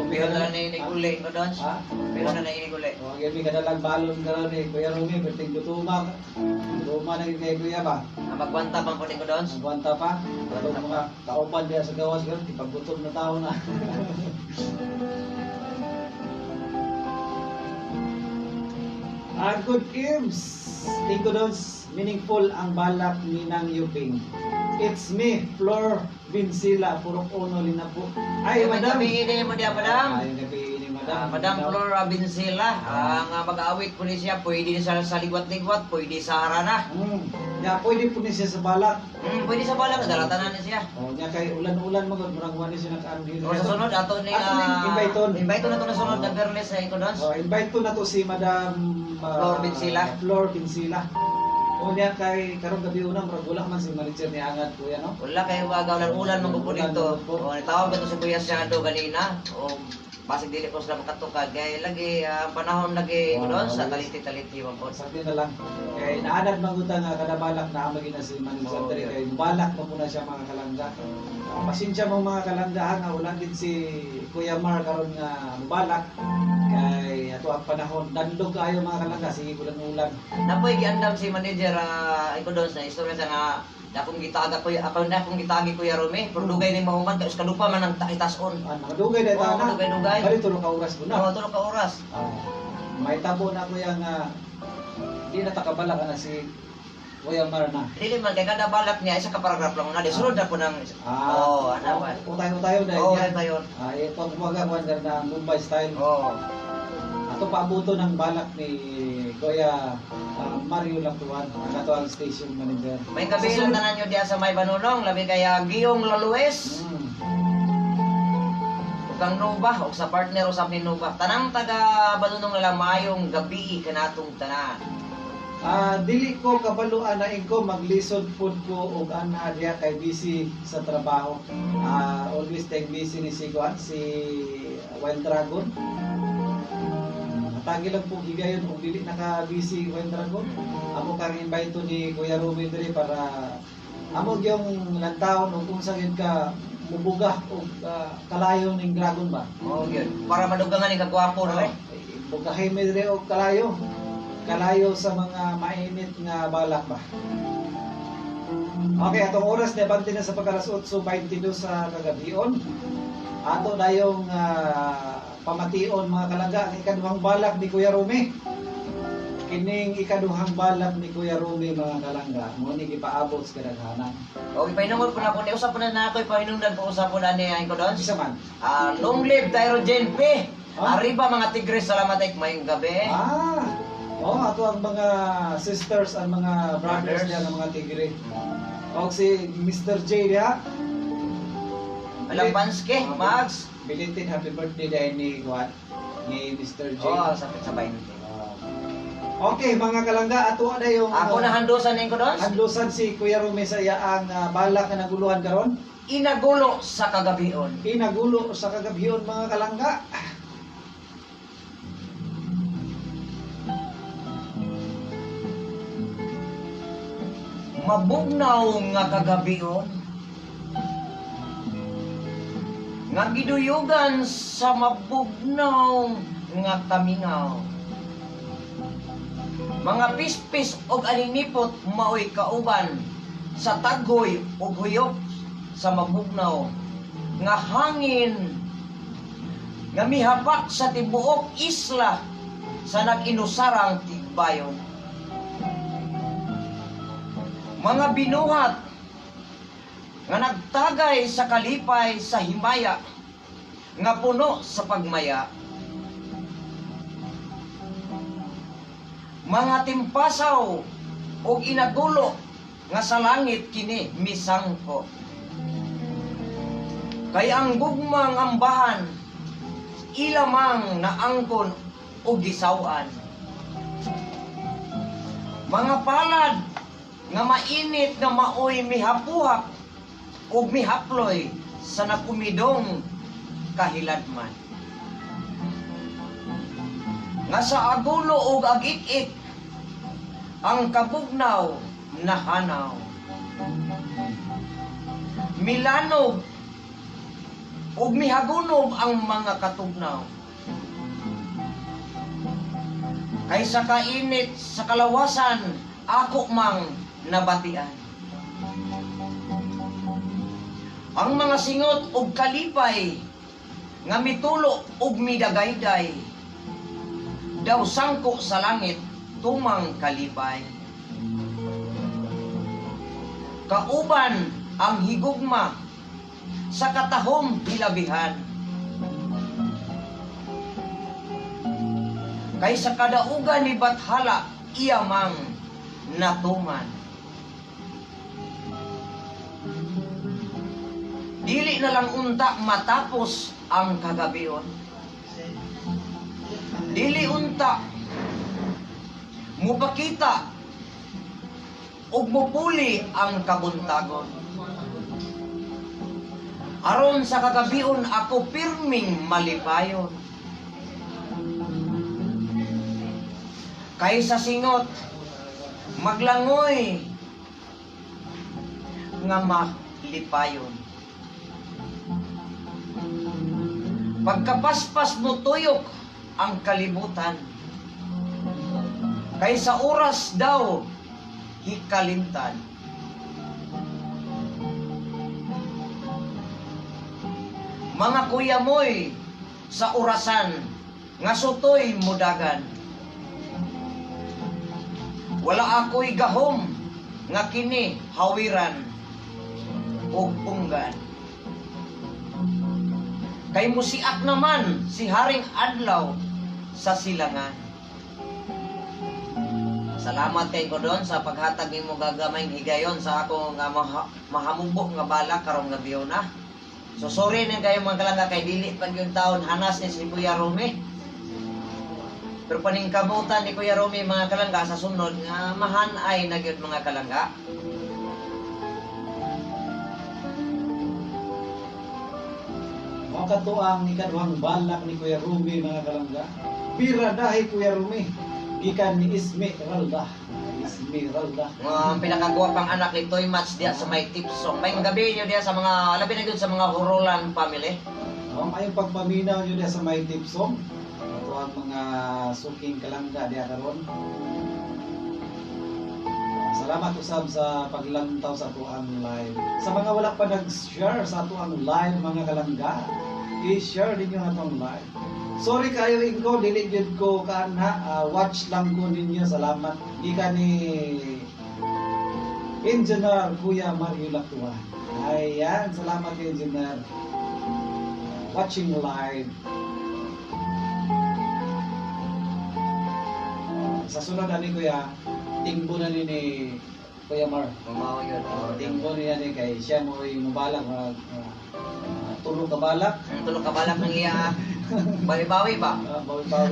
Pero na lang uli ko doon. Ha? Pero na nainig uli. O, may kadalag balon karon ni Kuya Rumi, perting gutuma. Gutuma na yun kay Kuya ba? Ang magwanta pang kuning ko doon. Magwanta pa. Atong mga kauban diha sa gawas karon, ipaggutom na tao na. Ah, good Ims. Tingko doon, meaningful ang balak ni Nang Yuping. It's me, Flor Vincila, Purok Uno, Linapo. Ay, Ay, madam. gabi ini mo diya, madam. Ay, gabi ni madam. Ah, Madam Flor Abinsila, ang mag-aawit po ni siya, pwede sa ligwat-ligwat, pwede sa harana. Ya, pwede po ni siya sa balak. Pwede sa balak, dalatanan ni siya. O, nya kay ulan-ulan magod murag wa ni siya nakaano dito. O sa sunod, ato ni Ato ning invite on. Invite na to na sunod na Berles sa Icodons. O, invite to na to si Madam Flor Vincila. Flor Vincila. O niya kay karong gabi una murag wala man si manager ni Angat kuya, no? Wala kayo baga, ulan-ulan man po Ulan dito. man po. O, nitawag na to si Kuya Shadow ganina. O, basig dili ko sila makatukad. Kaya lagi, ang panahon lagi, Oh, doon sa lagi. taliti-taliti man po. Sabi na lang. Kay naanad man nga kada balak na amagi na si manager Oh, diri yeah. kay balak man po na siya, mga kalangga. Pasensya mo, mga kalangga, ha, nga wala din si Kuya Mar karon nga balak kay ato ang panahon dandog kayo, mga kalangga, sige ulan-ulan. Napoy giandam si manager Icodons na istorya sa nga dakong gitaga kuya ako na akong gitagi Kuya Rome pero dugay ni mahuman kay uskalupa man ang itason. Ah, nakadugay na Oo, na. dugay-dugay. Bali tulo ka oras ko na. Oo, tulo ka oras. Ah, may tabo na kuya nga di na takabala ka na si Kuya Mar na. Dili man kay kada balak niya isa ka paragraph lang na di sunod na po ng Ah, oh, ana ba. Utay-utayo na Oo, niya. tayo. Ah, ito ang kumaga kuan na Mumbai style. Oo. Ato paabuto ng balak ni Kuya Mario Lactuan, ang ato ang station manager. May gabi lang tanan nyo diya sa may Banunong, labi kaya Giyong Lalues, ug ang Nova, ug sa partner usab ni Nova. Tanang taga Banunong na lang, maayong gabi kanatong tanan. Ah, dili ko kabaluan na ko maglisod pud ko og ana diha kay busy sa trabaho. Ah, always take busy ni si Kuan, si Wild Dragon. Matagi lang po gigayon og dili naka busy Wild Dragon. Amo kang invite to ni Kuya Ruby diri para amo gyung lantawon og unsa gyud ka mubuga og kalayo ning dragon ba. Oo, gyud. Para madugangan ni kagwapo no eh. Bugahay mi diri og kalayo. Kalayo sa mga mainit nga balak ba. Okay, atong oras ni abante na sa pagkalas 8:22 sa kagabion. Ato dayong pamation, mga kalangga, ang ikaduhang balak ni Kuya Rumi. Kining ikaduhang balak ni Kuya Rumi, mga kalangga, mo ni gipaabot sa kadaghanan. O ipahinungod po na po ni usap po na na ako ipahinungdan po usap po na ni ko doon. Isa man. Ah, long live Tyro Jane P. Ah? Arriba mga tigres, salamat ay maayong gabi. Ah. Oh, ato ang mga sisters, ang mga brothers Brothers. niya ng mga tigre. Og si Mr. J diha. Walang panske, Mags. Belated happy birthday dahil ni Juan, ni Mr. J. Oh, sakit sa 20. Ah. Okay, mga kalangga, ato na yung Ako na handusan ko doon. Handlusan si Kuya Rumi sa iyaang balak na naguluhan karon. Inagulo sa kagabion. Inagulo sa kagabion, mga kalangga. Mabugnaw nga kagabion nga giduyugan sa mabugnaw nga kamingaw. Mga pispis og aninipot maoy kauban sa taghoy ug huyop sa mabugnaw nga hangin nga mihapak sa tibuok isla sa nag-inusarang tigbayon. Mga binuhat nga nagtagay sa kalipay sa himaya nga puno sa pagmaya. Mga timpasaw ug inagulo nga sa langit kini misangko. Kay ang gugmang ambahan ilamang naangkon ug gisaw-an. Mga palad nga mainit nga maoy mihapuhak ug mihaploy sa nakumidong kahiladman. Nga sa agulo ug agik-ik ang kabugnaw nahanaw. Milanog ug mihagunob ang mga katugnaw. Kay sa kainit sa kalawasan ako mang nabatian. Ang mga singot ug kalipay nga mitulo ug midagayday daw sangko sa langit tumang kalipay. Kauban ang higugma sa katahom hilabihan. Kay sa kadaugan ni Bathala iya mang natuman. Dili na lang unta matapos ang kagabion. Dili unta mupakita ug mupuli ang kabuntagon. Aron sa kagabion ako pirming malipayon. Kay sa singot maglangoy nga malipayon. Pagkapaspas mo tuyok ang kalibutan. Kay sa oras daw hikalimtan. Mga kuya mo'y sa orasan nga sutoy mudagan. Wala ako'y gahom nga kini hawiran ug punggan. Kay musiak naman si Haring Adlaw sa silangan. Salamat kay ko doon sa paghatag nimo gagamayng higayon sa ako nga mahamubo nga bala karong gabi na. So sorry na kayo mga kalangga kay dili pag yung taon hanas ni si Kuya Romy. Pero paningkamutan ni Kuya Romy mga kalangga sa sunod nga mahanay na gyud mga kalangga. Mao kato ang ikaduhang balak ni Kuya Rumi, mga kalangga. Bira dahi Kuya Rumi. Gikan ni Ismi Ralda. Ismi Ralda. Ang pinakagwapang anak ni Toy Match diya sa may tipsong. May gabi niyo diya sa mga labi na gyud sa mga Hurolan family. Oh, mayong pagpaminaw nyo diya sa may tipsong. Ato ang mga suking kalangga diya karon. Salamat usab sa paglantaw sa atoang live. Sa mga wala pa nag-share sa atoang live mga kalangga, i-share ninyo ang atong live. Sorry kayo Ingo, dili gyud ko kaanha, watch lang ko ninyo. Salamat. Gikan ni Engineer Kuya Mario Lactuan. Ayan, salamat Engineer. Watching live. Sa sunod ani Kuya, tingbo na ni Kuya Mar. Mao yun. Oh, tingbo niya ni kay siya mo mubalak tulo ka balak. Ang tulo ka balak ng iya. Bawi-bawi ba? Bawi-bawi.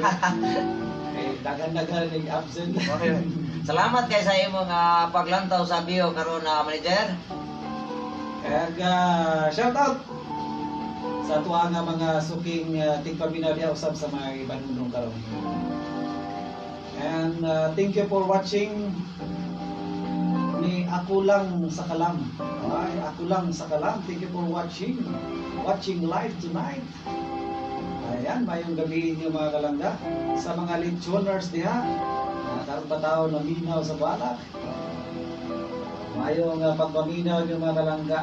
Eh, daghan-daghan ning absent. Okay. Salamat kay sa imo nga paglantaw sa bio karon na manager. Kaya shout out sa atuang nga mga suking tigpaminaw diha usab sa mga ibanunong karon. And thank you for watching ni Ako Lang sa Kalam. Ay, Ako Lang sa Kalam. Thank you for watching. Watching live tonight. Ayan, mayong gabi inyo, mga kalangga. Sa mga lechoners diha, karon pa tao naminaw sa balak. Mayong pagpaminaw niyo, mga kalangga.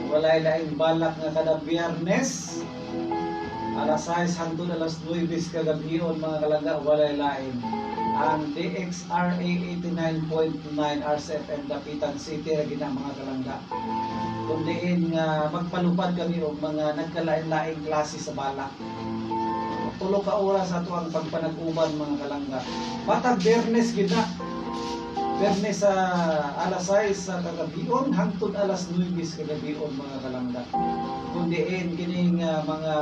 Walay laing balak nga kada Biyernes alas 6 hangtod alas 9 kagabion, mga kalangga, walay laing ang DXRA 89.9 RCFM Dapitan City ra gina, mga kalangga, kung diin nga magpalupad kami og mga nagkalain-laing klase sa balak. 3 ka oras ato ang pagpanag-uban, mga kalangga, matag Biyernes gid na. Biyernes sa alas 6 sa kagabion hangtod alas 9 sa kagabion, mga kalangga, kung diin kining mga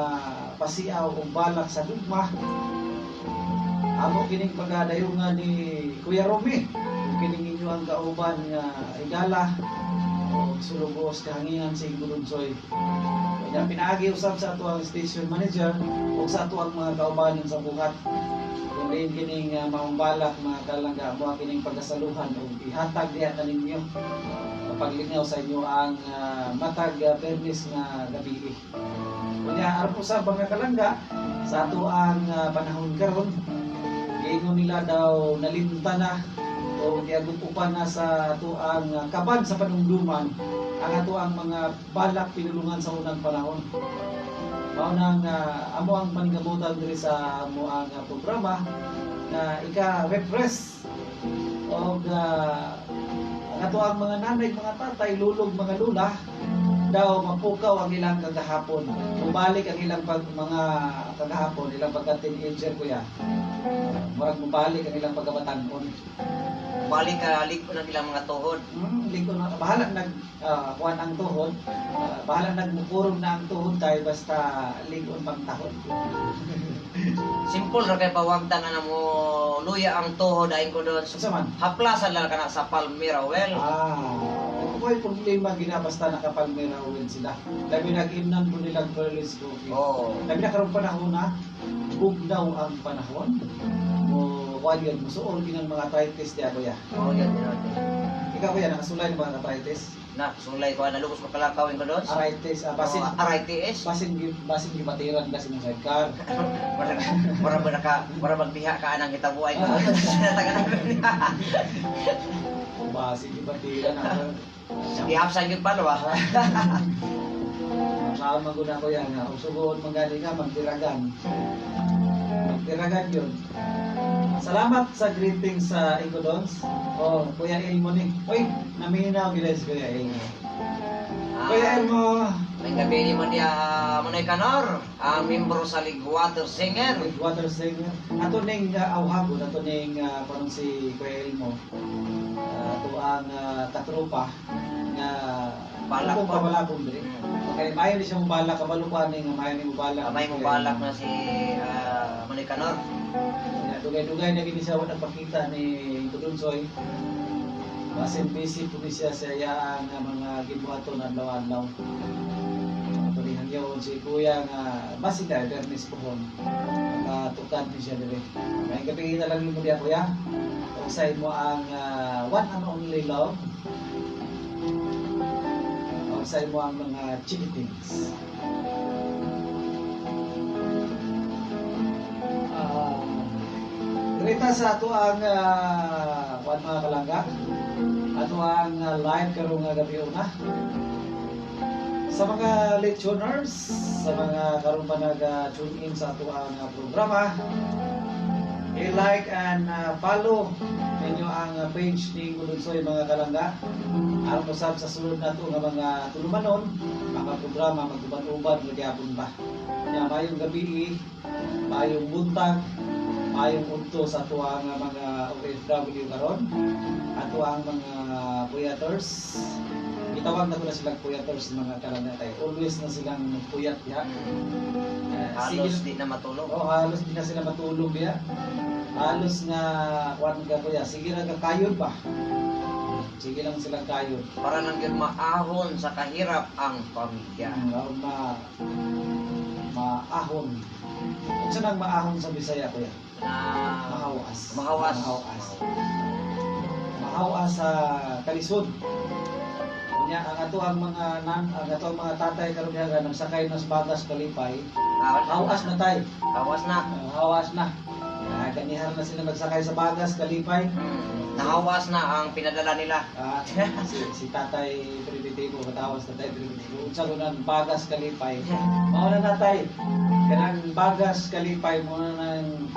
pasiaw o balak sa gugma amo kining pagdayungan ni Kuya Romy ug kining inyo ang kauban nga higala o sulubos kahanginan sa Ingulunsoy. Kanya pinaagi usab sa ato ang station manager ug sa ato ang mga kaubanan sa buhat, kung diin kining maong balak, mga kalangga, mo kining pagkasaluhan ug ihatag diha kaninyo paglingaw sa inyo ang matag Biyernes nga gabi. Kunya aron usab, mga kalangga, sa ato ang panahon karon, giingon nila daw nalimta na o giagupupan na sa ato ang kaban sa panumduman ang ato ang mga balak pinulungan sa unang panahon. Mao nang amo ang paningkamutan diri sa amo ang programa na ika-refresh og ang ato ang mga nanay, mga tatay, lulog, mga lula daw mapukaw ang ilang kagahapon. Mubalik ang ilang mga kagahapon, ilang pagka-teenager, kuya. Murag mubalik ang ilang pagkabatan-on. Balik ka liko ng ilang mga tuhod. Liko na bahala nag kuan ang tuhod, bahala nagmukurog na ang tuhod kay basta ligon pang tahod. Simple ra kay pawagta nga namo luya ang tuhod ay ko doon. Unsa man? Haplasan lang kana sa Palmyra well. Ah, kung problema gina basta nakapalmera well sila. Labi nag-imnan po nila Perlis Coffee. Oh. Labi na karong panahon na bugnaw ang panahon. Mo kuan yun, musuol ginang mga arthritis diya, kuya. Oh, yun, yun. Ikaw, kuya, nakasulay ng mga arthritis? Na, sulay ko na lugos ko kalakawin ko doon. Arthritis, basin Oh, arthritis. Basin gibatiran kasi ng sidecar. Mara mara ba naka mara magbiha ka anang hitabuay ko. Sinatagan namin. Basin gibatiran ako. Gihapsan gyud pa no ba? Mao man gud ako yan nga usugod man gani ka magtiragan. Magtiragan yun. Salamat sa greetings sa Icodons. Oh, Kuya Elmo ni. Uy, naminaw gid si Kuya Elmo. Kuya Elmo, May gabi ni mo niya Manoy Kanor, ang membro sa Ligwater Singer. Water Singer. Ato ning awhagon, ato ning parang si Kuya Elmo. Ato ang katropa nga Balak kung po. kabalakon diri. Okay, maayo ni siya mo balak, kabalo ko ani nga maayo ni mo balak. Kamay mo balak na si Manoy Kanor. Nga, dugay-dugay na gini siya wa nagpakita ni Tudunsoy. Basin busy po ni siya sa iyaan nga mga gibuhaton adlaw-adlaw. Tulihan yun si Kuya nga basin dahil permis po hon. Makatukad ni siya dire. May gabi na lang mo diya, kuya. Kung sa imo ang one and only love. O sa imo ang mga chickens. Direta sa ato ang kuan, mga kalangga. Ato ang live karong nga gabi una. Sa mga late tuners, sa mga karon pa nag-tune in sa ato ang programa, i-like and follow ninyo ang page ni Gulunsoy, mga kalangga. Aron usab sa sulod nato nga mga tulumanon, mga programa maguban-uban magyapon ba. Nya mayong gabi, mayong buntag, mayong udto sa ato ang mga OFW karon, ato ang mga puyaters. Gitawag na ko na silang puyaters, mga kalangga, kay always na silang nagpuyat diha. Halos Sige, di na matulog. oh, halos di na sila matulog diha. Halos nga kuan ka, kuya, sige ra ka kayod ba? Sige lang sila kayod. Para lang yun maahon sa kahirap ang pamilya. Mm, maahon. Unsa nang maahon sa Bisaya, kuya? Na Mahawas. Mahawas. Mahawas. Mahawas sa kalisod. Unya ang ato ang mga nan, ang ato ang mga tatay karon diha nga nagsakay na sa bagas kalipay. Hawas na tay. Hawas na. Hawas na. Ah, ganihar na sila nagsakay sa bagas kalipay. Nahawas na ang pinadala nila. Ah, si Tatay Primitibo, katawas Tatay Primitibo. Unsa ko nang bagas kalipay. Mao na natay. Kanang bagas kalipay mo na nang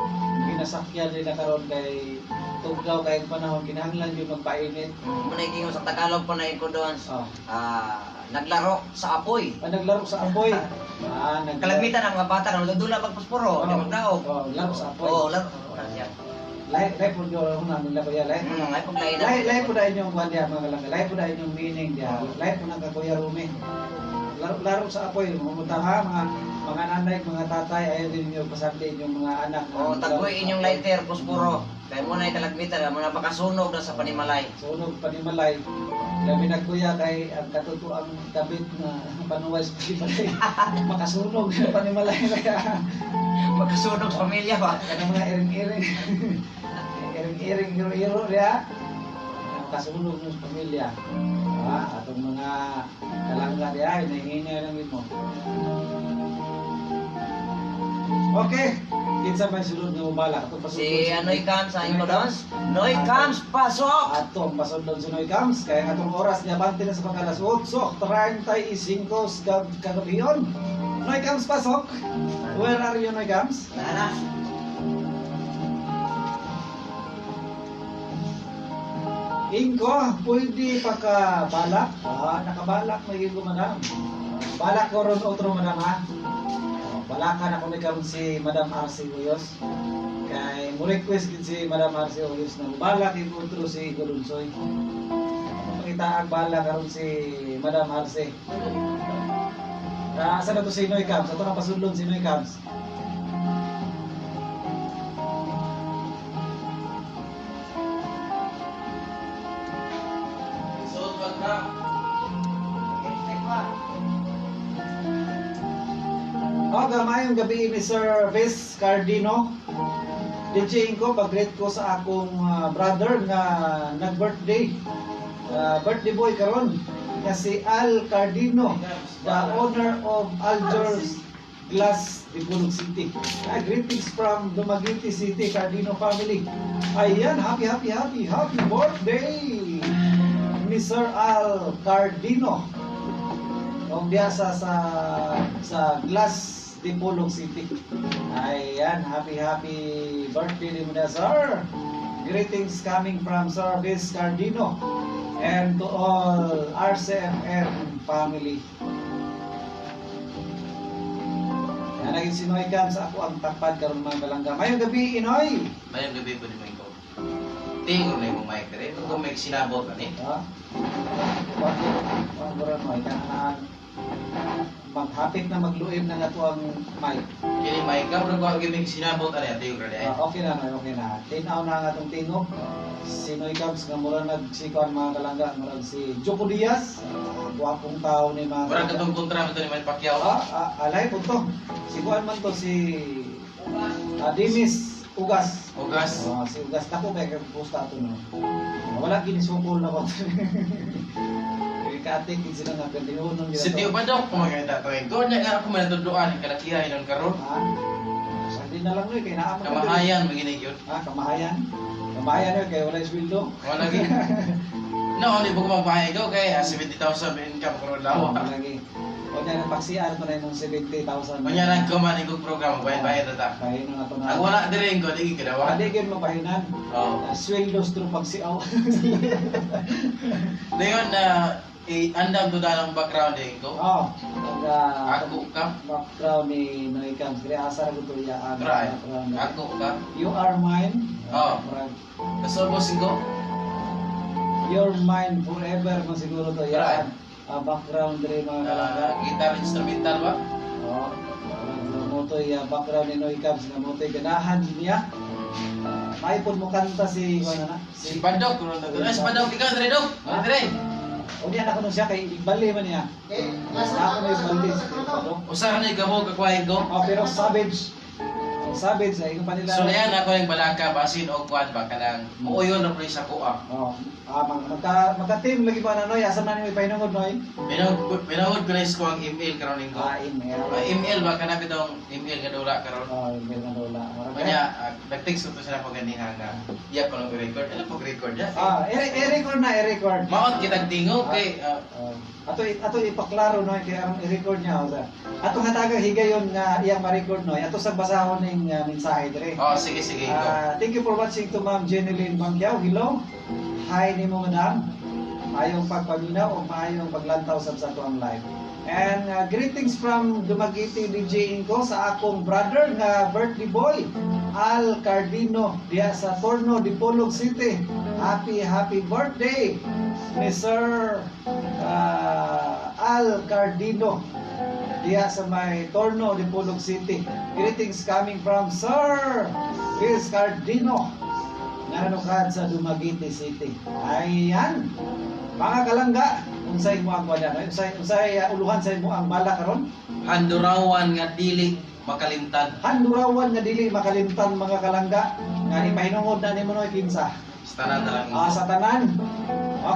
ginasakyan nila karon kay tugnaw kay panahon kinahanglan gyud magpainit. Muna yung sa Tagalog pa na yung doon. Oh. Ah, naglaro sa apoy. Ah, naglaro sa apoy. Ah, Kalagmitan ang mga bata nga nagdudula pagpusporo, di magdaog. Oh, laro sa apoy. Oo, laro. Wala siya. Lahi lahi po gyud una nila, kuya, lahi. Ay pag lahi na. Lahi lahi po dahil yung kuan diha, mga kalangga. Lahi po dahil yung meaning diha. Lahi po nang kakuya Rumi. Laro, laro sa apoy, mumunta ha mga nanay, mga tatay, ayaw din niyo pasakli inyong mga anak. Oh, tagoy inyong lighter pusporo. Kay mo na kalagmitan, mo na pakasunog na sa panimalay. Sunog panimalay. Labi na, kuya, kay ang katotoang kabit na panuway sa panimalay. Makasunog sa panimalay kaya. Magkasunog sa pamilya ba? Kanang mga iring-iring. Iring-iring, iro-iro diha. Kasunog sa pamilya. Ah, atong mga kalangga diha, hinahinay lang yun mo. Okay, kinsa may sulod nga mobalak atong pasudlon? Si Noy Cams ang ingo doon. Noy Cams, pasok! Atong pasudlon si Noy Cams kay ang atong oras niabante na sa pag alas 8:35 kagabion. Noy Cams, pasok! Where are you, Noy Cams? Tara. Ingo, pwede pa ka balak? Ah, nakabalak may ingo, madam. Balak ko ron otro, madam, ha. Oh, balakan ako ni karon si Madam RC Uyos. Kay mo request gid si Madam RC Uyos na balak ingo otro si Ingo Lunsoy. Pakita ang bala karon si Madam RC. Ah, asa na to si Noy Cams? Ato na pasudlon si Noy Cams. Suot wag ka. Okay, maayong gabi ni Sir Viz Cardino. DJ ko, pag-greet ko sa akong brother nga nag-birthday. Birthday boy karon nga si Al Cardino, the owner of Aljor's Glass, Dipolog City. Greetings from Dumaguete City, Cardino family. Ayan, happy, happy, happy, happy birthday ni Sir Al Cardino. Ang biyasa sa Glass Dipolog City. Ayan, happy happy birthday ni mo na, sir. Greetings coming from Sir Viz Cardino and to all RCFM family. Yan, naging si Noy Cams, ako ang tapad karon, mga kalangga. Mayong gabi, Inoy! Mayong gabi po ni Michael. Tingog na imong mic rin. Kung may sinabot ka ni. Ha? Wag wag Noy, kanang maghapit na magluib na nga to ang mic. Kini mic ka, pero kung may sinabot ka ni, tingog ra Ah, okay na, Noy, okay na. Tinaw na nga itong tingog. Si Noy Cams nga mura nagsikuan, mga kalangga, murag si Joko Diaz. Ah, gwapong tao ni mga Murag katong kontra mo to ni Manny Pacquiao. Ah, alay po to. Si Kuan man to si Dinis Ugas. Ugas. Oh, si Ugas tako kay posta ato no. Wala gini sukol na ko. Kay kaatik gid sila nga perdihonon Si Tio Badok, kumaganda to eh. Go niya nga ako manatudloan, ang kalakihan inon karon. Ha? Hindi na lang no kay naa man. Kamahayan maginig yun. Ha, kamahayan. Kamahayan no kay wala sweldo. Wala gi. No, di ba ko mabahay ko kay 70,000 income karon Oh, lawa. lagi. O niya nang paksian ko na imong 70,000. Unya nang kuman ikog programa bayad-bayad ta. Bahin na to na. Ang wala diri ko di gadawa. Adi gyud mabahinan. Oh. Sweldo through pagsiaw. Dayon na andam to dalang background din ko. Oh, Ako ka. Background ni Noy Cams. Diri asa ra gud to iya ang Try. background. Ako ka. You are mine. Oh. Murag, Kasobos ko. you're mine forever man siguro to Try. iya. background diri mga kalangga. Guitar instrumental ba? Oo. Motoy background ni Noy Cubs nga motoy ganahan niya. Maipon mo kanta si kuan na. Si Padok, kuno na. Si Padok ikaw dire dok. Ha? Dire. O niya na kuno siya kay bali man niya. Eh, Ako na yung bali si Padok. Usa ka ni gamo kakwain ko. Oh, pero savage. Oh, savage ay pa nila. Sulayan ako yung balaka basin og kwan ba kanang muuyon na pre sa kuha. Oh, magka team lagi pa na Noy, asa man ni pahinungod Noy? Pinahod ko na ko ang email karon ningko. Ah, email. Email ba kana bitong email nga dula karon. Oh, email na dula. Murag Kanya nag-text ko to sila ko ganiha nga iya pa nang record. Ano pag record ya? Ah, i-record na, i-record. Maot kitag tingog kay Ato ipaklaro no kay aron i-record niya usa. Ato hatagang higayon nga iyang ma-record no. Ato sa basahon ning mensahe dire. Oh, sige sige go. Thank you for watching to Ma'am Jeneline Bangyao. Hello. Hi nimo madam. Maayong pagpaminaw o maayong paglantaw sa ato ang live. And greetings from Dumaguete DJ Inko sa akong brother nga birthday boy Al Cardino diya sa Torno Dipolog City. Happy happy birthday ni Sir Al Cardino diya sa may Torno Dipolog City. Greetings coming from Sir Chris Cardino nanukad sa Dumaguete City. Ayan. Mga kalangga, unsay mo ang wala, no? Unsay uluhan sa imo ang bala karon? Handurawan nga dili makalimtan. Handurawan nga dili makalimtan mga kalangga nga ipahinungod na nimo noy kinsa. Sa tanan na lang. Ah, sa tanan.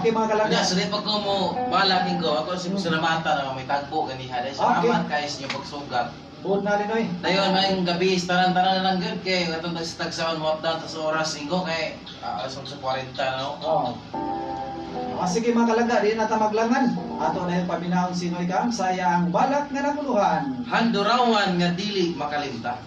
Okay mga kalangga. Kanya, sulit pag ko mo balakin ko, ako si salamatan na may tagpo ganiha. Dahil salamat kayo sa inyong pagsugat. Buod na rin oy. Dayon, mayong gabi, tanan-tanan na lang good kay atong tagsaon mo updown sa oras 5 kay alas 11:40 no. Oh. Ah, sige mga kalangga, di na ta maglangan. Ato na yung paminahon si Noy Cam sa iyang balak nga nakuluhan. Handurawan nga dili makalimta.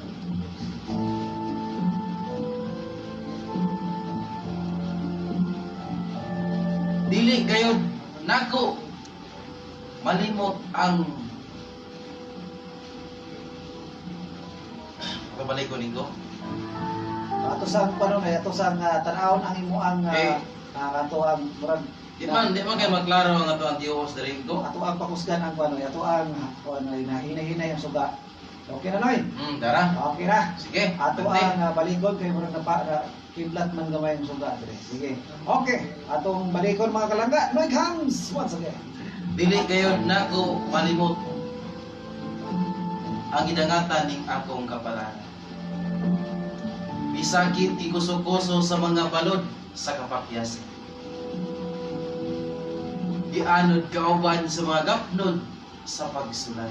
Dili gayod nako malimot ang Pabalik ko ningko. Ato sa panon ay ato sa tan-awon ang imo ang Eh. ato ang murag Di man kay maklaro ang ato ang Dios diri ko. ato ang pakusgan ang kuno ato ang kuno na hinay-hinay ang suga. Okay na Noy? Tara. Okay na. Sige. Ato Ante. ang balikon kay murag napa na kiblat man gamay ang suga dire. Sige. Okay, atong balikon mga kalangga. Noy comes once again. Dili gayod nako malimot ang gidangatan ning akong kapalaran. Bisakit gikuso-kuso sa mga balod sa kapakyas. Gianod kauban sa mga gapnod sa pagsulay.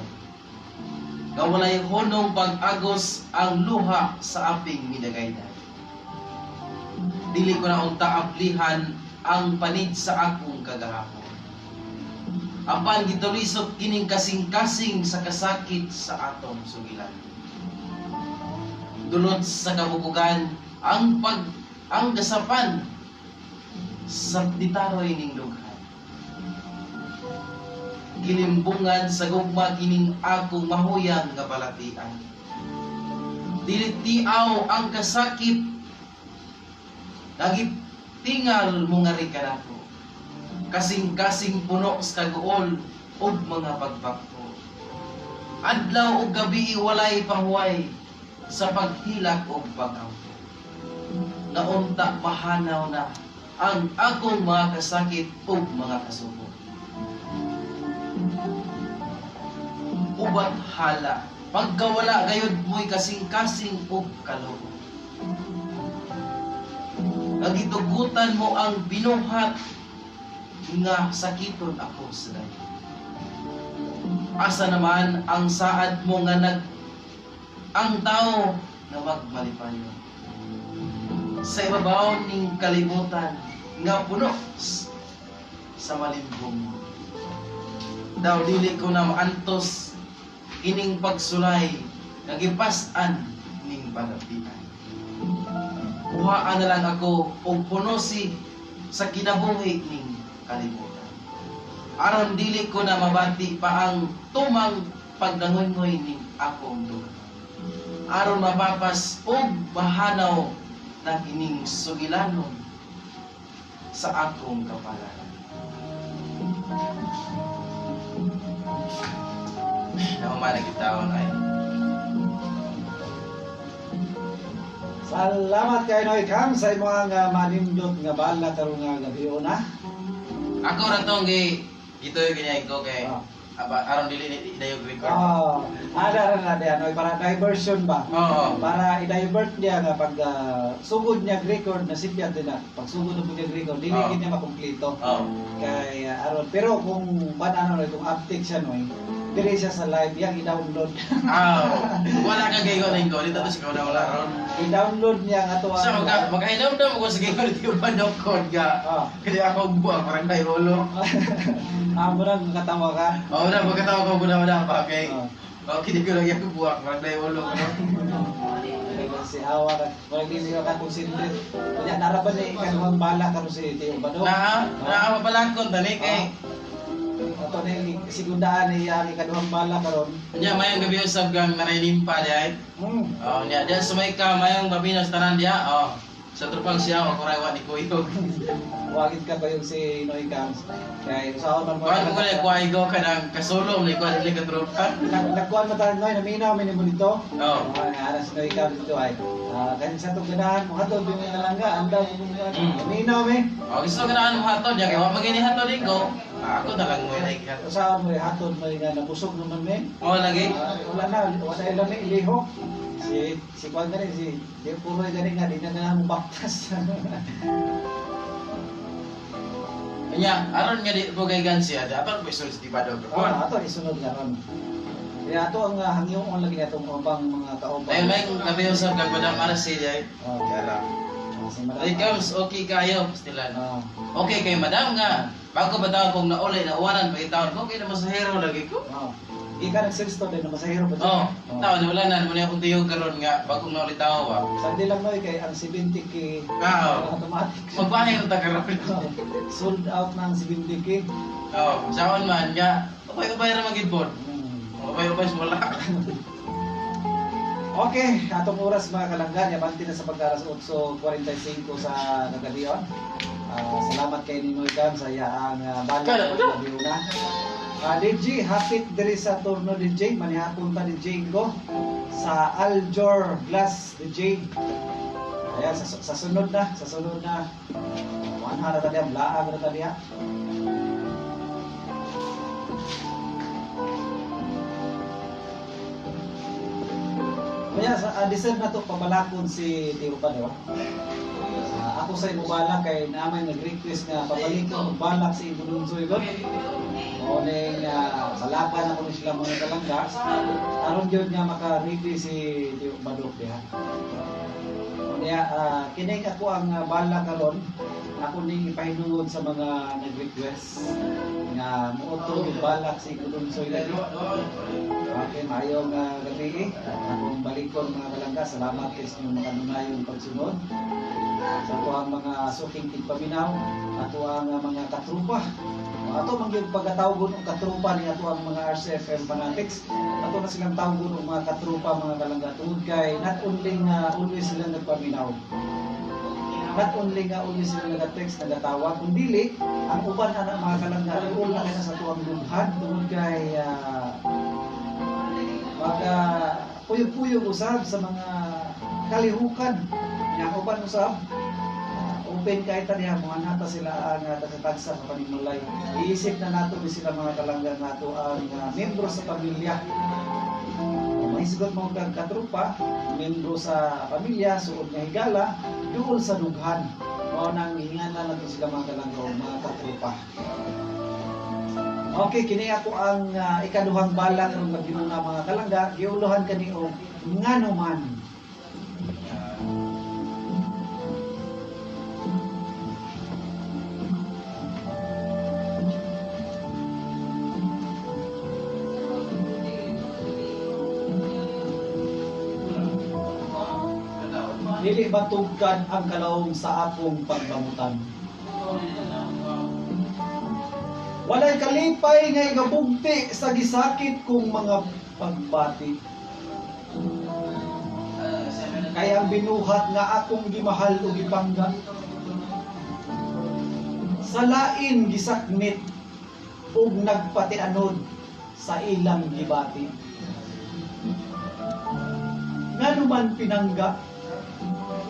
Nga walay hunong pag-agos ang luha sa aping midagayday. Dili ko na unta ablihan ang panid sa akong kagahapon. Apan gitulisok kining kasing-kasing sa kasakit sa atong sugilan. Dulot sa kabukugan ang gasapan sa ditaroy ning dughan. Gilimbungan sa gugma kining akong mahuyang nga balatian. Dili tiaw ang kasakit nagitingal mo nga ri kanako. Kasing-kasing puno sa kaguol ug mga pagbakto. Adlaw ug gabi walay pahuway sa paghilak ug pag-ampo. Naunta mahanaw na ang akong mga kasakit ug mga kasubo. Ubat hala, pagkawala gayud mo'y kasing-kasing ug kaluo. Nagitugutan mo ang binuhat nga sakiton ako sa dayon. Asa naman ang saad mo nga nag ang tao nga magmalipayo sa ibabaw ning kalibutan nga puno sa malimbong mo. Daw dili ko na maantos ining pagsulay nga gipas-an ning balatian. Kuhaan na lang ako og punosi sa kinabuhi ning kalibutan. Aron dili ko na mabati pa ang tumang pagdangoy ning akong duha. Aron mapapas og mahanaw na kining sugilanon sa akong kapalaran. Nahuman ang gitawon ay. Salamat kay Noy Cam sa imong nga manindot nga bala karon nga gabi una. Ako ra tong gi gitoy ganyan ko kay aba aron dili ni idayog record. Oh, ada ra na diyan Noy para diversion ba? Oo. Para i-divert niya nga pag sugod niya record na sipyat din na. Pag sugod na po niya record, dili Oo. gid niya makumpleto. Oo. Kay aron pero kung ano Noy, kung uptick siya Noy, diri siya sa live yang i-download. Ah, wala ka gay ko ning ko dito to sa kauna wala ron. I-download niya ang ato Sa maka makahinumdum ko sa gay ko dito pa no code ga. Kaya ako buwa parang day ulo. Murag makatawa ka. Oo na magkatawa ko guna wala pa kay. Okay, di ko lang yung buwak, parang day ulo ko no. Si Awa ka, murag dili ka concentrate. Kunya naraban ni ikaduhang bala karon si Tio Bado. Naa, naa mabalakon tani kay Ato ni segundaan ni ang ikaduhang bala karon. Nya mayong gabi usab gang naray limpa di ay. Oh, nya diya sumay ka mayong babinos tanan diya. Oh. Sa trupang siya ako ray wa ni kuyog. Wagid ka pa yung si Noy Cams. Kay usaon man mo. Kuan mo ni kuay go kanang kasulom ni kuan dili ka tropa. Nagkuan mo tayo Noy, naminaw mi nimo dito. Oh. Ah, si Noy Cams dito ay. Ah, sa itong ganahan mo hatod yung mga langga, andaw mo naminaw mi. Oh, gusto ganahan mo hatod diya kay wa magini hatod ko. Ako na lang mo like hatod. Usaon mo hatod mo nga nabusog naman mi. Oh, lagi. Wala na, wala lami ilihok. Si si kuan gani si di puro gani nga di na ganahan mo baktas. Nya aron nga di po kay gansiya, dapat mo isulod di ba daw. Ah, ato isunod nga ron. Kaya ato ang hangyoon lagi natong ubang mga kauban. Ay may gabi usab kag Madam Arce di ay. Oh. Yala. Si Madam Ay comes okay kayo pastilan. Okay kay Madam nga bago ba tawag kong nauli na uwanan pa itawon ko kay na masahero lagi ko. Oh. Ika nag-sales to din na masahero pa Oh, taon wala na mo na akong tiyog karon nga bagong nauli tawo ba. Sandi lang noy kay ang 70K Ah. automatic. Magbahay ko ta karon. Sold out na ang 70K. Oh, saon man nga ubay-ubay ra man gid pod. Ubay-ubay sa wala. Okay, atong oras mga kalanggan, yabanti na sa pagkaras 8:45 sa kagabion. Salamat kay Ninoy Cam sa iyaang bala Kala ko. na. DJ, hapit diri sa turno DJ, manihapon ta DJ ko sa Aljor Glass DJ. Ayan, sa sunod na, sa sunod na. Wanha na ta diya, laag na ta diya. Kaya sa deserve na to pabalakon si Tio Pado. Ako sa imo balak kay naamay nag-request nga pabalikon og balak si Ibo Dunsoy god. Mao ning balakan ako ni sila mga kalangga. Aron gyud nga maka-ready si Tio Badok diha. Unya kini ako ang balak karon ako ning ipahinungod sa mga nag-request nga muotro og balak si Ibo Dunsoy lagi. Okay, maayong gabi. Akong balikon mga kalangga, salamat kay sa inyong makanunayong pagsunod. Sa ato ang mga suking tigpaminaw, ato ang mga katrupa. Ato man gyud pagkatawgon og katrupa ni ato ang mga RCFM fanatics. Ato na silang tawgon og mga katrupa mga kalangga tungod kay not only nga always sila nagpaminaw. Not only nga always sila nag-text, nagatawag, kundi ang uban ana mga kalangga duol na kay sa ato ang dughan tungod kay maka puyog-puyog usab sa mga kalihukan. Nya uban usab open kay ta diha mga nata sila ang tagsa-tagsa sa panimulay. Iisip na nato ni sila mga kalangga nato ang membro sa pamilya. Mahisgot mo kag katrupa, membro sa pamilya, suod nga higala, duol sa dughan. Mao nang hingana nato sila mga kalangga o mga katrupa. Okay, kini ako ang ikaduhang balak karong gabi mga kalangga, giuluhan kani og nganuman. Dili matugkad ang kalawom sa akong pagbamutan. Walay kalipay nga igabugti sa gisakit kong mga pagbati. Kaya ang binuhat nga akong gimahal o gipangga. Sa lain gisakmit ug nagpatianod sa ilang gibati. Nganuman, pinangga,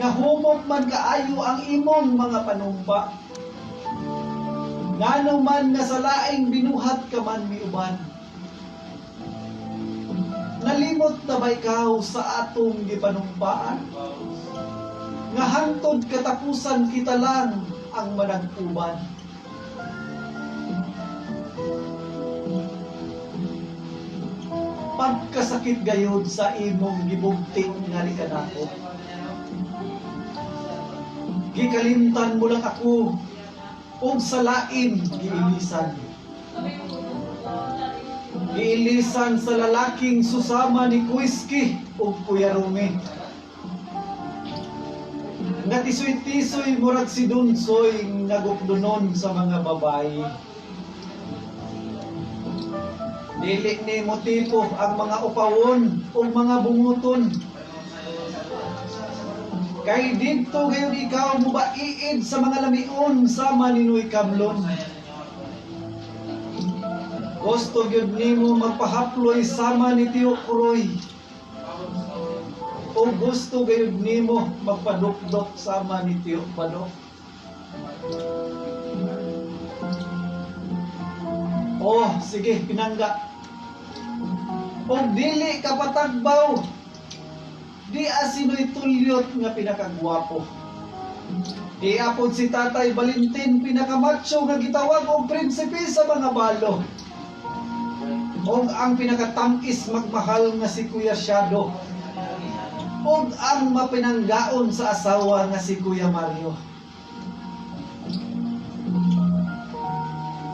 nga humok man kaayo ang imong mga panumpa? Ngano man nga sa laing binuhat ka man miuban? Nalimot na ba ikaw sa atong gipanumpaan? Nga hangtod katapusan kita lang ang manag-uban. Pagkasakit gayod sa imong gibugting nga ni kanako. Gikalimtan mo lang ako ug sa lain giilisan. Giilisan sa lalaking susama ni Kuiski ug Kuya Rumi. Nga tisoy-tisoy murag si Dunsoy nga gupdonon sa mga babae. Dili ni motipo ang mga upawon ug mga bunguton. Kay didto gayon ikaw mubaiid sa mga lamion sama ni Noy Kamlon. Gusto gyud nimo magpahaploy sama ni Tio Kuroy. O gusto gayud nimo magpadukdok sama ni Tio Badok. Oh, sige, pinangga. Og dili ka patagbaw, di asino'y tulyot nga pinakagwapo. Di apod si Tatay Valentin pinakamacho nga gitawag og prinsipe sa mga balo. Og ang pinakatam-is magmahal nga si Kuya Shadow. Og ang mapinanggaon sa asawa nga si Kuya Mario.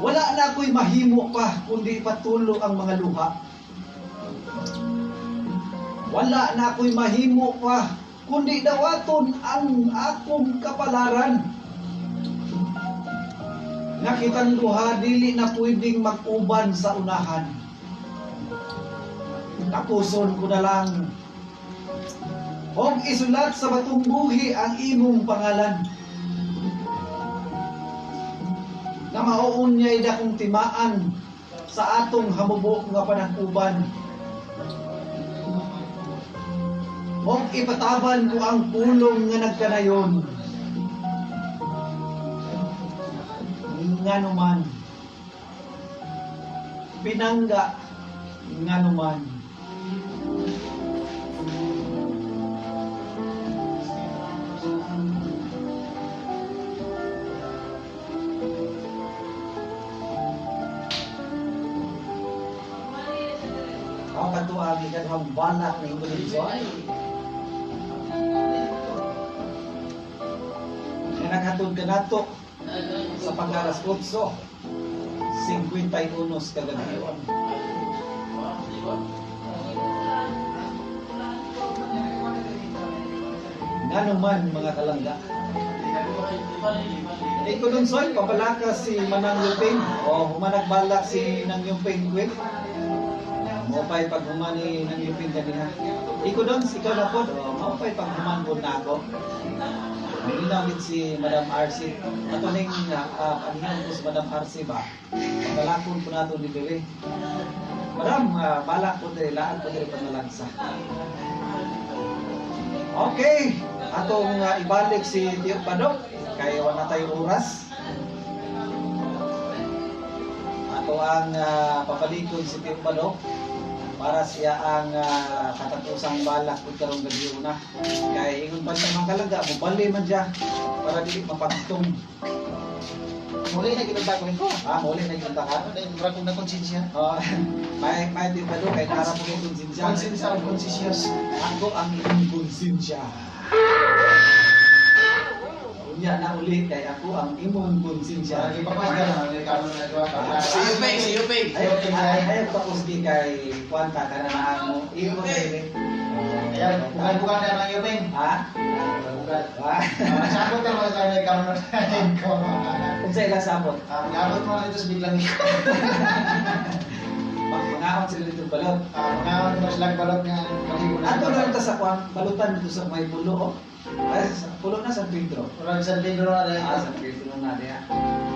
Wala na ako'y mahimo pa kundi patulo ang mga luha. Wala na ako'y mahimo pa kundi dawaton ang akong kapalaran. Nakitang duha dili na pwedeng mag-uban sa unahan. Tapuson ko na lang. Og isulat sa batong buhi ang imong pangalan. Na mauon niya'y dakong timaan sa atong hamubo nga panag-uban. Og ipataban ko ang pulong nga nagkanayon. Nganuman. Pinangga nganuman. Ako katuagi ka ng balak na Indonesia. Nga naghatod ka nato sa pag-alas 8:51 kagabion. Ngano man, mga kalangga. Iko dun soy, pabalaka si Manang Yuping. O, humanagbalak si Nang Yuping Kwit. Mopay paghuman ni Nang Yuping kanina. Iko dun, ikaw na po. O, mopay paghuman po na ako. Minaw gid si Madam RC. Ato ning anihan ko si Madam RC ba. Pabalakon po nato ni Bebe. Madam, balak po diri, laan po diri panalagsa. Okay, atong ibalik si Tio Padok kay wala tayo oras. Ato ang papalikon si Tio Padok para siya ang katapusang balak pud karong gabi una. Kay ingon pa siya mga kalaga, mobali man siya para dili mapagtong. Muli na ginunta ko ko. Ah, muli na ginunta ka? Dahil murag kong nakonsensya. Oh, may Tio Padok kay para mo kay konsensya. Konsensya og konsisyos. Ako ang iyong konsensya. Unya na uli kay ako ang imong konsensya. Lagi pa pa na karon na duha ka. Si Yupeng, si Yupeng. Ay, ay, ay, pakusgi kay Kwanta ka na mo. Imo na ini. Ayan, bukan-bukan na ang yuping. Ha? Bukan. Ha? Sabot ka mga sa karon na ko. Unsa ilang sabot? Mga mo na dito sa biglang iko. Mangaon sila dito balot. Mga mo sila balot nga maligo na. Ato na ta sa kwan, balutan dito sa may pulo oh. Ay, pulo na San Pedro. Murag San Pedro na dahil. Ah, San Pedro na diha.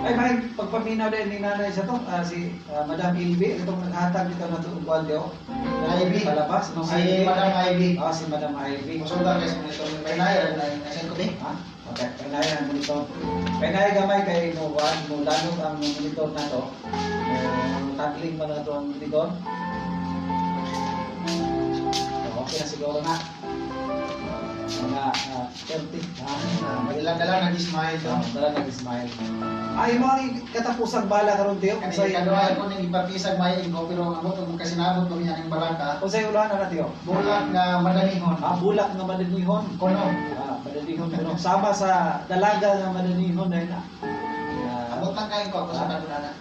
Ay, may pagpaminaw din ni nanay sa to, si Madam Ilby, itong naghatag dito na ito uguan diyo. Ivy. Palabas, Ma'am Si Ivy. Madam Ivy. Ah, si Madam Ivy. Musulta guys, monitor. May naya, nasa ko ba? Ha? Okay, kay ang monitor. Kay naay gamay kay mo kuan mo lanog ang monitor na to. Tagling man na to ang monitor. So, okay na siguro na. Mga 30. Ah, Dala-dala nag-smile to. Dala nag-smile. Ay, mo ang katapusang bala karon tiyo kung Kani sa kaduha ko ning ipapisag may ingo pero amot og kasinabot ko niya ning balaka. Kung sa ulahan na tiyo. Bulak nga madanihon. Ah, bulak nga madanihon. Kono. Ah, madanihon kuno. Sama sa dalaga nga madanihon na na. Amot lang kayo ko ako sa kadunana.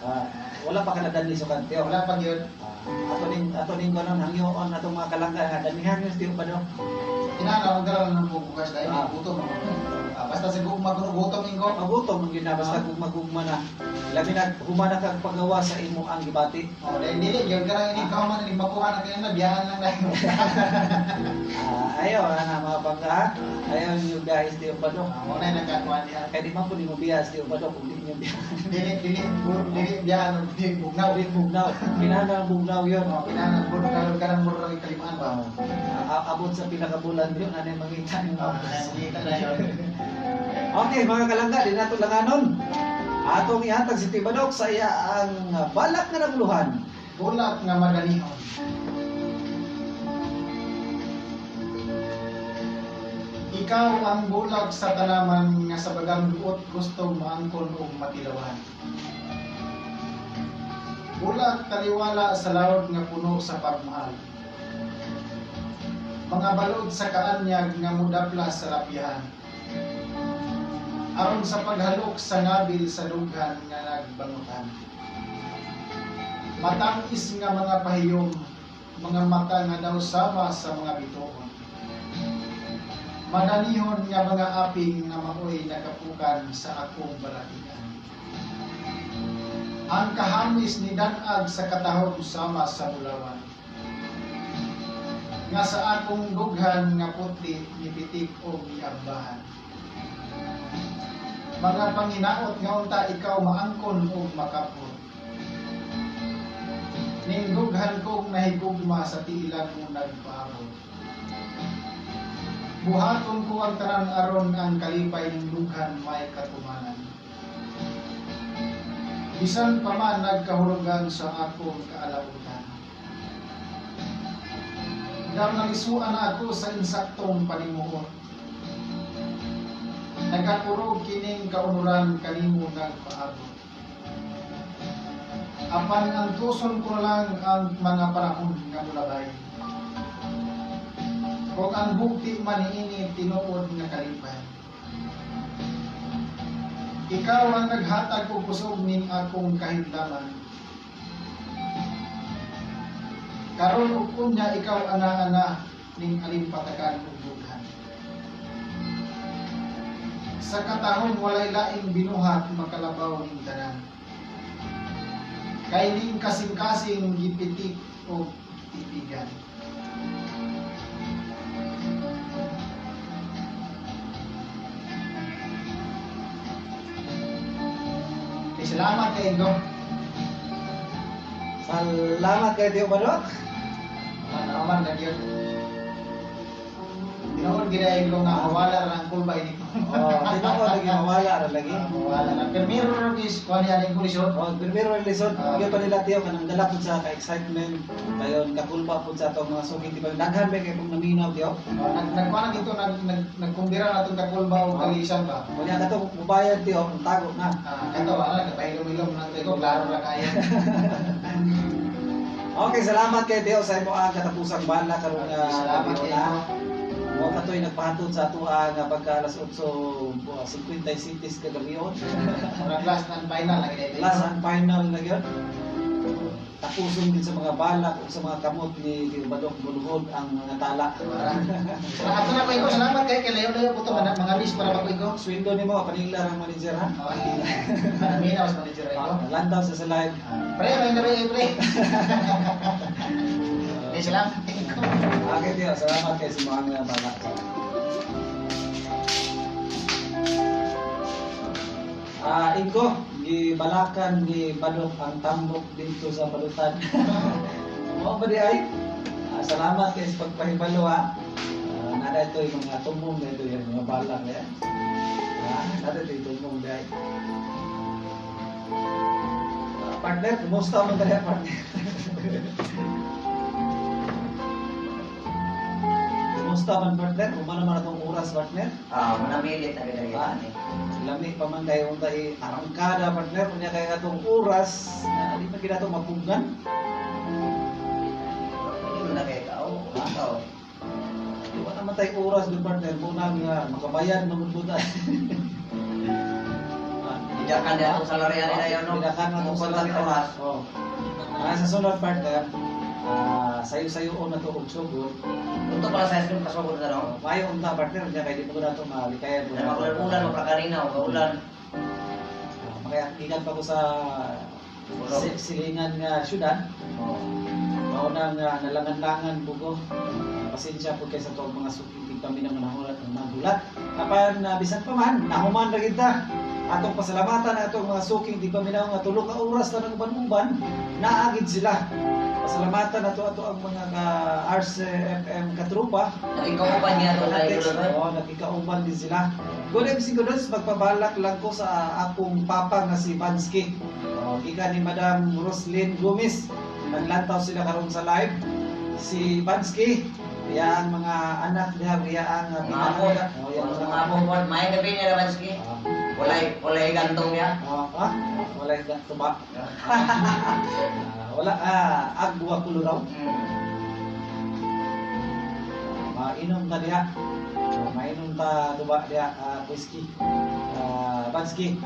Wala pa ka nadani sa kantiyo. Wala pa gyud. Ato ning konon hangyoon atong mga kalangga nga danihan yung tiyo pa no. Kinahanglan og dala ng bukas dahil gutom ako. Basta sa gugma kuno gutom ingko. Magutom man gyud na basta gugma-gugma na. Labi na humana kag paggawa sa imo ang gibati. Oh, dahil dili gyud kanang ini kahuman ini makuha na kay na biyahan lang dahil. Ayaw na mga bangga. Ayaw niyo guys tiyo pa no. Mo na nakakuha niya. Kay di man po nimo biyas tiyo pa no kung di niyo biya. Dili dili dili biyahan og dili bugnaw. Dili bugnaw. Kinahanglan bugnaw yun. Oh, kinahanglan bugnaw kanang murag kalimaan ba. Abot sa pinakabulan yun, ano yung mangita yung Mangita na yun. Okay, mga kalangga, di nato langanon. Atong ihatag si Tibadok sa iya ang balak nga naguluhan. Bulak nga madanihon. Ikaw ang bulak sa tanaman nga sa bagang duot gustong maangkon og matilawan. Bulak taliwala sa lawod nga puno sa pagmahal. Mga balod sa kaanyag nga mudapla sa lapyahan. Aron sa paghalok sa ngabil sa dughan nga nagbangutan. Matangis nga mga pahiyom, mga mata nga daw sama sa mga bituon. Madanihon nga mga aping nga maoy nakapukan sa akong balatian. Ang kahamis ni danag sa katahom sama sa bulawan. Nga sa akong dughan nga putli nipitik og giambahan. Mga panginaot nga unta ikaw maangkon og makapot. Ning dughan kong nahigugma sa tiilan mo nagpaabot. Buhaton ko ang tanan aron ang kalipay ning dughan may katumanan. Bisan pa man nagkahulugan sa akong kaalautan. Daw nalisuan ako sa insaktong panimuot. Nagakurog kining kaunuran kanimo nagpaabot. Apan ang tuson ko lang ang mga panahon nga mulabay. Kung ang bugti man niini tinuod nga kalipay. Ikaw ang naghatag og kusog ning akong kahidlaman. Karon ug unya ikaw ana-ana ning alimpatakan ug dughan. Sa katahom walay laing binuhat makalabaw ning tanan. Kay ning kasing-kasing gipitik og tipigan. Okay, salamat kay Ingo. Salamat kay Tio Badok. Naman na yun. Tinuod gid ko nga mawala ra ang kulbay nito. Oh, tinuod lagi mawala ra lagi. Mawala ra. Primero ra is kuan niya ning kulisod. Oh, primero ang lisod. Gyud pa nila tiyo kanang dala pud sa ka-excitement. Dayon kakulba pud sa atong mga suki di ba daghan ba kay kung naminaw tiyo. Oh, nag nagkuan dito nag nag nagkumbira na atong kakulba og kalisan ba. Unya kato mubayad tiyo, ang tago na. Kato wala kapahilom-hilom na tayo klaro ra kayo. Okay, salamat kay Teo sa imo ang katapusang bala karon nga Salamat gabi kay na. Mo katoy nagpahatod sa atoa nga pagka alas 8:57 kagabion. Murag last and final lagi dito. Last and final na gyud. Tapuson din sa mga balak o sa mga kamot ni Tio Badok Bulhod ang mga tala. Salamat na ko. Salamat kay kay layo-layo po to mga miss para ba ko. Sweldo nimo panila ang manager ha. Manamina mas manager ko. Landaw sa live. Pre, may gabi pre. Okay, salamat. Okay, Tio, salamat kay sa mga bala. Ah, Ingo, gibalakan ni Badok ang tambok dito sa balutan. Mao ba di ay? Ah, salamat kay sa pagpahibalo ha. Ah, nada ito yung mga tumong na ito yung mga balak na yan. Ah, nada ito yung tumong na ay. Ah, partner, kumusta mo kaya partner? Kumusta man partner? Kuma naman atong oras partner? Ah, manamilit na gid Ah, lami pa man kayo unta arangkada partner unya kay atong oras na di pa gid ato mapugnan. Hindi mo na kayo tao. Ikaw. Di wa naman tayo oras dun partner kung nang makabayad man gud ta. Bidakan na atong salary ani na yun, no? Bidakan na atong Mupunta salary. oras. Oh. Ah, sa sunod partner, ah, sayo-sayo na to og sugod. Unto pala sa ice cream kasugod na no. Maayo unta partner unya kay di pa gud ato malikayan Na makulan-ulan mo pra kanina o ulan. Ah, makayakikan pa ko sa silingan nga syudad. Oh. Mao na nga nalangan-langan bugo. Pasensya po kay sa tuwang mga suki kami na manahulat ang nagulat. Apan bisan pa man, nahuman ra gid ta. Atong pasalamatan atong mga suking di paminaw nga tulo ka oras na nag-uban-uban, naagid sila. Pasalamatan nato ato ang mga ka RCFM katrupa. Nakikauban niya to sa Fanatics, idol. oo, nakikauban din sila. Good evening, Kudos. Magpabalak lang ko sa akong papa nga si Bansky. Oh, gikan ni Madam Roslyn Gomez. Naglantaw sila karon sa live. Si Bansky, iya ang mga anak diha, iya ang Mga apo. Oh, iya ang Mga apo po. May gabi niya naman sige. Walay, walay gantong niya. Ah, ah, wala yung tuba. Ah, wala, agwa kulo raw. Mainom ta diha. Mainom ta tuba diha, whiskey. Bansky.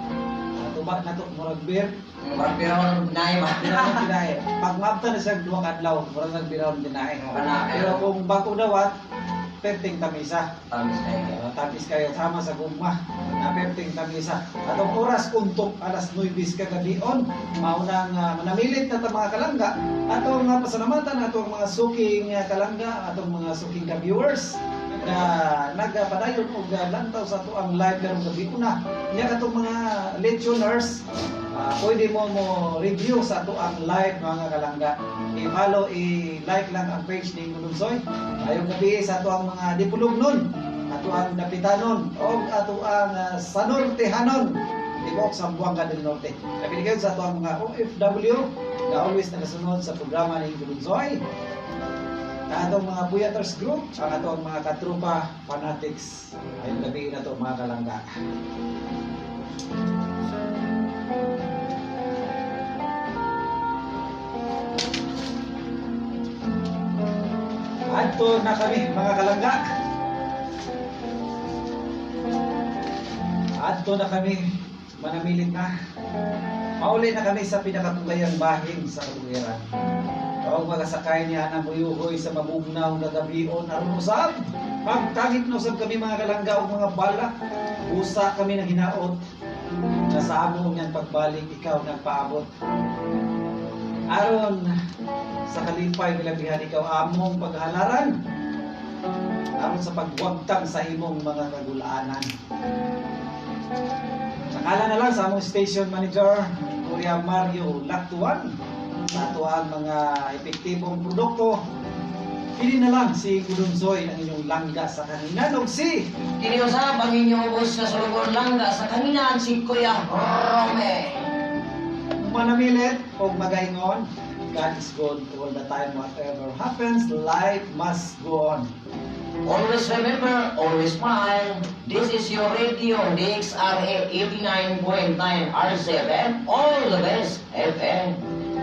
Tuba na to murag beer. Murag birawon dinahe ba? Birawon dinahe. Pag maabta na siya duha ka adlaw, murag nag birawon dinahe. Kana, Pero kung bago dawat, perting tamisa. Tamis kayo. Tapis kayo sama sa gugma na perting tamisa. Atong oras untuk alas 9 kagabion, maunang manamilit na ta mga kalangga. Atong pasalamatan atong mga suking kalangga, atong mga suking ka-viewers na nagapadayon og lantaw sa ato ang live karong gabi una. Nya katong mga late tuners, pwede mo mo review sa ato ang live mga kalangga. I-follow, i-like lang ang page ni Gulunsoy. Ayong gabi sa ato ang mga dipulugnon, ato ang Napitanon, o ato ang Sanortehanon, tibuok sa Zamboanga del Norte. Labi kayo sa ato ang mga OFW na always nakasunod sa programa ni Gulunsoy. Atong mga Puyaters Group, ang atong mga Katrupa Fanatics. Ayong gabi na to mga kalangga. Adto na kami mga kalangga. Adto na kami, manamilit na. Mauli na kami sa pinakatungayang bahin sa katuwiran. Tawag magasakay niya na muyuhoy sa mabugnaw na gabion aron usab. Magtangit na usab kami mga kalangga o mga bala. Usa kami ng hinaot na sa amo niyang pagbalik ikaw nagpaabot. Aron sa kalipay milabihan ikaw among paghalaran. Aron sa pagwagtang sa imong mga kagulaanan. Sakala na lang sa among station manager, Kuya Mario Lactuan, sa ato ang mga epektibong produkto. Pili na lang si Gulunsoy ang inyong langga sa kanginan og si Kini usab ang inyong ubos nga sulugon langga sa kanginan si Kuya Rome. Manamilit og magaingon, God is good all the time. Whatever happens, life must go on. Always remember, always smile. This is your radio, DXRA 89.9 R7. All the best, FM.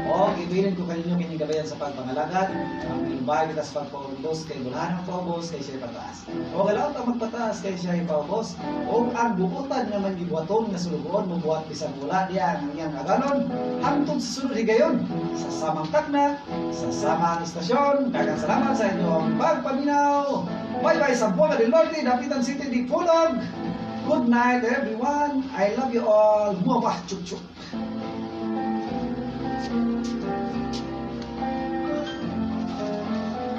O, ibilin ko kaninyo kining gabayan sa pagpangalagat, ang inubahay kita sa pagpaubos kay bulahan ang paubos kay siya pataas. O kalaot ang magpataas kay siya ipaubos, o ang buotan nga man gibuhaton nga sulugoon mubuhat bisan wala diya ang iyang aganon, hangtod sa sunod higayon, sa samang tagna, sa samang istasyon. Daghang salamat sa inyong pagpaminaw. Bye-bye sa Zamboanga del Norte, Dapitan City, Dipolog. Good night everyone. I love you all. Muwah, chuk chuk.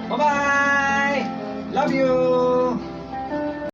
Bye-bye! Love you!